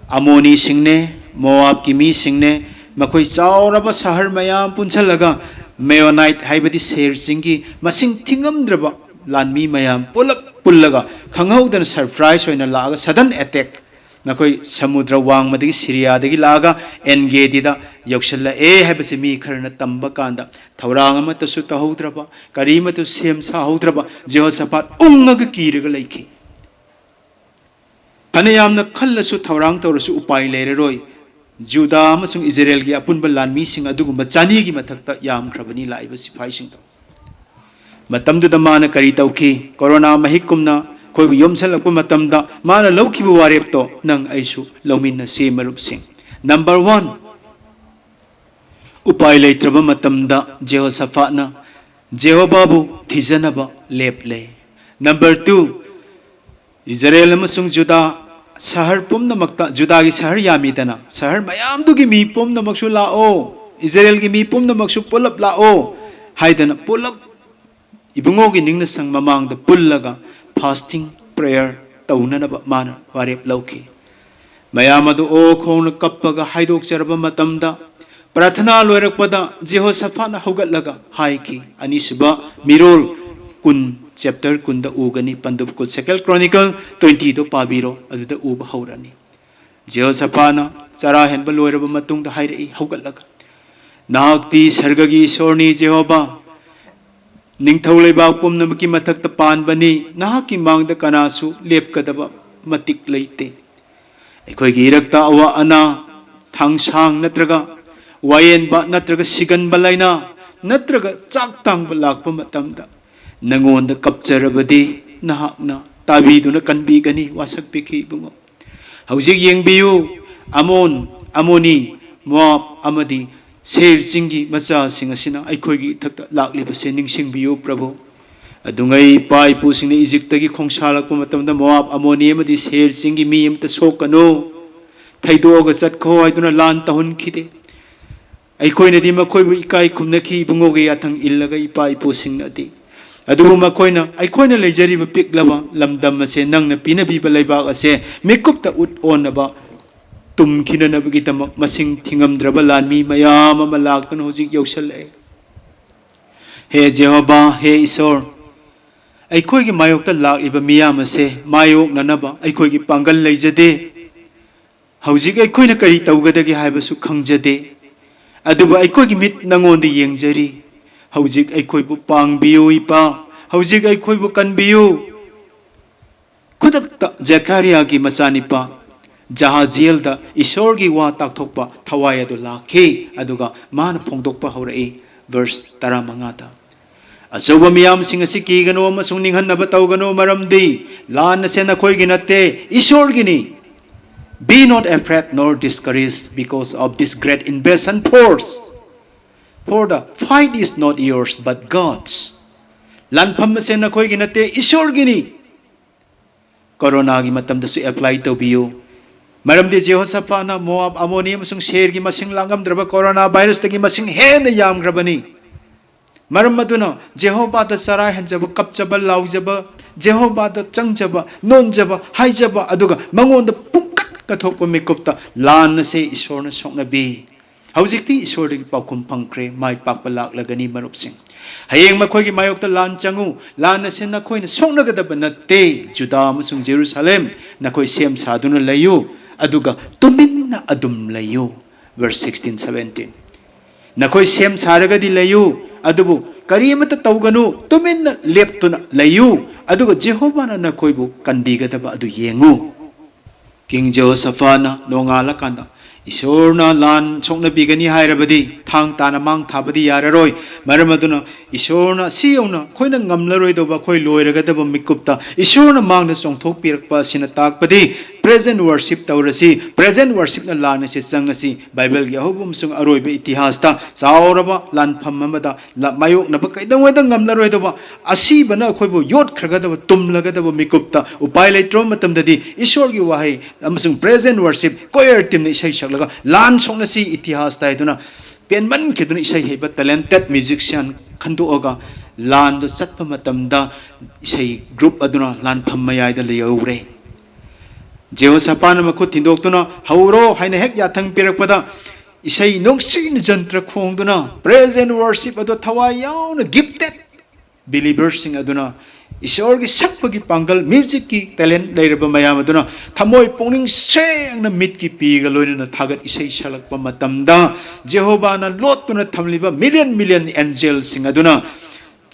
ꯑꯃꯣꯅꯤꯁꯤꯡꯅꯦ, ꯃꯣꯋꯥꯕꯀꯤ ꯃꯤꯁꯤꯡꯅꯦ, ꯃꯈꯣꯏ ꯆꯥꯎꯔꯕ ꯁꯍꯔ ꯃꯌꯥꯝ ꯄꯨꯟꯁꯤꯜꯂꯒ ꯃꯦꯌꯣꯅꯥꯏꯠ ꯍꯥꯏꯕꯗꯤ ꯁꯦꯔꯁꯤꯡꯒꯤ ꯃꯁꯤꯡ ꯊꯤꯉꯝꯗ꯭ꯔꯕ ꯂꯥꯟꯃꯤ ꯃꯌꯥꯝ ꯄꯨꯂꯞ ꯄꯨꯜꯂꯒ ꯈꯪꯍꯧꯗꯅ surprise ꯑꯣꯏꯅ ꯂꯥꯛꯑꯒ sudden attack ꯃꯈꯣꯏ ꯁꯃꯨꯗ꯭ꯔ ꯋꯥꯡꯃꯗꯒꯤ ꯁꯤꯔꯤꯌꯥꯗꯒꯤ ꯂꯥꯛꯑꯒ ꯑꯦꯟꯒꯦꯗꯤꯗ ꯌꯧꯁꯤꯜꯂꯛꯑꯦ ꯍꯥꯏꯕꯁꯤ ꯃꯤ ꯈꯔꯅ ꯇꯝꯕ ꯀꯥꯟꯗ ꯊꯧꯔꯥꯡ ꯑꯃꯠꯇꯁꯨ ꯇꯧꯍꯧꯗ꯭ꯔꯕ, ꯀꯔꯤ ꯑꯃꯠꯇꯁꯨ ꯁꯦꯝ ꯁꯥꯍꯧꯗ꯭ꯔꯕ ꯖꯦꯍꯣꯁꯥꯐꯥꯠ ꯎꯪꯉꯒ ꯀꯤꯔꯒ ꯂꯩꯈꯤ꯫ ꯐꯅ ꯌꯥꯝꯅ ꯈꯜꯂꯁꯨ ꯊꯧꯔꯥꯡ ꯇꯧꯔꯁꯨ ꯎꯄꯥꯏ ꯂꯩꯔꯔꯣꯏ꯫ ꯖꯨꯗꯥ ꯑꯃꯁꯨꯡ ꯏꯖꯔꯦꯜꯒꯤ ꯑꯄꯨꯟꯕ ꯂꯥꯟꯃꯤꯁꯤꯡ ꯑꯗꯨꯒꯨꯝꯕ ꯆꯅꯤꯒꯤ ꯃꯊꯛꯇ ꯌꯥꯝꯈ꯭ꯔꯕꯅꯤ ꯂꯥꯛꯏꯕ ꯁꯤꯐꯥꯏꯁꯤꯡꯗꯣ꯫ ꯃꯇꯝꯗꯨꯗ ꯃꯥꯅ ꯀꯔꯤ ꯇꯧꯈꯤ? ꯀꯣꯔꯣꯅꯥ ꯃꯍꯤꯛꯀꯨꯝꯅ ꯑꯩꯈꯣꯏꯕꯨ ꯌꯣꯝꯁꯤꯜꯂꯛꯄ ꯃꯇꯝꯗ ꯃꯥꯅ ꯂꯧꯈꯤꯕ ꯋꯥꯔꯦꯞꯇꯣ ꯅꯪ ꯑꯩꯁꯨ ꯂꯧꯃꯤꯟꯅꯁꯤ, ꯃꯔꯨꯞꯁꯤꯡ꯫ Number one, ꯎꯄꯥꯏ ꯂꯩꯇ꯭ꯔꯕ ꯃꯇꯝꯗ ꯖꯦꯍꯣꯁꯥꯐꯥꯠꯅ ꯖꯦꯍꯣꯕꯥꯕꯨ ꯊꯤꯖꯅꯕ ꯂꯦꯞꯂꯦ꯫ Number two, ꯏꯖꯔꯦꯜ ꯑꯃꯁꯨꯡ ꯖꯨꯗꯥ ꯁꯍꯔ ꯄꯨꯝꯅꯃꯛꯇ, ꯖꯨꯗꯥꯒꯤ ꯁꯍꯔ ꯌꯥꯝꯃꯤꯗꯅ, ꯁꯍꯔ ꯃꯌꯥꯝꯗꯨꯒꯤ ꯃꯤ ꯄꯨꯝꯅꯃꯛꯁꯨ ꯂꯥꯛꯑꯣ, ꯏꯖꯔꯦꯜꯒꯤ ꯃꯤ ꯄꯨꯝꯅꯃꯛꯁꯨ ꯄꯨꯂꯞ ꯂꯥꯛꯑꯣ ꯍꯥꯏꯗꯅ ꯄꯨꯂꯞ ꯏꯕꯨꯡꯉꯣꯒꯤ ꯅꯤꯡꯅꯁꯪ ꯃꯃꯥꯡꯗ ꯄꯨꯜꯂꯒ fasting prayer ꯇꯧꯅꯅꯕ ꯃꯥꯅ ꯋꯥꯔꯦꯞ ꯂꯧꯈꯤ꯫ ꯃꯌꯥꯝ ꯑꯗꯨ ꯑꯣ ꯈꯣꯡꯅ ꯀꯞꯄꯒ ꯍꯥꯏꯗꯣꯛꯆꯔꯕ ꯃꯇꯝꯗ, ꯄ꯭ꯔꯥꯊꯅꯥ ꯂꯣꯏꯔꯛꯄꯗ ꯖꯦꯍꯣꯁꯥꯐꯥꯠꯅ ꯍꯧꯒꯠꯂꯒ ꯍꯥꯏꯈꯤ꯫ ꯑꯅꯤꯁꯨꯕ ꯃꯤꯔꯣꯜ ꯀꯨꯟ, chapter ꯀꯨꯟꯗ ꯎꯒꯅꯤ, ꯄꯟꯗꯨꯞ ꯀꯨꯟ, Second Chronicle twenty ꯗꯣ ꯄꯥꯕꯤꯔꯣ, ꯑꯗꯨꯗ ꯎꯕ ꯍꯧꯔꯅꯤ꯫ ꯖꯦꯍꯣꯁꯥꯐꯥꯠꯅ ꯆꯔꯥ ꯍꯦꯟꯕ ꯂꯣꯏꯔꯕ ꯃꯇꯨꯡꯗ ꯍꯥꯏꯔꯛꯏ, ꯍꯧꯒꯠꯂꯒ, "ꯅꯍꯥꯛꯇꯤ ꯁꯔꯒꯒꯤ ꯏꯁꯣꯔꯅꯤ, ꯖꯦꯍꯣꯕꯥ, ꯅꯤꯡꯊꯧ ꯂꯩꯕꯥꯛ ꯄꯨꯝꯅꯃꯛꯀꯤ ꯃꯊꯛꯇ ꯄꯥꯟꯕꯅꯤ, ꯅꯍꯥꯛꯀꯤ ꯃꯥꯡꯗ ꯀꯅꯥꯁꯨ ꯂꯦꯞꯀꯗꯕ ꯃꯇꯤꯛ ꯂꯩꯇꯦ꯫ ꯑꯩꯈꯣꯏꯒꯤ ꯏꯔꯛꯇ ꯑꯋꯥ ꯑꯅꯥ, ꯊꯥꯡꯁꯥꯡ ꯅꯠꯇ꯭ꯔꯒ ꯋꯥꯌꯦꯟꯕ ꯅꯠꯇ꯭ꯔꯒ ꯁꯤꯒꯟꯕ ꯂꯥꯏꯅꯥ ꯅꯠꯇ꯭ꯔꯒ ꯆꯥꯛ ꯇꯥꯡꯕ ꯂꯥꯛꯄ ꯃꯇꯝꯗ ꯅꯉꯣꯟꯗ ꯀꯞꯆꯔꯕꯗꯤ ꯅꯍꯥꯛꯅ ꯇꯥꯕꯤꯗꯨꯅ ꯀꯟꯕꯤꯒꯅꯤ", ꯋꯥꯁꯛꯄꯤꯈꯤ ꯏꯕꯨꯡꯉꯣ꯫ ꯍꯧꯖꯤꯛ ꯌꯦꯡꯕꯤꯌꯨ, ꯑꯃꯣꯟ, ꯑꯃꯣꯅꯤ, ꯃꯣꯑꯥꯕ ꯑꯃꯗꯤ ꯁꯦꯏꯔ ꯆꯤꯡꯒꯤ ꯃꯆꯥꯁꯤꯡ ꯑꯁꯤꯅ ꯑꯩꯈꯣꯏꯒꯤ ꯏꯊꯛꯇ ꯂꯥꯛꯂꯤꯕꯁꯦ ꯅꯤꯡꯁꯤꯡꯕꯤꯌꯨ, ꯄ꯭ꯔꯚꯨ꯫ ꯑꯗꯨꯉꯩ ꯏꯄꯥ ꯏꯄꯨꯁꯤꯡꯅ ꯏꯖꯤꯞꯇꯒꯤ ꯈꯣꯡꯁꯥꯜꯂꯛꯄ ꯃꯇꯝꯗ ꯃꯣꯑꯥꯕ, ꯑꯃꯣꯅꯤ ꯑꯃꯗꯤ ꯁꯦꯏꯔ ꯆꯤꯡꯒꯤ ꯃꯤ ꯑꯃꯠꯇ ꯁꯣꯛꯀꯅꯨ, ꯊꯩꯗꯣꯛꯑꯒ ꯆꯠꯈꯣ ꯍꯥꯏꯗꯨꯅ ꯂꯥꯟ ꯇꯧꯍꯟꯈꯤꯗꯦ꯫ ꯑꯩꯈꯣꯏꯅꯗꯤ ꯃꯈꯣꯏꯕꯨ ꯏꯀꯥꯏ ꯈꯨꯝꯅꯈꯤ, ꯏꯕꯨꯡꯉꯣꯒꯤ ꯌꯥꯊꯪ ꯏꯜꯂꯒ ꯏꯄꯥ ꯏꯄꯨꯁꯤꯡꯅꯗꯤ꯫ ꯑꯗꯨꯕꯨ ꯃꯈꯣꯏꯅ ꯑꯩꯈꯣꯏꯅ ꯂꯩꯖꯔꯤꯕ ꯄꯤꯛꯂꯕ ꯂꯝꯗꯝ ꯑꯁꯦ, ꯅꯪꯅ ꯄꯤꯅꯕꯤꯕ ꯂꯩꯕꯥꯛ ꯑꯁꯦ ꯃꯤꯀꯨꯞꯇ ꯎꯠ ꯑꯣꯟꯅꯕ ꯇꯨꯝꯈꯤꯅꯅꯕꯒꯤꯗꯃꯛ ꯃꯁꯤꯡ ꯊꯤꯉꯝꯗ꯭ꯔꯕ ꯂꯥꯟꯃꯤ ꯃꯌꯥꯝ ꯑꯃ ꯂꯥꯛꯇꯨꯅ ꯍꯧꯖꯤꯛ ꯌꯧꯁꯜꯂꯛꯑꯦ꯫ ꯍꯦ ꯖꯦꯍꯣꯕꯥ, ꯍꯦ ꯏꯁꯣꯔ, ꯑꯩꯈꯣꯏꯒꯤ ꯃꯥꯌꯣꯛꯇ ꯂꯥꯛꯂꯤꯕ ꯃꯤꯌꯥꯝ ꯑꯁꯦ ꯃꯥꯌꯣꯛꯅꯅꯕ ꯑꯩꯈꯣꯏꯒꯤ ꯄꯥꯡꯒꯜ ꯂꯩꯖꯗꯦ꯫ ꯍꯧꯖꯤꯛ ꯑꯩꯈꯣꯏꯅ ꯀꯔꯤ ꯇꯧꯒꯗꯒꯦ ꯍꯥꯏꯕꯁꯨ ꯈꯪꯖꯗꯦ꯫ ꯑꯗꯨꯕꯨ ꯑꯩꯈꯣꯏꯒꯤ ꯃꯤꯠ ꯅꯉꯣꯟꯗ ꯌꯦꯡꯖꯔꯤ꯫ ꯍꯧꯖꯤꯛ ꯑꯩꯈꯣꯏꯕꯨ ꯄꯥꯡꯕꯤꯌꯨ, ꯏꯄꯥ꯫ ꯍꯧꯖꯤꯛ ꯑꯩꯈꯣꯏꯕꯨ ꯀꯟꯕꯤꯌꯨ꯫ ꯈꯨꯗꯛꯇ ꯖꯦꯀꯥꯔꯤꯌꯥꯒꯤ ꯃꯆꯥꯅꯤꯄꯥ ꯖꯍꯥꯖꯤꯌꯦꯜꯗ ꯏꯁꯣꯔꯒꯤ ꯋꯥ ꯇꯥꯛꯊꯣꯛꯄ ꯊꯋꯥꯏ ꯑꯗꯨ ꯂꯥꯛꯈꯤ, ꯑꯗꯨꯒ ꯃꯥꯅ ꯐꯣꯡꯗꯣꯛꯄ ꯍꯧꯔꯛꯏ, verse ꯇꯔꯥꯃꯉꯥꯗ, "ꯑꯆꯧꯕ ꯃꯤꯌꯥꯝꯁꯤꯡ ꯑꯁꯤ ꯀꯤꯒꯅꯨ ꯑꯃꯁꯨꯡ ꯅꯤꯡꯍꯟꯅꯕ ꯇꯧꯒꯅꯨ, ꯃꯔꯝꯗꯤ ꯂꯥꯟ ꯑꯁꯦ ꯅꯈꯣꯏꯒꯤ ꯅꯠꯇꯦ, ꯏꯁꯣꯔꯒꯤꯅꯤ꯫ Be not afraid nor discouraged because of this great invasion force. For the fight is not yours, but God's. ꯂꯥꯟꯐꯝ ꯑꯁꯦ ꯅꯈꯣꯏꯒꯤ ꯅꯠꯇꯦ, ꯏꯁꯣꯔꯒꯤꯅꯤ꯫ ꯀꯣꯔꯣꯅꯥꯒꯤ ꯃꯇꯝꯗꯁꯨ ꯑꯦꯄ꯭ꯂꯥꯏ ꯇꯧꯕꯤꯌꯨ꯫ ꯃꯔꯝꯗꯤ ꯖꯦꯍꯣꯁꯥꯐꯥꯠꯅ ꯃꯣꯑꯥꯕ, ꯑꯃꯣꯅꯤ ꯑꯃꯁꯨꯡ ꯁꯦꯔꯒꯤ ꯃꯁꯤꯡ ꯂꯥꯛꯉꯝꯗ꯭ꯔꯕ ꯀꯣꯔꯣꯅꯥ ꯚꯥꯏꯔꯁꯇꯒꯤ ꯃꯁꯤꯡ ꯍꯦꯟꯅ ꯌꯥꯝꯈ꯭ꯔꯕꯅꯤ꯫ ꯃꯔꯝ ꯑꯗꯨꯅ ꯖꯦꯍꯣꯚꯥꯗ ꯆꯔꯥ ꯍꯦꯟꯖꯕ, ꯀꯞꯆꯕ, ꯂꯥꯎꯖꯕ, ꯖꯦꯍꯣꯚꯥꯗ ꯆꯪꯖꯕ, ꯅꯣꯟꯖꯕ, ꯍꯥꯏꯖꯕ, ꯑꯗꯨꯒ ꯃꯉꯣꯟꯗ ꯄꯨꯡꯀꯠ ꯀꯠꯊꯣꯛꯄ ꯃꯤꯀꯨꯞꯇ ꯂꯥꯟ ꯑꯁꯦ ꯏꯁꯣꯔꯅ ꯁꯣꯛꯅꯕꯤ꯫ ꯍꯧꯖꯤꯛꯇꯤ ꯏꯁꯣꯔꯗꯒꯤ ꯄꯥꯎꯈꯨꯝ ꯐꯪꯈ꯭ꯔꯦ, ꯃꯥꯏ ꯄꯥꯛꯄ ꯂꯥꯛꯂꯒꯅꯤ ꯃꯔꯨꯞꯁꯤꯡ꯫ ꯍꯌꯦꯡ ꯃꯈꯣꯏꯒꯤ ꯃꯥꯌꯣꯛꯇ ꯂꯥꯟ ꯆꯪꯉꯨ, ꯂꯥꯟ ꯑꯁꯤ ꯅꯈꯣꯏꯅ ꯁꯣꯛꯅꯒꯗꯕ ꯅꯠꯇꯦ꯫ ꯖꯨꯗꯥ ꯑꯃꯁꯨꯡ ꯖꯦꯔꯨꯁꯥꯂꯦꯝ, ꯅꯈꯣꯏ ꯁꯦꯝ ꯁꯥꯗꯨꯅ ꯂꯩꯌꯨ, ꯑꯗꯨꯒ ꯇꯨꯃꯤꯟꯅ ꯑꯗꯨꯝ ꯂꯩꯌꯨ꯫ Verse sixteen, seventeen꯫ ꯅꯈꯣꯏ ꯁꯦꯝ ꯁꯥꯔꯒꯗꯤ ꯂꯩꯌꯨ, ꯑꯗꯨꯕꯨ ꯀꯔꯤ ꯑꯃꯠꯇ ꯇꯧꯒꯅꯨ, ꯇꯨꯃꯤꯟꯅ ꯂꯦꯞꯇꯨꯅ ꯂꯩꯌꯨ, ꯑꯗꯨꯒ ꯖꯦꯍꯣꯚꯥꯅ ꯅꯈꯣꯏꯕꯨ ꯀꯟꯕꯤꯒꯗꯕ ꯑꯗꯨ ꯌꯦꯡꯉꯨ꯫ ꯀꯤꯡ ꯖꯦꯍꯣꯁꯥꯐꯥꯠꯅ ꯅꯣꯡꯉꯥꯜꯂꯀꯥꯟꯗ ꯏꯁꯣꯔꯅ ꯂꯥꯟ ꯁꯣꯛꯅꯕꯤꯒꯅꯤ ꯍꯥꯏꯔꯕꯗꯤ ꯊꯥꯡ ꯇꯥꯅ ꯃꯥꯡ ꯊꯥꯕꯗꯤ ꯌꯥꯔꯔꯣꯏ꯫ ꯃꯔꯝ ꯑꯗꯨꯅ ꯏꯁꯣꯔꯅ ꯁꯤ ꯌꯧꯅ ꯑꯩꯈꯣꯏꯅ ꯉꯝꯂꯔꯣꯏꯗꯧꯕ, ꯑꯩꯈꯣꯏ ꯂꯣꯏꯔꯒꯗꯕ ꯃꯤꯀꯨꯞꯇ ꯏꯁꯣꯔꯅ ꯃꯥꯡꯗ ꯆꯣꯡꯊꯣꯛꯄꯤꯔꯛꯄ ꯑꯁꯤꯅ ꯇꯥꯛꯄꯗꯤ present worship ꯇꯧꯔꯁꯤ, present worshipꯅ ꯂꯥꯟ ꯑꯁꯤ ꯆꯪꯉꯁꯤ꯫ ꯕꯥꯏꯕꯜꯒꯤ ꯑꯍꯧꯕ ꯑꯃꯁꯨꯡ ꯑꯔꯣꯏꯕ ꯏꯇꯤꯍꯥꯁꯇ ꯆꯥꯎꯔꯕ ꯂꯥꯟꯐꯝ ꯑꯃꯗ ꯂ-, ꯃꯥꯌꯣꯛꯅꯕ ꯀꯩꯗꯧꯉꯩꯗ ꯉꯝꯂꯔꯣꯏꯗꯕ ꯑꯁꯤꯕꯅ ꯑꯩꯈꯣꯏꯕꯨ ꯌꯣꯠꯈ꯭ꯔꯒꯗꯕ, ꯇꯨꯝꯂꯒꯗꯕ ꯃꯤꯀꯨꯞꯇ ꯎꯄꯥꯏ ꯂꯩꯇ꯭ꯔꯕ ꯃꯇꯝꯗꯗꯤ ꯏꯁꯣꯔꯒꯤ ꯋꯥꯍꯩ ꯑꯃꯁꯨꯡ present worship choir teamꯅ ꯏꯁꯩ ꯁꯛꯂꯒ ꯂꯥꯟ ꯁꯣꯛꯅꯁꯤ ꯏꯇꯤꯍꯥꯁꯇ ꯍꯥꯏꯗꯨꯅ ꯄꯦꯟꯃꯟꯈꯤꯗꯨꯅ ꯏꯁꯩ ꯍꯩꯕ talented musician ꯈꯟꯗꯣꯛꯑꯒ ꯂꯥꯟꯗꯨ ꯆꯠꯄ ꯃꯇꯝꯗ ꯏꯁꯩ group ꯑꯗꯨꯅ ꯂꯥꯟꯐꯝ ꯃꯌꯥꯏꯗ ꯂꯩꯍꯧꯔꯦ꯫ ꯖꯦꯍꯣꯁꯥꯐꯥꯠꯅ ꯃꯈꯨꯠ ꯊꯤꯟꯗꯣꯛꯇꯨꯅ "ꯍꯧꯔꯣ" ꯍꯥꯏꯅ ꯍꯦꯛ ꯌꯥꯊꯪ ꯄꯤꯔꯛꯄꯗ ꯏꯁꯩ ꯅꯨꯡꯁꯤꯅ ꯖꯟꯇ꯭ꯔ ꯈꯣꯡꯗꯨꯅ present worship ꯑꯗꯨ ꯊꯋꯥꯏ ꯌꯥꯎꯅ gifted believerꯁꯤꯡ ꯑꯗꯨꯅ ꯏꯁꯣꯔꯒꯤ ꯁꯛꯄꯒꯤ ꯄꯥꯡꯒꯜ, musicꯀꯤ talent ꯂꯩꯔꯕ ꯃꯌꯥꯝ ꯑꯗꯨꯅ ꯊꯃꯣꯏ ꯄꯨꯛꯅꯤꯡ ꯁꯦꯡꯅ ꯃꯤꯠꯀꯤ ꯄꯤꯒ ꯂꯣꯏꯅꯅ ꯊꯥꯒꯠ ꯏꯁꯩ ꯁꯛꯂꯛꯄ ꯃꯇꯝꯗ ꯖꯦꯍꯣꯚꯥꯅ ꯂꯣꯠꯇꯨꯅ ꯊꯝꯂꯤꯕ million million angelꯁꯤꯡ ꯑꯗꯨꯅ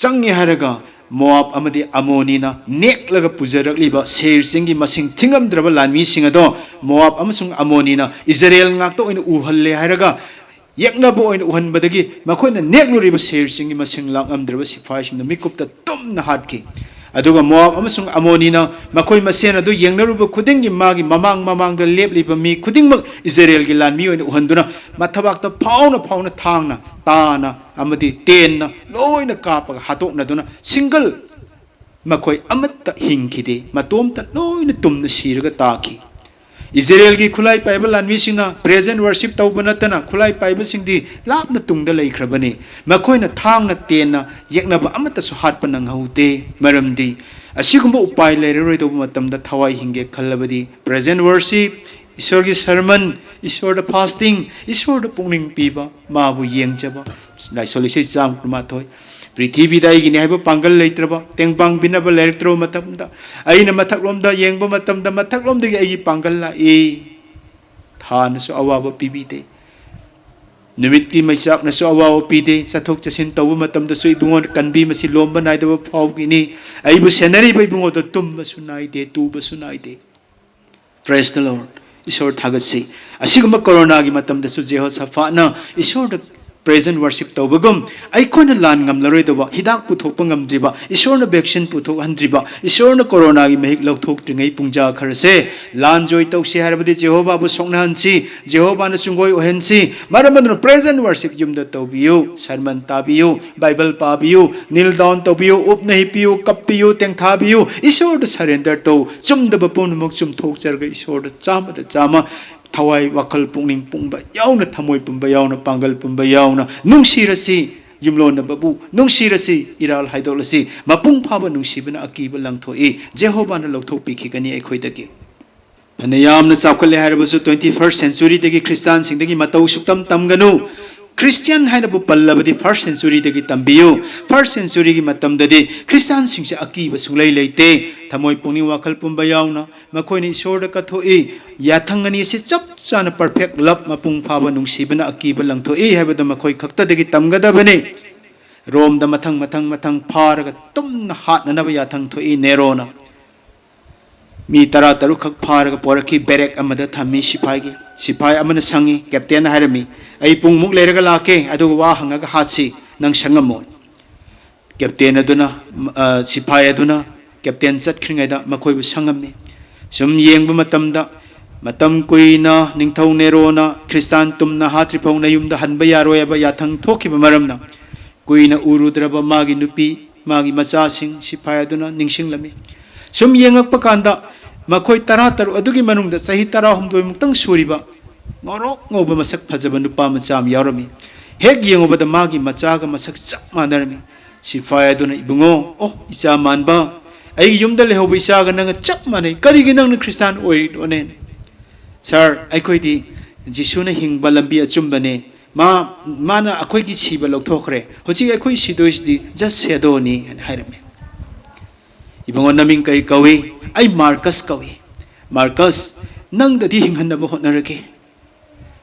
ꯆꯪꯉꯦ ꯍꯥꯏꯔꯒ ꯃꯣꯑꯥꯕ ꯑꯃꯗꯤ ꯑꯃꯣꯅꯤꯅ ꯅꯦꯛꯂꯒ ꯄꯨꯖꯔꯛꯂꯤꯕ ꯁꯦꯏꯔ ꯆꯤꯡꯒꯤ ꯃꯁꯤꯡ ꯊꯤꯉꯝꯗ꯭ꯔꯕ ꯂꯥꯟꯃꯤꯁꯤꯡ ꯑꯗꯣ ꯃꯣꯑꯥꯕ ꯑꯃꯁꯨꯡ ꯑꯃꯣꯅꯤꯅ ꯏꯖꯔꯦꯜ ꯉꯥꯛꯇ ꯑꯣꯏꯅ ꯎꯍꯜꯂꯦ ꯍꯥꯏꯔꯒ ꯌꯦꯛꯅꯕ ꯑꯣꯏꯅ ꯎꯍꯟꯕꯗꯒꯤ ꯃꯈꯣꯏꯅ ꯅꯦꯛꯂꯨꯔꯤꯕ ꯁꯦꯏꯔ ꯆꯤꯡꯒꯤ ꯃꯁꯤꯡ ꯂꯥꯛꯉꯝꯗ꯭ꯔꯕ ꯁꯤꯐꯥꯏꯁꯤꯡꯗ ꯃꯤꯀꯨꯞꯇ ꯇꯨꯝꯅ ꯍꯥꯠꯈꯤ꯫ ꯑꯗꯨꯒ ꯃꯣꯋꯥꯕ ꯑꯃꯁꯨꯡ ꯑꯃꯣꯅꯤꯅ ꯃꯈꯣꯏ ꯃꯁꯦꯟ ꯑꯗꯨ ꯌꯦꯡꯅꯔꯨꯕ ꯈꯨꯗꯤꯡꯒꯤ ꯃꯥꯒꯤ ꯃꯃꯥꯡ ꯃꯃꯥꯡꯗ ꯂꯦꯞꯂꯤꯕ ꯃꯤ ꯈꯨꯗꯤꯡꯃꯛ ꯏꯖꯔꯦꯜꯒꯤ ꯂꯥꯟꯃꯤ ꯑꯣꯏꯅ ꯎꯍꯟꯗꯨꯅ ꯃꯊꯕꯥꯛꯇ ꯐꯥꯎꯅ ꯐꯥꯎꯅ ꯊꯥꯡꯅ, ꯇꯥꯅ ꯑꯃꯗꯤ ꯇꯦꯟꯅ ꯂꯣꯏꯅ ꯀꯥꯞꯄꯒ ꯍꯥꯠꯇꯣꯛꯅꯗꯨꯅ ꯁꯤꯡꯒꯜ ꯃꯈꯣꯏ ꯑꯃꯠꯇ ꯍꯤꯡꯈꯤꯗꯦ꯫ ꯃꯇꯣꯝꯇ ꯂꯣꯏꯅ ꯇꯨꯝꯅ ꯁꯤꯔꯒ ꯇꯥꯈꯤ꯫ ꯏꯖꯔꯦꯜꯒꯤ ꯈꯨꯠꯂꯥꯏ ꯄꯥꯏꯕ ꯂꯥꯟꯃꯤꯁꯤꯡꯅ present worship ꯇꯧꯕ ꯅꯠꯇꯅ ꯈꯨꯠꯂꯥꯏ ꯄꯥꯏꯕꯁꯤꯡꯗꯤ ꯂꯥꯞꯅ ꯇꯨꯡꯗ ꯂꯩꯈ꯭ꯔꯕꯅꯤ꯫ ꯃꯈꯣꯏꯅ ꯊꯥꯡꯅ ꯇꯦꯟꯅ ꯌꯦꯛꯅꯕ ꯑꯃꯠꯇꯁꯨ ꯍꯥꯠꯄ ꯅꯪꯍꯧꯗꯦ꯫ ꯃꯔꯝꯗꯤ ꯑꯁꯤꯒꯨꯝꯕ ꯎꯄꯥꯏ ꯂꯩꯔꯔꯣꯏꯗꯧꯕ ꯃꯇꯝꯗ ꯊꯋꯥꯏ ꯍꯤꯡꯒꯦ ꯈꯜꯂꯕꯗꯤ present worship, ꯏꯁꯣꯔꯒꯤ sermon, ꯏꯁꯣꯔꯗ fasting, ꯏꯁꯣꯔꯗ ꯄꯨꯛꯅꯤꯡ ꯄꯤꯕ, ꯃꯥꯕꯨ ꯌꯦꯡꯖꯕ꯫ ꯂꯥꯏꯁꯣꯟ ꯏꯁꯩ ꯆꯥꯝꯃ ꯀꯨꯟꯃꯥꯊꯣꯏ꯫ ꯄ꯭ꯔꯤꯊꯤꯕꯤꯗ ꯑꯩꯒꯤꯅꯤ ꯍꯥꯏꯕ ꯄꯥꯡꯒꯜ ꯂꯩꯇ꯭ꯔꯕ, ꯇꯦꯡꯕꯥꯡ ꯄꯤꯅꯕ ꯂꯩꯔꯛꯇ꯭ꯔꯕ ꯃꯇꯝꯗ, ꯑꯩꯅ ꯃꯊꯛꯂꯣꯝꯗ ꯌꯦꯡꯕ ꯃꯇꯝꯗ ꯃꯊꯛꯂꯣꯝꯗꯒꯤ ꯑꯩꯒꯤ ꯄꯥꯡꯒꯜ ꯂꯥꯛꯏ꯫ ꯊꯥꯅꯁꯨ ꯑꯋꯥꯕ ꯄꯤꯕꯤꯗꯦ, ꯅꯨꯃꯤꯠꯀꯤ ꯃꯩꯆꯥꯛꯅꯁꯨ ꯑꯋꯥꯕ ꯄꯤꯗꯦ꯫ ꯆꯠꯊꯣꯛ ꯆꯠꯁꯤꯟ ꯇꯧꯕ ꯃꯇꯝꯗꯁꯨ ꯏꯕꯨꯡꯉꯣ ꯀꯟꯕꯤ ꯃꯁꯤ ꯂꯣꯝꯕ ꯅꯥꯏꯗꯕ ꯐꯥꯎꯈꯤꯅꯤ꯫ ꯑꯩꯕꯨ ꯁꯦꯟꯅꯔꯤꯕ ꯏꯕꯨꯡꯉꯣꯗꯣ ꯇꯨꯝꯕꯁꯨ ꯅꯥꯏꯗꯦ, ꯇꯨꯕꯁꯨ ꯅꯥꯏꯗꯦ꯫ Praise the Lord. ꯏꯁꯣꯔ ꯊꯥꯒꯠꯁꯤ꯫ ꯑꯁꯤꯒꯨꯝꯕ ꯀꯣꯔꯣꯅꯥꯒꯤ ꯃꯇꯝꯗꯁꯨ ꯖꯦꯍꯣꯁꯥꯐꯥꯠꯅ ꯏꯁꯣꯔꯗ present worship ꯇꯧꯕꯒꯨꯝ, ꯑꯩꯈꯣꯏꯅ ꯂꯥꯟ ꯉꯝꯂꯔꯣꯏꯗꯧꯕ, ꯍꯤꯗꯥꯛ ꯄꯨꯊꯣꯛꯄ ꯉꯝꯗ꯭ꯔꯤꯕ, ꯏꯁꯣꯔꯅ vaccine ꯄꯨꯊꯣꯛꯍꯟꯗ꯭ꯔꯤꯕ, ꯏꯁꯣꯔꯅ ꯀꯣꯔꯣꯅꯥꯒꯤ ꯃꯍꯤꯛ ꯂꯧꯊꯣꯛꯇ꯭ꯔꯤꯉꯩ ꯄꯨꯡꯖꯥ ꯈꯔꯁꯦ ꯂꯥꯟ ꯖꯣꯏ ꯇꯧꯁꯤ ꯍꯥꯏꯔꯕꯗꯤ ꯖꯦꯍꯣꯚꯥꯕꯨ ꯁꯣꯛꯅꯍꯟꯁꯤ, ꯖꯦꯍꯣꯚꯥꯅ ꯆꯨꯡꯒꯣꯏ ꯑꯣꯏꯍꯟꯁꯤ꯫ ꯃꯔꯝ ꯑꯗꯨꯅ present worship ꯌꯨꯝꯗ ꯇꯧꯕꯤꯌꯨ, sermon ꯇꯥꯕꯤꯌꯨ, Bible ꯄꯥꯕꯤꯌꯨ, kneel down ꯇꯧꯕꯤꯌꯨ, ꯎꯞꯅ ꯍꯤꯞꯄꯤꯌꯨ, ꯀꯞꯄꯤꯌꯨ, ꯇꯦꯡꯊꯥꯕꯤꯌꯨ, ꯏꯁꯣꯔꯗ surrender ꯇꯧ꯫ ꯆꯨꯝꯗꯕ ꯄꯨꯝꯅꯃꯛ ꯆꯨꯝꯊꯣꯛꯆꯔꯒ ꯏꯁꯣꯔꯗ ꯆꯥꯝꯃꯗ ꯆꯥꯝꯃ ꯊꯋꯥꯏ, ꯋꯥꯈꯜ, ꯄꯨꯛꯅꯤꯡ ꯄꯨꯝꯕ ꯌꯥꯎꯅ, ꯊꯃꯣꯏ ꯄꯨꯝꯕ ꯌꯥꯎꯅ, ꯄꯥꯡꯒꯜ ꯄꯨꯝꯕ ꯌꯥꯎꯅ ꯅꯨꯡꯁꯤꯔꯁꯤ꯫ ꯌꯨꯝꯂꯣꯟꯅꯕꯕꯨ ꯅꯨꯡꯁꯤꯔꯁꯤ, ꯏꯔꯥꯜ ꯍꯥꯏꯗꯣꯛꯂꯁꯤ꯫ ꯃꯄꯨꯡ ꯐꯥꯕ ꯅꯨꯡꯁꯤꯕꯅ ꯑꯀꯤꯕ ꯂꯪꯊꯣꯛꯏ꯫ ꯖꯦꯍꯣꯚꯥꯅ ꯂꯧꯊꯣꯛꯄꯤꯈꯤꯒꯅꯤ ꯑꯩꯈꯣꯏꯗꯒꯤ꯫ ꯐꯅ ꯌꯥꯝꯅ ꯆꯥꯎꯈꯠꯂꯦ ꯍꯥꯏꯔꯕꯁꯨ twenty first centuryꯗꯒꯤ ꯈ꯭ꯔꯤꯁꯇꯥꯟꯁꯤꯡꯗꯒꯤ ꯃꯇꯧ ꯁꯨꯛꯇꯝ ꯇꯝꯒꯅꯨ꯫ ꯈ꯭ꯔꯤꯁꯇꯤꯌꯥꯟ ꯍꯥꯏꯅꯕꯨ ꯄꯜꯂꯕꯗꯤ first centuryꯗꯒꯤ ꯇꯝꯕꯤꯌꯨ꯫ First centuryꯒꯤ ꯃꯇꯝꯗꯗꯤ ꯈ꯭ꯔꯤꯁꯇꯥꯟꯁꯤꯡꯁꯦ ꯑꯀꯤꯕ ꯁꯨꯡꯂꯩ ꯂꯩꯇꯦ꯫ ꯊꯃꯣꯏ ꯄꯨꯛꯅꯤꯡ ꯋꯥꯈꯜ ꯄꯨꯝꯕ ꯌꯥꯎꯅ ꯃꯈꯣꯏꯅ ꯏꯁꯣꯔꯗ ꯀꯠꯊꯣꯛꯏ꯫ ꯌꯥꯊꯪ ꯑꯅꯤ ꯑꯁꯤ ꯆꯞ ꯆꯥꯅ perfect love, ꯃꯄꯨꯡ ꯐꯥꯕ ꯅꯨꯡꯁꯤꯕꯅ ꯑꯀꯤꯕ ꯂꯪꯊꯣꯛꯏ ꯍꯥꯏꯕꯗꯣ ꯃꯈꯣꯏ ꯈꯛꯇꯗꯒꯤ ꯇꯝꯒꯗꯕꯅꯤ꯫ ꯔꯣꯝꯗ ꯃꯊꯪ ꯃꯊꯪ ꯃꯊꯪ ꯐꯥꯔꯒ ꯇꯨꯝꯅ ꯍꯥꯠꯅꯅꯕ ꯌꯥꯊꯪ ꯊꯣꯛꯏ ꯅꯦꯔꯣꯅ꯫ ꯃꯤ ꯇꯔꯥ ꯇꯔꯨꯛ ꯈꯛ ꯐꯥꯔꯒ ꯄꯣꯔꯛꯈꯤ, ꯕꯦꯔꯦꯛ ꯑꯃꯗ ꯊꯝꯃꯤ ꯁꯤꯐꯥꯏꯒꯤ꯫ ꯁꯤꯐꯥꯏ ꯑꯃꯅ ꯁꯪꯉꯤ, ꯀꯦꯞꯇꯦꯟꯅ ꯍꯥꯏꯔꯝꯃꯤ, "ꯑꯩ ꯄꯨꯡꯃꯨꯛ ꯂꯩꯔꯒ ꯂꯥꯛꯀꯦ, ꯑꯗꯨꯒ ꯋꯥ ꯍꯪꯉꯒ ꯍꯥꯠꯁꯤ, ꯅꯪ ꯁꯪꯉꯝꯃꯣ"꯫ ꯀꯦꯞꯇꯦꯟ ꯑꯗꯨꯅ, ꯑ, ꯁꯤꯐꯥꯏ ꯑꯗꯨꯅ ꯀꯦꯞꯇꯦꯟ ꯆꯠꯈ꯭ꯔꯤꯉꯩꯗ ꯃꯈꯣꯏꯕꯨ ꯁꯪꯉꯝꯃꯤ꯫ ꯁꯨꯝ ꯌꯦꯡꯕ ꯃꯇꯝꯗ, ꯃꯇꯝ ꯀꯨꯏꯅ ꯅꯤꯡꯊꯧ ꯅꯦꯔꯣꯅ ꯈ꯭ꯔꯤꯁꯇꯥꯟ ꯇꯨꯝꯅ ꯍꯥꯠꯇ꯭ꯔꯤꯐꯥꯎ ꯅꯌꯨꯝꯗ ꯍꯟꯕ ꯌꯥꯔꯣꯏ ꯍꯥꯏꯕ ꯌꯥꯊꯪ ꯊꯣꯛꯈꯤꯕ ꯃꯔꯝꯅ, ꯀꯨꯏꯅ ꯎꯔꯨꯗ꯭ꯔꯕ ꯃꯥꯒꯤ ꯅꯨꯄꯤ, ꯃꯥꯒꯤ ꯃꯆꯥꯁꯤꯡ ꯁꯤꯐꯥꯏ ꯑꯗꯨꯅ ꯅꯤꯡꯁꯤꯡꯂꯝꯃꯤ꯫ ꯁꯨꯝ ꯌꯦꯡꯉꯛꯄ ꯀꯥꯟꯗ, ꯃꯈꯣꯏ ꯇꯔꯥꯇꯔꯨꯛ ꯑꯗꯨꯒꯤ ꯃꯅꯨꯡꯗ ꯆꯍꯤ ꯇꯔꯥꯍꯨꯝꯗꯣꯏ ꯃꯨꯛꯇꯪ ꯁꯨꯔꯤꯕ ꯉꯧꯔꯣꯛ ꯉꯧꯕ ꯃꯁꯛ ꯐꯖꯕ ꯅꯨꯄꯥ ꯃꯆꯥ ꯑꯃ ꯌꯥꯎꯔꯝꯃꯤ꯫ ꯍꯦꯛ ꯌꯦꯡꯉꯨꯕꯗ ꯃꯥꯒꯤ ꯃꯆꯥꯒ ꯃꯁꯛ ꯆꯞ ꯃꯥꯟꯅꯔꯝꯃꯤ꯫ ꯁꯤꯐꯥꯏ ꯑꯗꯨꯅ, "ꯏꯕꯨꯡꯉꯣ, ꯑꯣ, ꯏꯆꯥ ꯃꯥꯟꯕ, ꯑꯩꯒꯤ ꯌꯨꯝꯗ ꯂꯩꯍꯧꯕ ꯏꯆꯥꯒ ꯅꯪꯒ ꯆꯞ ꯃꯥꯟꯅꯩ, ꯀꯔꯤꯒꯤ ꯅꯪꯅ ꯈ꯭ꯔꯤꯁꯇꯥꯟ ꯑꯣꯏꯔꯤꯅꯣꯅꯦ?" "ꯁꯥꯔ, ꯑꯩꯈꯣꯏꯗꯤ ꯖꯤꯁꯨꯅ ꯍꯤꯡꯕ ꯂꯝꯕꯤ ꯑꯆꯨꯝꯕꯅꯦ, ꯃꯥ, ꯃꯥꯅ ꯑꯩꯈꯣꯏꯒꯤ ꯁꯤꯕ ꯂꯧꯊꯣꯛꯈ꯭ꯔꯦ, ꯍꯧꯖꯤꯛ ꯑꯩꯈꯣꯏ ꯁꯤꯗꯣꯏꯁꯤꯗꯤ just ꯁꯦꯗꯣꯅꯤ" ꯍꯥꯏꯅ ꯍꯥꯏꯔꯝꯃꯤ꯫ "ꯏꯕꯨꯡꯉꯣ, ꯅꯃꯤꯡ ꯀꯔꯤ ꯀꯧꯏ?" "ꯑꯩ ꯃꯥꯔꯀꯁ ꯀꯧꯏ꯫" "ꯃꯥꯔꯀꯁ, ꯅꯪꯗꯗꯤ ꯍꯤꯡꯍꯟꯅꯕ ꯍꯣꯠꯅꯔꯒꯦ꯫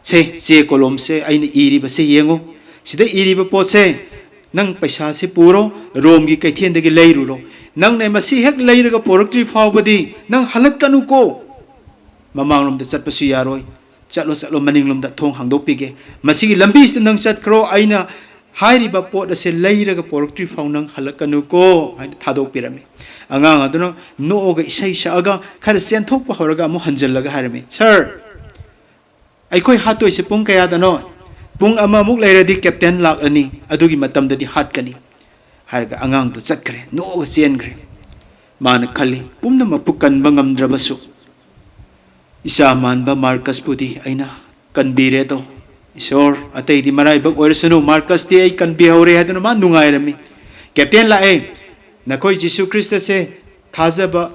ꯁꯦ, ꯆꯦ ꯀꯣꯂꯣꯝꯁꯦ ꯑꯩꯅ ꯏꯔꯤꯕꯁꯦ ꯌꯦꯡꯉꯨ꯫ ꯁꯤꯗ ꯏꯔꯤꯕ ꯄꯣꯠꯁꯦ ꯅꯪ ꯄꯩꯁꯥꯁꯤ ꯄꯨꯔꯣ, ꯔꯣꯝꯒꯤ ꯀꯩꯊꯦꯜꯗꯒꯤ ꯂꯩꯔꯨꯔꯣ꯫ ꯅꯪꯅ ꯃꯁꯤ ꯍꯦꯛ ꯂꯩꯔꯒ ꯄꯣꯔꯛꯇ꯭ꯔꯤ ꯐꯥꯎꯕꯗꯤ ꯅꯪ ꯍꯜꯂꯛꯀꯅꯨꯀꯣ꯫ ꯃꯃꯥꯡꯂꯣꯝꯗ ꯆꯠꯄꯁꯨ ꯌꯥꯔꯣꯏ꯫ ꯆꯠꯂꯣ, ꯆꯠꯂꯣ, ꯃꯅꯤꯡꯂꯣꯝꯗ ꯊꯣꯡ ꯍꯥꯡꯗꯣꯛꯄꯤꯒꯦ꯫ ꯃꯁꯤꯒꯤ ꯂꯝꯕꯤꯁꯤꯗ ꯅꯪ ꯆꯠꯈ꯭ꯔꯣ, ꯑꯩꯅ ꯍꯥꯏꯔꯤꯕ ꯄꯣꯠ ꯑꯁꯦ ꯂꯩꯔꯒ ꯄꯣꯔꯛꯇ꯭ꯔꯤ ꯐꯥꯎ ꯅꯪ ꯍꯜꯂꯛꯀꯅꯨꯀꯣ" ꯍꯥꯏꯅ ꯊꯥꯗꯣꯛꯄꯤꯔꯝꯃꯤ꯫ ꯑꯉꯥꯡ ꯑꯗꯨꯅ ꯅꯣꯛꯑꯒ ꯏꯁꯩ ꯁꯛꯑꯒ ꯈꯔ ꯆꯦꯟꯊꯣꯛꯄ ꯍꯧꯔꯒ ꯑꯃꯨꯛ ꯍꯟꯖꯜꯂꯒ ꯍꯥꯏꯔꯝꯃꯤ, "ꯁꯥꯔ, ꯑꯩꯈꯣꯏ ꯍꯥꯠꯇꯣꯏꯁꯦ ꯄꯨꯡ ꯀꯌꯥꯗꯅꯣ?" "ꯄꯨꯡ ꯑꯃꯃꯨꯛ ꯂꯩꯔꯗꯤ ꯀꯦꯞꯇꯦꯟ ꯂꯥꯛꯂꯅꯤ, ꯑꯗꯨꯒꯤ ꯃꯇꯝꯗꯗꯤ ꯍꯥꯠꯀꯅꯤ" ꯍꯥꯏꯔꯒ ꯑꯉꯥꯡꯗꯨ ꯆꯠꯈ꯭ꯔꯦ, ꯅꯣꯛꯑꯒ ꯆꯦꯟꯈ꯭ꯔꯦ꯫ ꯃꯥꯅ ꯈꯜꯂꯤ, "ꯄꯨꯝꯅꯃꯛꯄꯨ ꯀꯟꯕ ꯉꯝꯗ꯭ꯔꯕꯁꯨ ꯏꯆꯥ ꯃꯥꯟꯕ ꯃꯥꯔꯀꯁꯄꯨꯗꯤ ꯑꯩꯅ ꯀꯟꯕꯤꯔꯦꯗꯣ꯫ ꯏꯁꯣꯔ, ꯑꯇꯩꯗꯤ ꯃꯔꯥꯏꯕꯛ ꯑꯣꯏꯔꯁꯅꯨ, ꯃꯥꯔꯀꯁꯇꯤ ꯑꯩ ꯀꯟꯕꯤꯍꯧꯔꯦ" ꯍꯥꯏꯗꯨꯅ ꯃꯥ ꯅꯨꯡꯉꯥꯏꯔꯝꯃꯤ꯫ "ꯀꯦꯞꯇꯦꯟ ꯂꯥꯛꯑꯦ, ꯅꯈꯣꯏ ꯖꯤꯁꯨ ꯈ꯭ꯔꯤꯁꯇꯁꯦ ꯊꯥꯖꯕ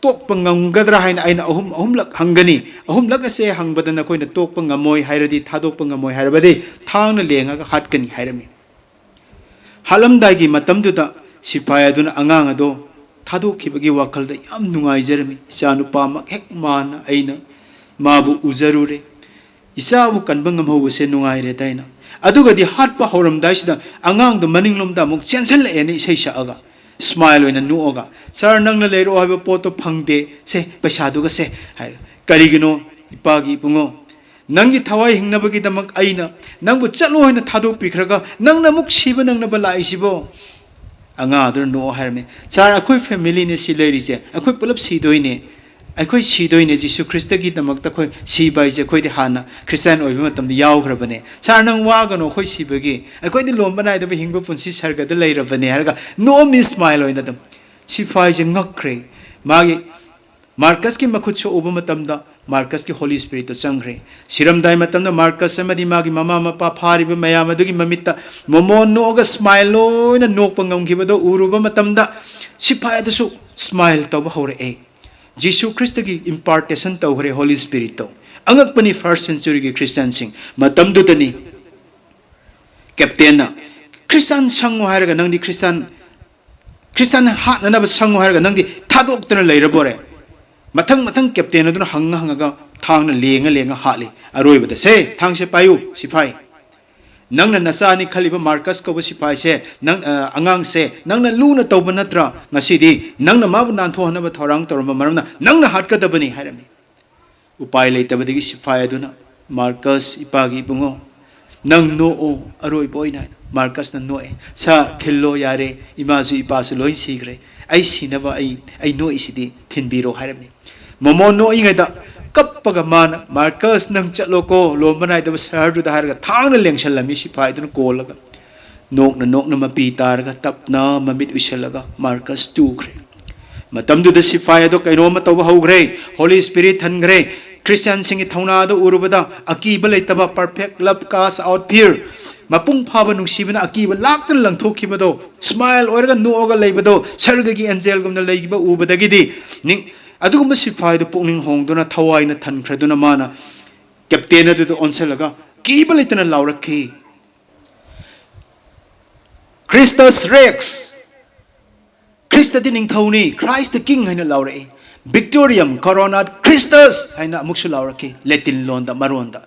ꯇꯣꯛꯄ ꯉꯝꯒꯗ꯭ꯔꯥ ꯍꯥꯏꯅ ꯑꯩꯅ ꯑꯍꯨꯝ, ꯑꯍꯨꯝꯂꯛ ꯍꯪꯒꯅꯤ꯫ ꯑꯍꯨꯝꯂꯛ ꯑꯁꯦ ꯍꯪꯕꯗ ꯅꯈꯣꯏꯅ ꯇꯣꯛꯄ ꯉꯝꯃꯣꯏ ꯍꯥꯏꯔꯗꯤ, ꯊꯥꯗꯣꯛꯄ ꯉꯝꯃꯣꯏ ꯍꯥꯏꯔꯕꯗꯤ, ꯊꯥꯡꯅ ꯂꯦꯡꯉꯒ ꯍꯥꯠꯀꯅꯤ" ꯍꯥꯏꯔꯝꯃꯤ꯫ ꯍꯥꯠꯂꯝꯗꯥꯏꯒꯤ ꯃꯇꯝꯗꯨꯗ ꯁꯤꯐꯥꯏ ꯑꯗꯨꯅ ꯑꯉꯥꯡ ꯑꯗꯣ ꯊꯥꯗꯣꯛꯈꯤꯕꯒꯤ ꯋꯥꯈꯜꯗ ꯌꯥꯝ ꯅꯨꯡꯉꯥꯏꯖꯔꯝꯃꯤ꯫ "ꯏꯆꯥꯅꯨꯄꯥꯃꯛ ꯍꯦꯛ ꯃꯥꯟꯅ ꯑꯩꯅ ꯃꯥꯕꯨ ꯎꯖꯔꯨꯔꯦ꯫ ꯏꯆꯥꯕꯨ ꯀꯟꯕ ꯉꯝꯍꯧꯕꯁꯦ ꯅꯨꯡꯉꯥꯏꯔꯦꯗ" ꯍꯥꯏꯅ꯫ ꯑꯗꯨꯒꯗꯤ ꯍꯥꯠꯄ ꯍꯧꯔꯝꯗꯥꯏꯁꯤꯗ ꯑꯉꯥꯡꯗꯣ ꯃꯅꯤꯡꯂꯣꯝꯗ ꯑꯃꯨꯛ ꯆꯦꯟꯁꯤꯜꯂꯛꯑꯦꯅ ꯏꯁꯩ ꯁꯛꯑꯒ, ꯁ꯭ꯃꯥꯏꯜ ꯑꯣꯏꯅ ꯅꯣꯛꯑꯒ, "ꯁꯥꯔ, ꯅꯪꯅ ꯂꯩꯔꯛꯑꯣ ꯍꯥꯏꯕ ꯄꯣꯠꯇꯣ ꯐꯪꯗꯦ, ꯁꯦ, ꯄꯩꯁꯥꯗꯨꯒ ꯁꯦ" ꯍꯥꯏꯔꯒ꯫ "ꯀꯔꯤꯒꯤꯅꯣ, ꯏꯄꯥꯒꯤ ꯏꯕꯨꯡꯉꯣ? ꯅꯪꯒꯤ ꯊꯋꯥꯏ ꯍꯤꯡꯅꯕꯒꯤꯗꯃꯛ ꯑꯩꯅ ꯅꯪꯕꯨ ꯆꯠꯂꯣ ꯍꯥꯏꯅ ꯊꯥꯗꯣꯛꯄꯤꯈ꯭ꯔꯒ, ꯅꯪꯅ ꯑꯃꯨꯛ ꯁꯤꯕ ꯅꯪꯅꯕ ꯂꯥꯛꯏꯁꯤꯕꯣ?" ꯑꯉꯥꯡ ꯑꯗꯨꯅ ꯅꯣꯛꯑꯣ ꯍꯥꯏꯔꯝꯃꯤ꯫ "ꯁꯥꯔ, ꯑꯩꯈꯣꯏ ꯐꯦꯃꯤꯂꯤꯅꯦ ꯁꯤ ꯂꯩꯔꯤꯁꯦ, ꯑꯩꯈꯣꯏ ꯄꯨꯂꯞ ꯁꯤꯗꯣꯏꯅꯦ, ꯑꯩꯈꯣꯏ ꯁꯤꯗꯣꯏꯅꯦ, ꯖꯤꯁꯨ ꯈ꯭ꯔꯤꯁꯇꯒꯤꯗꯃꯛꯇ ꯑꯩꯈꯣꯏ ꯁꯤꯕ ꯍꯥꯏꯁꯦ ꯑꯩꯈꯣꯏꯗꯤ ꯍꯥꯟꯅ ꯈ꯭ꯔꯤꯁꯇꯤꯌꯥꯟ ꯑꯣꯏꯕ ꯃꯇꯝꯗ ꯌꯥꯎꯈ꯭ꯔꯕꯅꯦ꯫ ꯁꯥꯔ, ꯅꯪ ꯋꯥꯒꯅꯣ ꯑꯩꯈꯣꯏ ꯁꯤꯕꯒꯤ, ꯑꯩꯈꯣꯏꯗꯤ ꯂꯣꯝꯕ ꯅꯥꯏꯗꯕ ꯍꯤꯡꯕ ꯄꯨꯟꯁꯤ ꯁꯔꯒꯗ ꯂꯩꯔꯕꯅꯦ" ꯍꯥꯏꯔꯒ ꯅꯣꯛꯑꯝꯃꯤ ꯏꯁꯃꯥꯏꯜ ꯑꯣꯏꯅ ꯑꯗꯨꯝ꯫ ꯁꯤꯐꯥꯏꯁꯦ ꯉꯛꯈ꯭ꯔꯦ꯫ ꯃꯥꯒꯤ ꯃꯥꯔꯀꯁꯀꯤ ꯃꯈꯨꯠ ꯁꯣꯛꯎꯕ ꯃꯇꯝꯗ ꯃꯥꯔꯀꯁꯀꯤ ꯍꯣꯂꯤ ꯁ꯭ꯄꯤꯔꯤꯠꯇꯣ ꯆꯪꯈ꯭ꯔꯦ꯫ ꯁꯤꯔꯝꯗꯥꯏ ꯃꯇꯝꯗ ꯃꯥꯔꯀꯁ ꯑꯃꯗꯤ ꯃꯥꯒꯤ ꯃꯃꯥ ꯃꯄꯥ ꯐꯥꯔꯤꯕ ꯃꯌꯥꯝ ꯑꯗꯨꯒꯤ ꯃꯃꯤꯠꯇ ꯃꯣꯃꯣꯟ ꯅꯣꯛꯑꯒ ꯁ꯭ꯃꯥꯏꯜ ꯂꯣꯏꯅ ꯅꯣꯛꯄ ꯉꯝꯈꯤꯕꯗꯣ ꯎꯔꯨꯕ ꯃꯇꯝꯗ ꯁꯤꯐꯥꯏ ꯑꯗꯨꯁꯨ ꯁ꯭ꯃꯥꯏꯜ ꯇꯧꯕ ꯍꯧꯔꯛꯑꯦ꯫ ꯖꯤꯁꯨ ꯈ꯭ꯔꯤꯁꯇꯒꯤ ꯏꯝꯄꯥꯔꯇꯦꯁꯟ ꯇꯧꯈ꯭ꯔꯦ ꯍꯣꯂꯤ ꯁ꯭ꯄꯤꯔꯤꯠꯇꯣ꯫ ꯑꯉꯛꯄꯅꯤ ꯐꯥꯔꯁ ꯁꯦꯟꯆꯨꯔꯤꯒꯤ ꯈ꯭ꯔꯤꯁꯇꯤꯌꯥꯟꯁꯤꯡ꯫ ꯃꯇꯝꯗꯨꯗꯅꯤ ꯀꯦꯞꯇꯦꯟꯅ, "ꯈ꯭ꯔꯤꯁꯇꯥꯟ ꯁꯪꯉꯣ ꯍꯥꯏꯔꯒ ꯅꯪꯗꯤ ꯈ꯭ꯔꯤꯁꯇꯥꯟ, ꯈ꯭ꯔꯤꯁꯇꯥꯟ ꯍꯥꯠꯅꯅꯕ ꯁꯪꯉꯣ ꯍꯥꯏꯔꯒ ꯅꯪꯗꯤ ꯊꯥꯗꯣꯛꯇꯅ ꯂꯩꯔꯕꯣꯔꯦ?" ꯃꯊꯪ ꯃꯊꯪ ꯀꯦꯞꯇꯦꯟ ꯑꯗꯨꯅ ꯍꯪꯉ ꯍꯪꯉꯒ ꯊꯥꯡꯅ ꯂꯦꯡꯉ ꯂꯦꯡꯉ ꯍꯥꯠꯂꯤ꯫ ꯑꯔꯣꯏꯕꯗ, "ꯁꯦ, ꯊꯥꯡꯁꯦ ꯄꯥꯏꯌꯨ, ꯁꯤꯐꯥꯏ꯫ ꯅꯪꯅ ꯅꯆꯥꯅꯤ ꯈꯜꯂꯤꯕ ꯃꯥꯔꯀꯁ ꯀꯧꯕ ꯁꯤꯐꯥꯏꯁꯦ, ꯅꯪ, ꯑ, ꯑꯉꯥꯡꯁꯦ ꯅꯪꯅ ꯂꯨꯅ ꯇꯧꯕ ꯅꯠꯇ꯭ꯔꯥ? ꯉꯁꯤꯗꯤ ꯅꯪꯅ ꯃꯥꯕꯨ ꯅꯥꯟꯊꯣꯛꯍꯟꯅꯕ ꯊꯧꯔꯥꯡ ꯇꯧꯔꯝꯕ ꯃꯔꯝꯅ ꯅꯪꯅ ꯍꯥꯠꯀꯗꯕꯅꯤ" ꯍꯥꯏꯔꯝꯃꯤ꯫ ꯎꯄꯥꯏ ꯂꯩꯇꯕꯗꯒꯤ ꯁꯤꯐꯥꯏ ꯑꯗꯨꯅ, "ꯃꯥꯔꯀꯁ, ꯏꯄꯥꯒꯤ ꯏꯕꯨꯡꯉꯣ, ꯅꯪ ꯅꯣꯛꯑꯣ ꯑꯔꯣꯏꯕ ꯑꯣꯏꯅ" ꯍꯥꯏꯅ꯫ ꯃꯥꯔꯀꯁꯅ ꯅꯣꯛꯑꯦ꯫ "ꯁꯥ, ꯊꯤꯜꯂꯣ ꯌꯥꯔꯦ, ꯏꯃꯥꯁꯨ ꯏꯄꯥꯁꯨ ꯂꯣꯏ ꯁꯤꯈ꯭ꯔꯦ, ꯑꯩ ꯁꯤꯅꯕ ꯑꯩ, ꯑꯩ ꯅꯣꯛꯏꯁꯤꯗꯤ, ꯊꯤꯟꯕꯤꯔꯣ" ꯍꯥꯏꯔꯝꯃꯤ꯫ ꯃꯣꯃꯣꯟ ꯅꯣꯛꯏꯉꯩꯗ ꯀꯞꯄꯒ ꯃꯥꯅ, "ꯃꯥꯔꯀꯁ, ꯅꯪ ꯆꯠꯂꯣꯀꯣ, ꯂꯣꯝꯕ ꯅꯥꯏꯗꯕ ꯁꯍꯔꯗꯨꯗ" ꯍꯥꯏꯔꯒ ꯊꯥꯡꯅ ꯂꯦꯡꯁꯜꯂꯝꯃꯤ ꯁꯤꯐꯥꯏꯗꯨꯅ ꯀꯣꯜꯂꯒ꯫ ꯅꯣꯛꯅ ꯅꯣꯛꯅ ꯃꯄꯤ ꯇꯥꯔꯒ ꯇꯞꯅ ꯃꯃꯤꯠ ꯎꯏꯁꯜꯂꯒ ꯃꯥꯔꯀꯁ ꯇꯨꯈ꯭ꯔꯦ꯫ ꯃꯇꯝꯗꯨꯗ ꯁꯤꯐꯥꯏ ꯑꯗꯣ ꯀꯩꯅꯣꯝꯃ ꯇꯧꯕ ꯍꯧꯈ꯭ꯔꯦ꯫ ꯍꯣꯂꯤ ꯁ꯭ꯄꯤꯔꯤꯠ ꯍꯟꯈ꯭ꯔꯦ꯫ ꯈ꯭ꯔꯤꯁꯇꯤꯌꯥꯟꯁꯤꯡꯒꯤ ꯊꯧꯅꯥꯗ ꯎꯔꯨꯕꯗ ꯑꯀꯤꯕ ꯂꯩꯇꯕ, perfect love cast out fear, ꯃꯄꯨꯡ ꯐꯥꯕ ꯅꯨꯡꯁꯤꯕꯅ ꯑꯀꯤꯕ ꯂꯥꯛꯇꯅ ꯂꯪꯊꯣꯛꯈꯤꯕꯗꯣ, ꯁ꯭ꯃꯥꯏꯜ ꯑꯣꯏꯔꯒ ꯅꯣꯛꯑꯒ ꯂꯩꯕꯗꯣ, ꯁꯔꯒꯒꯤ ꯑꯦꯟꯖꯦꯜꯒꯨꯝꯅ ꯂꯩꯈꯤꯕ ꯎꯕꯗꯒꯤꯗꯤ ꯅꯤꯡ-, ꯑꯗꯨꯒꯨꯝꯕ ꯁꯤꯐꯥꯏꯗꯣ ꯄꯨꯛꯅꯤꯡ ꯍꯣꯡꯗꯨꯅ ꯊꯋꯥꯏꯅ ꯊꯟꯈ꯭ꯔꯗꯨꯅ ꯃꯥꯅ ꯀꯦꯞꯇꯦꯟ ꯑꯗꯨꯗ ꯑꯣꯟꯁꯤꯜꯂꯒ ꯀꯤꯕ ꯂꯩꯇꯅ ꯂꯥꯎꯔꯛꯈꯤ, "Christus Rex, ꯈ꯭ꯔꯤꯁꯇꯗꯤ ꯅꯤꯡꯊꯧꯅꯤ, Christ the King" ꯍꯥꯏꯅ ꯂꯥꯎꯔꯛꯏ꯫ "Victoriam coronat Christus" ꯍꯥꯏꯅ ꯑꯃꯨꯛꯁꯨ ꯂꯥꯎꯔꯛꯈꯤ ꯂꯦꯇꯤꯟ ꯂꯣꯟꯗ, ꯃꯔꯣꯟꯗ꯫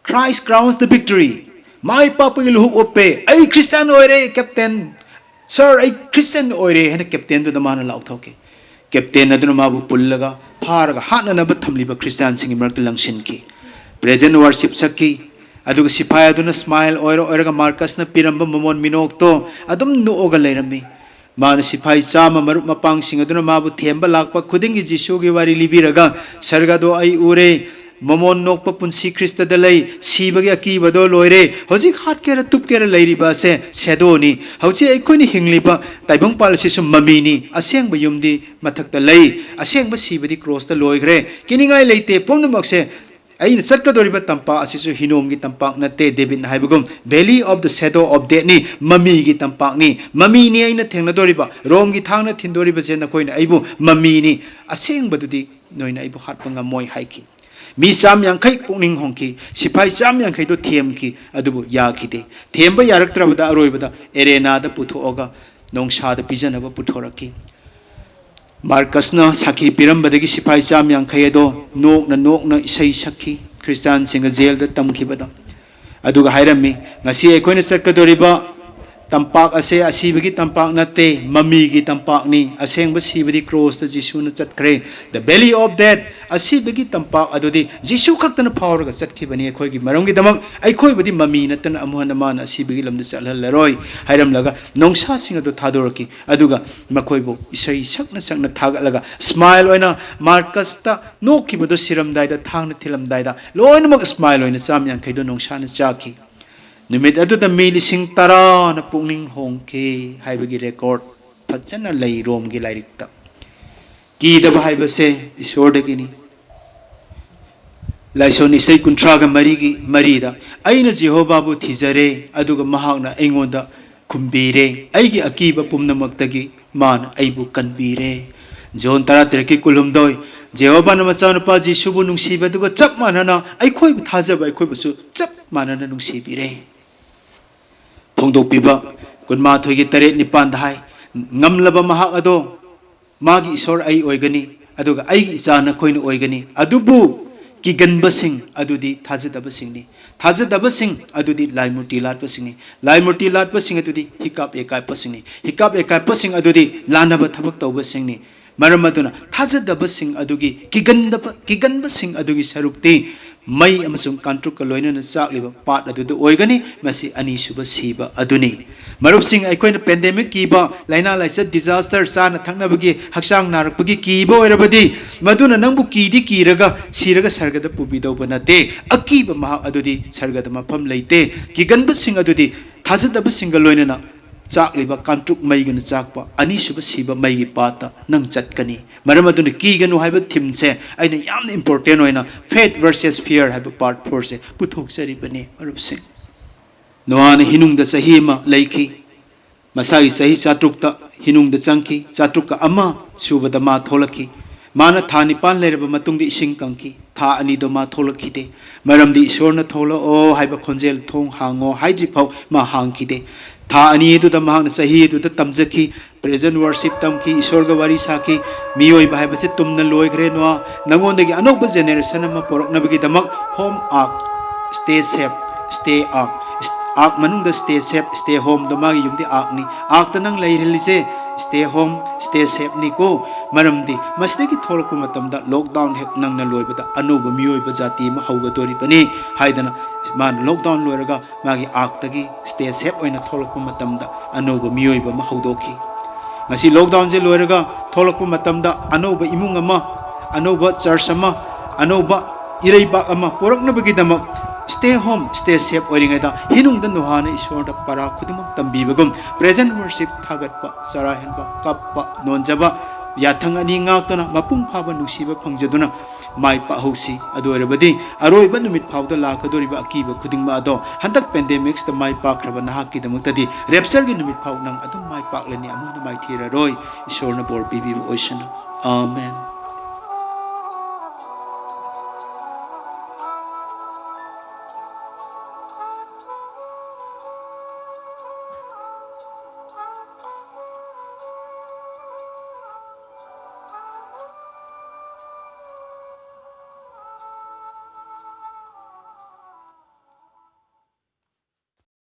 "Christ crowns the victory, ꯃꯥꯏ ꯄꯥꯛꯄꯒꯤ ꯂꯨꯍꯨꯞ ꯎꯞꯄꯦ, ꯑꯩ ꯈ꯭ꯔꯤꯁꯇꯤꯌꯥꯟ ꯑꯣꯏꯔꯦ ꯀꯦꯞꯇꯦꯟ, ꯁꯥꯔ, ꯑꯩ ꯈ꯭ꯔꯤꯁꯇꯤꯌꯥꯟ ꯑꯣꯏꯔꯦ" ꯍꯥꯏꯅ ꯀꯦꯞꯇꯦꯟꯗꯨꯗ ꯃꯥꯅ ꯂꯥꯎꯊꯣꯛꯈꯤ꯫ ꯀꯦꯞꯇꯦꯟ ꯑꯗꯨꯅ ꯃꯥꯕꯨ ꯄꯨꯜꯂꯒ ꯐꯥꯔꯒ ꯍꯥꯠꯅꯅꯕ ꯊꯝꯂꯤꯕ ꯈ꯭ꯔꯤꯁꯇꯤꯌꯥꯟꯁꯤꯡꯒꯤ ꯃꯔꯛꯇ ꯂꯪꯁꯤꯟꯈꯤ꯫ Present worship ꯁꯛꯈꯤ꯫ ꯑꯗꯨꯒ ꯁꯤꯐꯥꯏ ꯑꯗꯨꯅ ꯁ꯭ꯃꯥꯏꯜ ꯑꯣꯏꯔ ꯑꯣꯏꯔꯒ ꯃꯥꯔꯀꯁꯅ ꯄꯤꯔꯝꯕ ꯃꯣꯃꯣꯟ ꯃꯤꯅꯣꯛꯇꯣ ꯑꯗꯨꯝ ꯅꯣꯛꯑꯒ ꯂꯩꯔꯝꯃꯤ꯫ ꯃꯥꯅ ꯁꯤꯐꯥꯏ ꯆꯥꯝꯃ ꯃꯔꯨꯞ ꯃꯄꯥꯡꯁꯤꯡ ꯑꯗꯨꯅ ꯃꯥꯕꯨ ꯊꯦꯝꯕ ꯂꯥꯛꯄ ꯈꯨꯗꯤꯡꯒꯤ ꯖꯤꯁꯨꯒꯤ ꯋꯥꯔꯤ ꯂꯤꯕꯤꯔꯒ, "ꯁꯔꯒꯗꯣ ꯑꯩ ꯎꯔꯦ, ꯃꯃꯣꯟ ꯅꯣꯛꯄ ꯄꯨꯟꯁꯤ ꯈ꯭ꯔꯤꯁꯇꯗ ꯂꯩ, ꯁꯤꯕꯒꯤ ꯑꯀꯤꯕꯗꯣ ꯂꯣꯏꯔꯦ, ꯍꯧꯖꯤꯛ ꯍꯥꯠꯀꯦꯔꯥ ꯇꯨꯞꯀꯦꯔꯥ ꯂꯩꯔꯤꯕ ꯑꯁꯦ ꯁꯦꯗꯣꯅꯤ, ꯍꯧꯖꯤꯛ ꯑꯩꯈꯣꯏꯅ ꯍꯤꯡꯂꯤꯕ ꯇꯥꯏꯕꯪꯄꯥꯜ ꯑꯁꯤꯁꯨ ꯃꯃꯤꯅꯤ, ꯑꯁꯦꯡꯕ ꯌꯨꯝꯗꯤ ꯃꯊꯛꯇ ꯂꯩ, ꯑꯁꯦꯡꯕ ꯁꯤꯕꯗꯤ ꯀ꯭ꯔꯣꯁꯇ ꯂꯣꯏꯈ꯭ꯔꯦ, ꯀꯤꯅꯤꯡꯉꯥꯏ ꯂꯩꯇꯦ, ꯄꯨꯝꯅꯃꯛꯁꯦ ꯑꯩꯅ ꯆꯠꯀꯗꯧꯔꯤꯕ ꯇꯝꯄꯥꯛ ꯑꯁꯤꯁꯨ ꯍꯤꯅꯣꯝꯒꯤ ꯇꯝꯄꯥꯛ ꯅꯠꯇꯦ, ꯗꯦꯕꯤꯠꯅ ꯍꯥꯏꯕꯒꯨꯝ, valley of the shadow of deathꯅꯤ, ꯃꯃꯤꯒꯤ ꯇꯝꯄꯥꯛꯅꯤ, ꯃꯃꯤꯅꯤ ꯑꯩꯅ ꯊꯦꯡꯅꯗꯧꯔꯤꯕ, ꯔꯣꯝꯒꯤ ꯊꯥꯡꯅ ꯊꯤꯟꯗꯧꯔꯤꯕꯁꯦ ꯅꯈꯣꯏꯅ ꯑꯩꯕꯨ ꯃꯃꯤꯅꯤ, ꯑꯁꯦꯡꯕꯗꯨꯗꯤ ꯅꯣꯏꯅ ꯑꯩꯕꯨ ꯍꯥꯠꯄ ꯉꯝꯃꯣꯏ" ꯍꯥꯏꯈꯤ꯫ ꯃꯤ ꯆꯥꯝ ꯌꯥꯡꯈꯩ ꯄꯨꯛꯅꯤꯡ ꯍꯣꯡꯈꯤ, ꯁꯤꯐꯥꯏ ꯆꯥꯝ ꯌꯥꯡꯈꯩꯗꯣ ꯊꯦꯝꯈꯤ, ꯑꯗꯨꯕꯨ ꯌꯥꯈꯤꯗꯦ꯫ ꯊꯦꯝꯕ ꯌꯥꯔꯛꯇ꯭ꯔꯕꯗ ꯑꯔꯣꯏꯕꯗ ꯑꯦꯔꯦꯅꯥꯗ ꯄꯨꯊꯣꯛꯑꯒ ꯅꯣꯡꯁꯥꯗ ꯄꯤꯖꯅꯕ ꯄꯨꯊꯣꯔꯛꯈꯤ꯫ ꯃꯥꯔꯀꯁꯅ ꯁꯥꯈꯤ ꯄꯤꯔꯝꯕꯗꯒꯤ ꯁꯤꯐꯥꯏ ꯆꯥꯝ ꯌꯥꯡꯈꯩ ꯑꯗꯣ ꯅꯣꯛꯅ ꯅꯣꯛꯅ ꯏꯁꯩ ꯁꯛꯈꯤ, ꯈ꯭ꯔꯤꯁꯇꯥꯟꯁꯤꯡꯒ ꯖꯦꯜꯗ ꯇꯝꯈꯤꯕꯗ꯫ ꯑꯗꯨꯒ ꯍꯥꯏꯔꯝꯃꯤ, "ꯉꯁꯤ ꯑꯩꯈꯣꯏꯅ ꯆꯠꯀꯗꯧꯔꯤꯕ ꯇꯝꯄꯥꯛ ꯑꯁꯦ ꯑꯁꯤꯕꯒꯤ ꯇꯝꯄꯥꯛ ꯅꯠꯇꯦ, ꯃꯃꯤꯒꯤ ꯇꯝꯄꯥꯛꯅꯤ꯫ ꯑꯁꯦꯡꯕ ꯁꯤꯕꯗꯤ ꯀ꯭ꯔꯣꯁꯇ ꯖꯤꯁꯨꯅ ꯆꯠꯈ꯭ꯔꯦ꯫ The valley of death, ꯑꯁꯤꯕꯒꯤ ꯇꯝꯄꯥꯛ ꯑꯗꯨꯗꯤ ꯖꯤꯁꯨ ꯈꯛꯇꯅ ꯐꯥꯎꯔꯒ ꯆꯠꯈꯤꯕꯅꯤ ꯑꯩꯈꯣꯏꯒꯤ ꯃꯔꯝꯒꯤꯗꯃꯛ꯫ ꯑꯩꯈꯣꯏꯕꯨꯗꯤ ꯃꯃꯤ ꯅꯠꯇꯅ ꯑꯃꯨꯛ ꯍꯟꯅ ꯃꯥꯅ ꯑꯁꯤꯕꯒꯤ ꯂꯝꯗ ꯆꯠꯍꯜꯂꯔꯣꯏ" ꯍꯥꯏꯔꯝꯂꯒ ꯅꯣꯡꯁꯥꯁꯤꯡ ꯑꯗꯨ ꯊꯥꯗꯣꯔꯛꯈꯤ꯫ ꯑꯗꯨꯒ ꯃꯈꯣꯏꯕꯨ ꯏꯁꯩ ꯁꯛꯅ ꯁꯛꯅ ꯊꯥꯒꯠꯂꯒ, ꯁ꯭ꯃꯥꯏꯜ ꯑꯣꯏꯅ ꯃꯥꯔꯀꯁꯇ ꯅꯣꯛꯈꯤꯕꯗꯨ ꯁꯤꯔꯝꯗꯥꯏꯗ, ꯊꯥꯡꯅ ꯊꯤꯜꯂꯝꯗꯥꯏꯗ ꯂꯣꯏꯅꯃꯛ ꯁ꯭ꯃꯥꯏꯜ ꯑꯣꯏꯅ ꯆꯥꯝ ꯌꯥꯡꯈꯩꯗꯨ ꯅꯣꯡꯁꯥꯅ ꯆꯥꯈꯤ꯫ ꯅꯨꯃꯤꯠ ꯑꯗꯨꯗ ꯃꯤ ꯂꯤꯁꯤꯡ ꯇꯔꯥꯅ ꯄꯨꯛꯅꯤꯡ ꯍꯣꯡꯈꯤ ꯍꯥꯏꯕꯒꯤ ꯔꯦꯀꯣꯔꯗ ꯐꯖꯅ ꯂꯩ ꯔꯣꯝꯒꯤ ꯂꯥꯏꯔꯤꯛꯇ꯫ ꯀꯤꯗꯕ ꯍꯥꯏꯕꯁꯦ ꯏꯁꯣꯔꯗꯒꯤꯅꯤ꯫ ꯂꯥꯏꯁꯣꯟ ꯏꯁꯩ ꯀꯨꯟꯊ꯭ꯔꯥꯒ ꯃꯔꯤꯒꯤ ꯃꯔꯤꯗ, "ꯑꯩꯅ ꯖꯦꯍꯣꯚꯥꯕꯨ ꯊꯤꯖꯔꯦ, ꯑꯗꯨꯒ ꯃꯍꯥꯛꯅ ꯑꯩꯉꯣꯟꯗ ꯈꯨꯝꯕꯤꯔꯦ, ꯑꯩꯒꯤ ꯑꯀꯤꯕ ꯄꯨꯝꯅꯃꯛꯇꯒꯤ ꯃꯥꯅ ꯑꯩꯕꯨ ꯀꯟꯕꯤꯔꯦ"꯫ ꯖꯣꯟ ꯇꯔꯥꯇꯔꯦꯠꯀꯤ ꯀꯨꯟꯍꯨꯝꯗꯣꯏ, "ꯖꯦꯍꯣꯚꯥꯅ ꯃꯆꯥꯅꯨꯄꯥ ꯖꯤꯁꯨꯕꯨ ꯅꯨꯡꯁꯤꯕ ꯑꯗꯨꯒ ꯆꯞ ꯃꯥꯟꯅꯅ ꯑꯩꯈꯣꯏꯕꯨ ꯊꯥꯖꯕ ꯑꯩꯈꯣꯏꯕꯨꯁꯨ ꯆꯞ ꯃꯥꯟꯅꯅ ꯅꯨꯡꯁꯤꯕꯤꯔꯦ"꯫ ꯐꯣꯡꯗꯣꯛꯄꯤꯕ ꯀꯨꯟꯃꯥꯊꯣꯏꯒꯤ ꯇꯔꯦꯠ ꯅꯤꯄꯥꯟꯗ ꯍꯥꯏ, "ꯉꯝꯂꯕ ꯃꯍꯥꯛ ꯑꯗꯣ ꯃꯥꯒꯤ ꯏꯁꯣꯔ ꯑꯩ ꯑꯣꯏꯒꯅꯤ, ꯑꯗꯨꯒ ꯑꯩꯒꯤ ꯏꯆꯥ ꯅꯈꯣꯏꯅ ꯑꯣꯏꯒꯅꯤ, ꯑꯗꯨꯕꯨ ꯀꯤꯒꯟꯕꯁꯤꯡ ꯑꯗꯨꯗꯤ ꯊꯥꯖꯗꯕꯁꯤꯡꯅꯤ, ꯊꯥꯖꯗꯕꯁꯤꯡ ꯑꯗꯨꯗꯤ ꯂꯥꯏꯃꯨꯔꯇꯤ ꯂꯥꯠꯄꯁꯤꯡꯅꯤ, ꯂꯥꯏꯃꯨꯔꯇꯤ ꯂꯥꯠꯄꯁꯤꯡ ꯑꯗꯨꯗꯤ ꯍꯤꯀꯥꯞ ꯑꯦꯀꯥꯏꯞꯄꯁꯤꯡꯅꯤ, ꯍꯤꯀꯥꯞ ꯑꯦꯀꯥꯏꯞꯄꯁꯤꯡ ꯑꯗꯨꯗꯤ ꯂꯥꯟꯅꯕ ꯊꯕꯛ ꯇꯧꯕꯁꯤꯡꯅꯤ꯫ ꯃꯔꯝ ꯑꯗꯨꯅ ꯊꯥꯖꯗꯕꯁꯤꯡ ꯑꯗꯨꯒꯤ ꯀꯤꯒꯟꯗꯕ-, ꯀꯤꯒꯟꯕꯁꯤꯡ ꯑꯗꯨꯒꯤ ꯁꯔꯨꯛꯇꯤ ꯃꯩ ꯑꯃꯁꯨꯡ ꯀꯥꯡꯇ꯭ꯔꯨꯛꯀ ꯂꯣꯏꯅꯅ ꯆꯥꯛꯂꯤꯕ ꯄꯥꯠ ꯑꯗꯨꯗ ꯑꯣꯏꯒꯅꯤ꯫ ꯃꯁꯤ ꯑꯅꯤꯁꯨꯕ ꯁꯤꯕ ꯑꯗꯨꯅꯤ꯫ ꯃꯔꯨꯞꯁꯤꯡ, ꯑꯩꯈꯣꯏꯅ ꯄꯦꯟꯗꯦꯃꯤꯛ ꯀꯤꯕ, ꯂꯥꯏꯅꯥ ꯂꯥꯏꯆꯠ, ꯗꯤꯖꯥꯁꯇꯔ, ꯆꯥꯅ ꯊꯛꯅꯕꯒꯤ, ꯍꯛꯆꯥꯡ ꯅꯥꯔꯛꯄꯒꯤ ꯀꯤꯕ ꯑꯣꯏꯔꯕꯗꯤ, ꯃꯗꯨꯅ ꯅꯪꯕꯨ ꯀꯤꯗꯤ ꯀꯤꯔꯒ ꯁꯤꯔꯒ ꯁꯔꯒꯗ ꯄꯨꯕꯤꯗꯧꯕ ꯅꯠꯇꯦ꯫ ꯑꯀꯤꯕ ꯃꯍꯥꯛ ꯑꯗꯨꯗꯤ ꯁꯔꯒꯗ ꯃꯐꯝ ꯂꯩꯇꯦ꯫ ꯀꯤꯒꯟꯕꯁꯤꯡ ꯑꯗꯨꯗꯤ ꯊꯥꯖꯗꯕꯁꯤꯡꯒ ꯂꯣꯏꯅꯅ ꯆꯥꯛꯂꯤꯕ ꯀꯥꯡꯇ꯭ꯔꯨꯛ ꯃꯩꯒꯅ ꯆꯥꯛꯄ ꯑꯅꯤꯁꯨꯕ ꯁꯤꯕ ꯃꯩꯒꯤ ꯄꯥꯠꯇ ꯅꯪ ꯆꯠꯀꯅꯤ꯫ ꯃꯔꯝ ꯑꯗꯨꯅ ꯀꯤꯒꯅꯨ ꯍꯥꯏꯕ ꯊꯤꯝꯁꯦ ꯑꯩꯅ ꯌꯥꯝꯅ ꯏꯝꯄꯣꯔꯇꯦꯟ ꯑꯣꯏꯅ, ꯐꯦꯠ ꯚꯔꯁꯦꯁ ꯐꯤꯌꯔ ꯍꯥꯏꯕ ꯄꯥꯔꯠ ꯐꯣꯔꯁꯦ ꯄꯨꯊꯣꯛꯆꯔꯤꯕꯅꯤ꯫ ꯃꯔꯨꯞꯁꯤꯡ, ꯅꯣꯍꯥꯅ ꯍꯤꯅꯨꯡꯗ ꯆꯍꯤ ꯑꯃ ꯂꯩꯈꯤ꯫ ꯃꯁꯥꯒꯤ ꯆꯍꯤ ꯆꯥꯇ꯭ꯔꯨꯛꯇ ꯍꯤꯅꯨꯡꯗ ꯆꯪꯈꯤ꯫ ꯆꯥꯇ꯭ꯔꯨꯛꯀ ꯑꯃ ꯁꯨꯕꯗ ꯃꯥ ꯊꯣꯛꯂꯛꯈꯤ꯫ ꯃꯥꯅ ꯊꯥ ꯅꯤꯄꯥꯟ ꯂꯩꯔꯕ ꯃꯇꯨꯡꯗ ꯏꯁꯤꯡ ꯀꯪꯈꯤ꯫ ꯊꯥ ꯑꯅꯤꯗꯣ ꯃꯥ ꯊꯣꯛꯂꯛꯈꯤꯗꯦ꯫ ꯃꯔꯝꯗꯤ ꯏꯁꯣꯔꯅ "ꯊꯣꯛꯂꯛꯑꯣ" ꯍꯥꯏꯕ ꯈꯣꯟꯖꯦꯜ, "ꯊꯣꯡ ꯍꯥꯡꯉꯣ" ꯍꯥꯏꯗ꯭ꯔꯤ ꯐꯥꯎ ꯃꯥ ꯍꯥꯡꯈꯤꯗꯦ꯫ ꯊꯥ ꯑꯅꯤ ꯑꯗꯨꯗ ꯃꯍꯥꯛꯅ ꯆꯍꯤ ꯑꯗꯨꯗ ꯇꯝꯖꯈꯤ, ꯄ꯭ꯔꯦꯖꯦꯟ ꯋꯥꯔꯁꯤꯞ ꯇꯝꯈꯤ, ꯏꯁꯣꯔꯒ ꯋꯥꯔꯤ ꯁꯥꯈꯤ꯫ "ꯃꯤꯑꯣꯏꯕ ꯍꯥꯏꯕꯁꯦ ꯇꯨꯝꯅ ꯂꯣꯏꯈ꯭ꯔꯦ, ꯅꯣꯍꯥ꯫ ꯅꯉꯣꯟꯗꯒꯤ ꯑꯅꯧꯕ ꯖꯦꯅꯦꯔꯦꯁꯟ ꯑꯃ ꯄꯣꯔꯛꯅꯕꯒꯤꯗꯃꯛ ꯍꯣꯝ ꯑꯥꯔꯛ, ꯁ꯭ꯇꯦ ꯁꯦꯐ, ꯁ꯭ꯇꯦ ꯑꯥꯔꯛ, ꯑꯥꯔꯛ ꯃꯅꯨꯡꯗ ꯁ꯭ꯇꯦ ꯁꯦꯐ, ꯁ꯭ꯇꯦ ꯍꯣꯝꯗꯣ ꯃꯥꯒꯤ ꯌꯨꯝꯗꯤ ꯑꯥꯔꯛꯅꯤ꯫ ꯑꯥꯔꯛꯇ ꯅꯪ ꯂꯩꯔꯤꯁꯦ ꯁ꯭ꯇꯦ ꯍꯣꯝ, ꯁ꯭ꯇꯦ ꯁꯦꯐꯅꯤꯀꯣ꯫ ꯃꯔꯝꯗꯤ ꯃꯁꯤꯗꯒꯤ ꯊꯣꯛꯂꯛꯄ ꯃꯇꯝꯗ ꯂꯣꯛꯗꯥꯎꯟ ꯍꯦꯛ ꯅꯪꯅ ꯂꯣꯏꯕꯗ ꯑꯅꯧꯕ ꯃꯤꯑꯣꯏꯕ ꯖꯥꯇꯤ ꯑꯃ ꯍꯧꯒꯗꯣꯔꯤꯕꯅꯤ" ꯍꯥꯏꯗꯅ ꯃꯥꯅ ꯂꯣꯛꯗꯥꯎꯟ ꯂꯣꯏꯔꯒ ꯃꯥꯒꯤ ꯑꯥꯔꯛꯇꯒꯤ ꯁ꯭ꯇꯦ ꯁꯦꯐ ꯑꯣꯏꯅ ꯊꯣꯛꯂꯛꯄ ꯃꯇꯝꯗ ꯑꯅꯧꯕ ꯃꯤꯑꯣꯏꯕ ꯑꯃ ꯍꯧꯗꯣꯛꯈꯤ꯫ ꯉꯁꯤ ꯂꯣꯛꯗꯥꯎꯟꯁꯦ ꯂꯣꯏꯔꯒ ꯊꯣꯛꯂꯛꯄ ꯃꯇꯝꯗ ꯑꯅꯧꯕ ꯏꯃꯨꯡ ꯑꯃ, ꯑꯅꯧꯕ ꯆꯔꯆ ꯑꯃ, ꯑꯅꯧꯕ ꯏꯔꯩꯕꯥꯛ ꯑꯃ ꯄꯨꯔꯛꯅꯕꯒꯤꯗꯃꯛ ꯁ꯭ꯇꯦ ꯍꯣꯝ, ꯁ꯭ꯇꯦ ꯁꯦꯐ ꯑꯣꯏꯔꯤꯉꯩꯗ ꯍꯤꯅꯨꯡꯗ ꯅꯣꯍꯥꯅ ꯏꯁꯣꯔꯗ ꯄꯔꯥ ꯈꯨꯗꯤꯡꯃꯛ ꯇꯝꯕꯤꯕꯒꯨꯝ ꯄ꯭ꯔꯦꯖꯦꯟ ꯋꯥꯔꯁꯤꯞ ꯊꯥꯒꯠꯄ, ꯆꯔꯥ ꯍꯦꯟꯕ, ꯀꯞꯄ, ꯅꯣꯟꯖꯕ, ꯌꯥꯊꯪ ꯑꯅꯤ ꯉꯥꯛꯇꯨꯅ ꯃꯄꯨꯡ ꯐꯥꯕ ꯅꯨꯡꯁꯤꯕ ꯐꯪꯖꯗꯨꯅ ꯃꯥꯏ ꯄꯥꯛꯍꯧꯁꯤ꯫ ꯑꯗꯨ ꯑꯣꯏꯔꯕꯗꯤ ꯑꯔꯣꯏꯕ ꯅꯨꯃꯤꯠ ꯐꯥꯎꯗ ꯂꯥꯛꯀꯗꯧꯔꯤꯕ ꯑꯀꯤꯕ ꯈꯨꯗꯤꯡꯃꯛ ꯑꯗꯣ ꯍꯟꯗꯛ ꯄꯦꯟꯗꯦꯃꯤꯛꯁꯇ ꯃꯥꯏ ꯄꯥꯛꯈ꯭ꯔꯕ ꯅꯍꯥꯛꯀꯤꯗꯃꯛꯇꯗꯤ ꯔꯦꯞꯆꯔꯒꯤ ꯅꯨꯃꯤꯠ ꯐꯥꯎ ꯅꯪ ꯑꯗꯨꯝ ꯃꯥꯏ ꯄꯥꯛꯂꯅꯤ, ꯑꯃꯨꯛ ꯍꯟꯅ ꯃꯥꯏꯊꯤꯔꯔꯣꯏ꯫ ꯏꯁꯣꯔꯅ ꯕꯣꯔ ꯄꯤꯕꯤꯕ ꯑꯣꯏꯁꯅꯨ꯫ ꯑꯥꯃꯦꯟ꯫